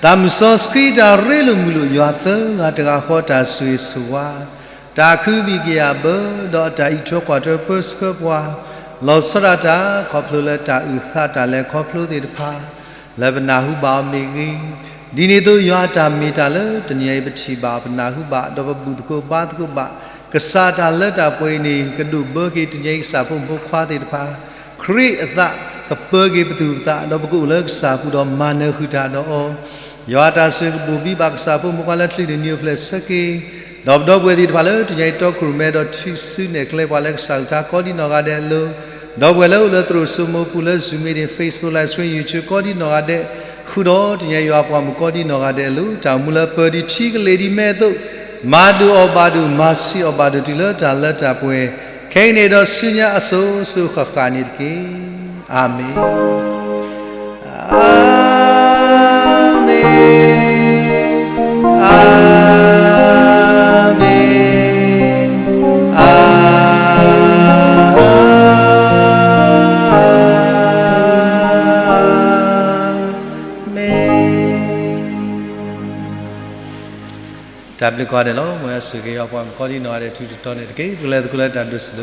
သးမုၢ်စီဆှံတၢ်ရ့လိာ်မုာ်လိာ် ယွၤသၢဂၤတဂၤဃီတၢ်ဆိၣ်ဂ့ၤဆိၣ်ဝါ, တၢ်ခုဘံၣ်ကယာ်ဘၢ, ဒီးအတၢ်အံးထွဲကွၢ်ထွဲပၢဆှၢပှၤ, လီၤဆီဒၣ်တၢ် ခီဖျိလၢတၢ်အုၣ်သးတၢ်လဲၤခီဖျိသ့ၣ်တဖၣ် လၢပနၢ်ဟူဘၣ်အီၤမ့ၢ်ဂ့ၤ, ဒ်န့ၣ်အသိး ယွၤအတၢ်မ့ၢ်တၢ်လၢတနံၤအံၤပထံၣ်ဘၣ် ပနၢ်ဟူဘၣ် ဒီးပဘူၣ်သကိးဘါသကိးဘၣ် ကစၢ်အတၢ်လၢတၢ်ပှဲၤအံၤန့ၣ် ကဒိးဘၢက့ၤတနံၤအံၤကစၢ်ဖိမုၣ်ဖိခွါသ့ၣ်တဖၣ် ခရံာ်အသးကပၢက့ၤပသူၣ်ပသး ဒီးပကအိၣ်လၢကစၢ်အပူၤဒီးမၤနၢၤဃုာ်တၢ်ဒီးအီၤ, ယွၤအတၢ်ဆိၣ်ဂ့ၤကဘိၣ်ဘံဘၣ်ကစၢ်ဖိမုၣ်ဖိခွါလၢချုးန့ၣ်နံၤအိၣ်ဖျဲၣ်ဆၢက့ၤ ဒီးပဒီပုၢ်ဝဲၢ်သ့ၣ်တဖၣ်လၢတနံၤအံၤတီခိၣ်ရိၣ်မဲဒီးထုးစုနဲၣ်ကျဲပှၤလၢကစၢ်အကလုၢ်ကထါကိးဒံနီၢ်ဂၤဒဲးအလိၤ, ဒီပုၢ်ဝဲၢ်လၢအိၣ်လၢသရိာ်စိမိၤပူၤလၢ Zoom meeting, Facebook Live Stream, YouTube ကိးဒံနီၢ်ဂၤဒဲး, ဃုာ်ဒီးတနံၤအံၤယွၤပှၤမုၣ်ကိးဒံနီၢ်ဂၤဒဲးအလိၤ တၢ်အိၣ်မူလၢပၢၤဒံးထံကလ့ၤဒံးမဲအသိး, မၤဒိၣ်အီၣ်ဘၣ်ဒိၣ် မၤဆံးအီၣ်ဘၣ်ဒိၣ်တုၤလၢတၢ်လၢတၢ်ပှဲၤ, ခဲအံၤန့ၣ်ဒီးဆူညါအစိၤစိၤဃၣ်ဃၣ်န့ၣ်တက့ၢ်. အၤမ့ၣ်. အၤမ့ၣ်, အၤမ့ၣ်, အၤမ့ၣ်. တၢ်ဘျုးကိးဂၤဒဲးလီၤ. မ်ယွၤဆိၣ်ဂ့ၤယွၤပှၤမုၣ်ကိးဒံနီၢ်ဂၤဒဲး ထူးထူးတီၤတီၤန့ၣ်တက့ၢ်. ပကလဲၤသကိးလၢတၢ်ဒိးစံးဒိး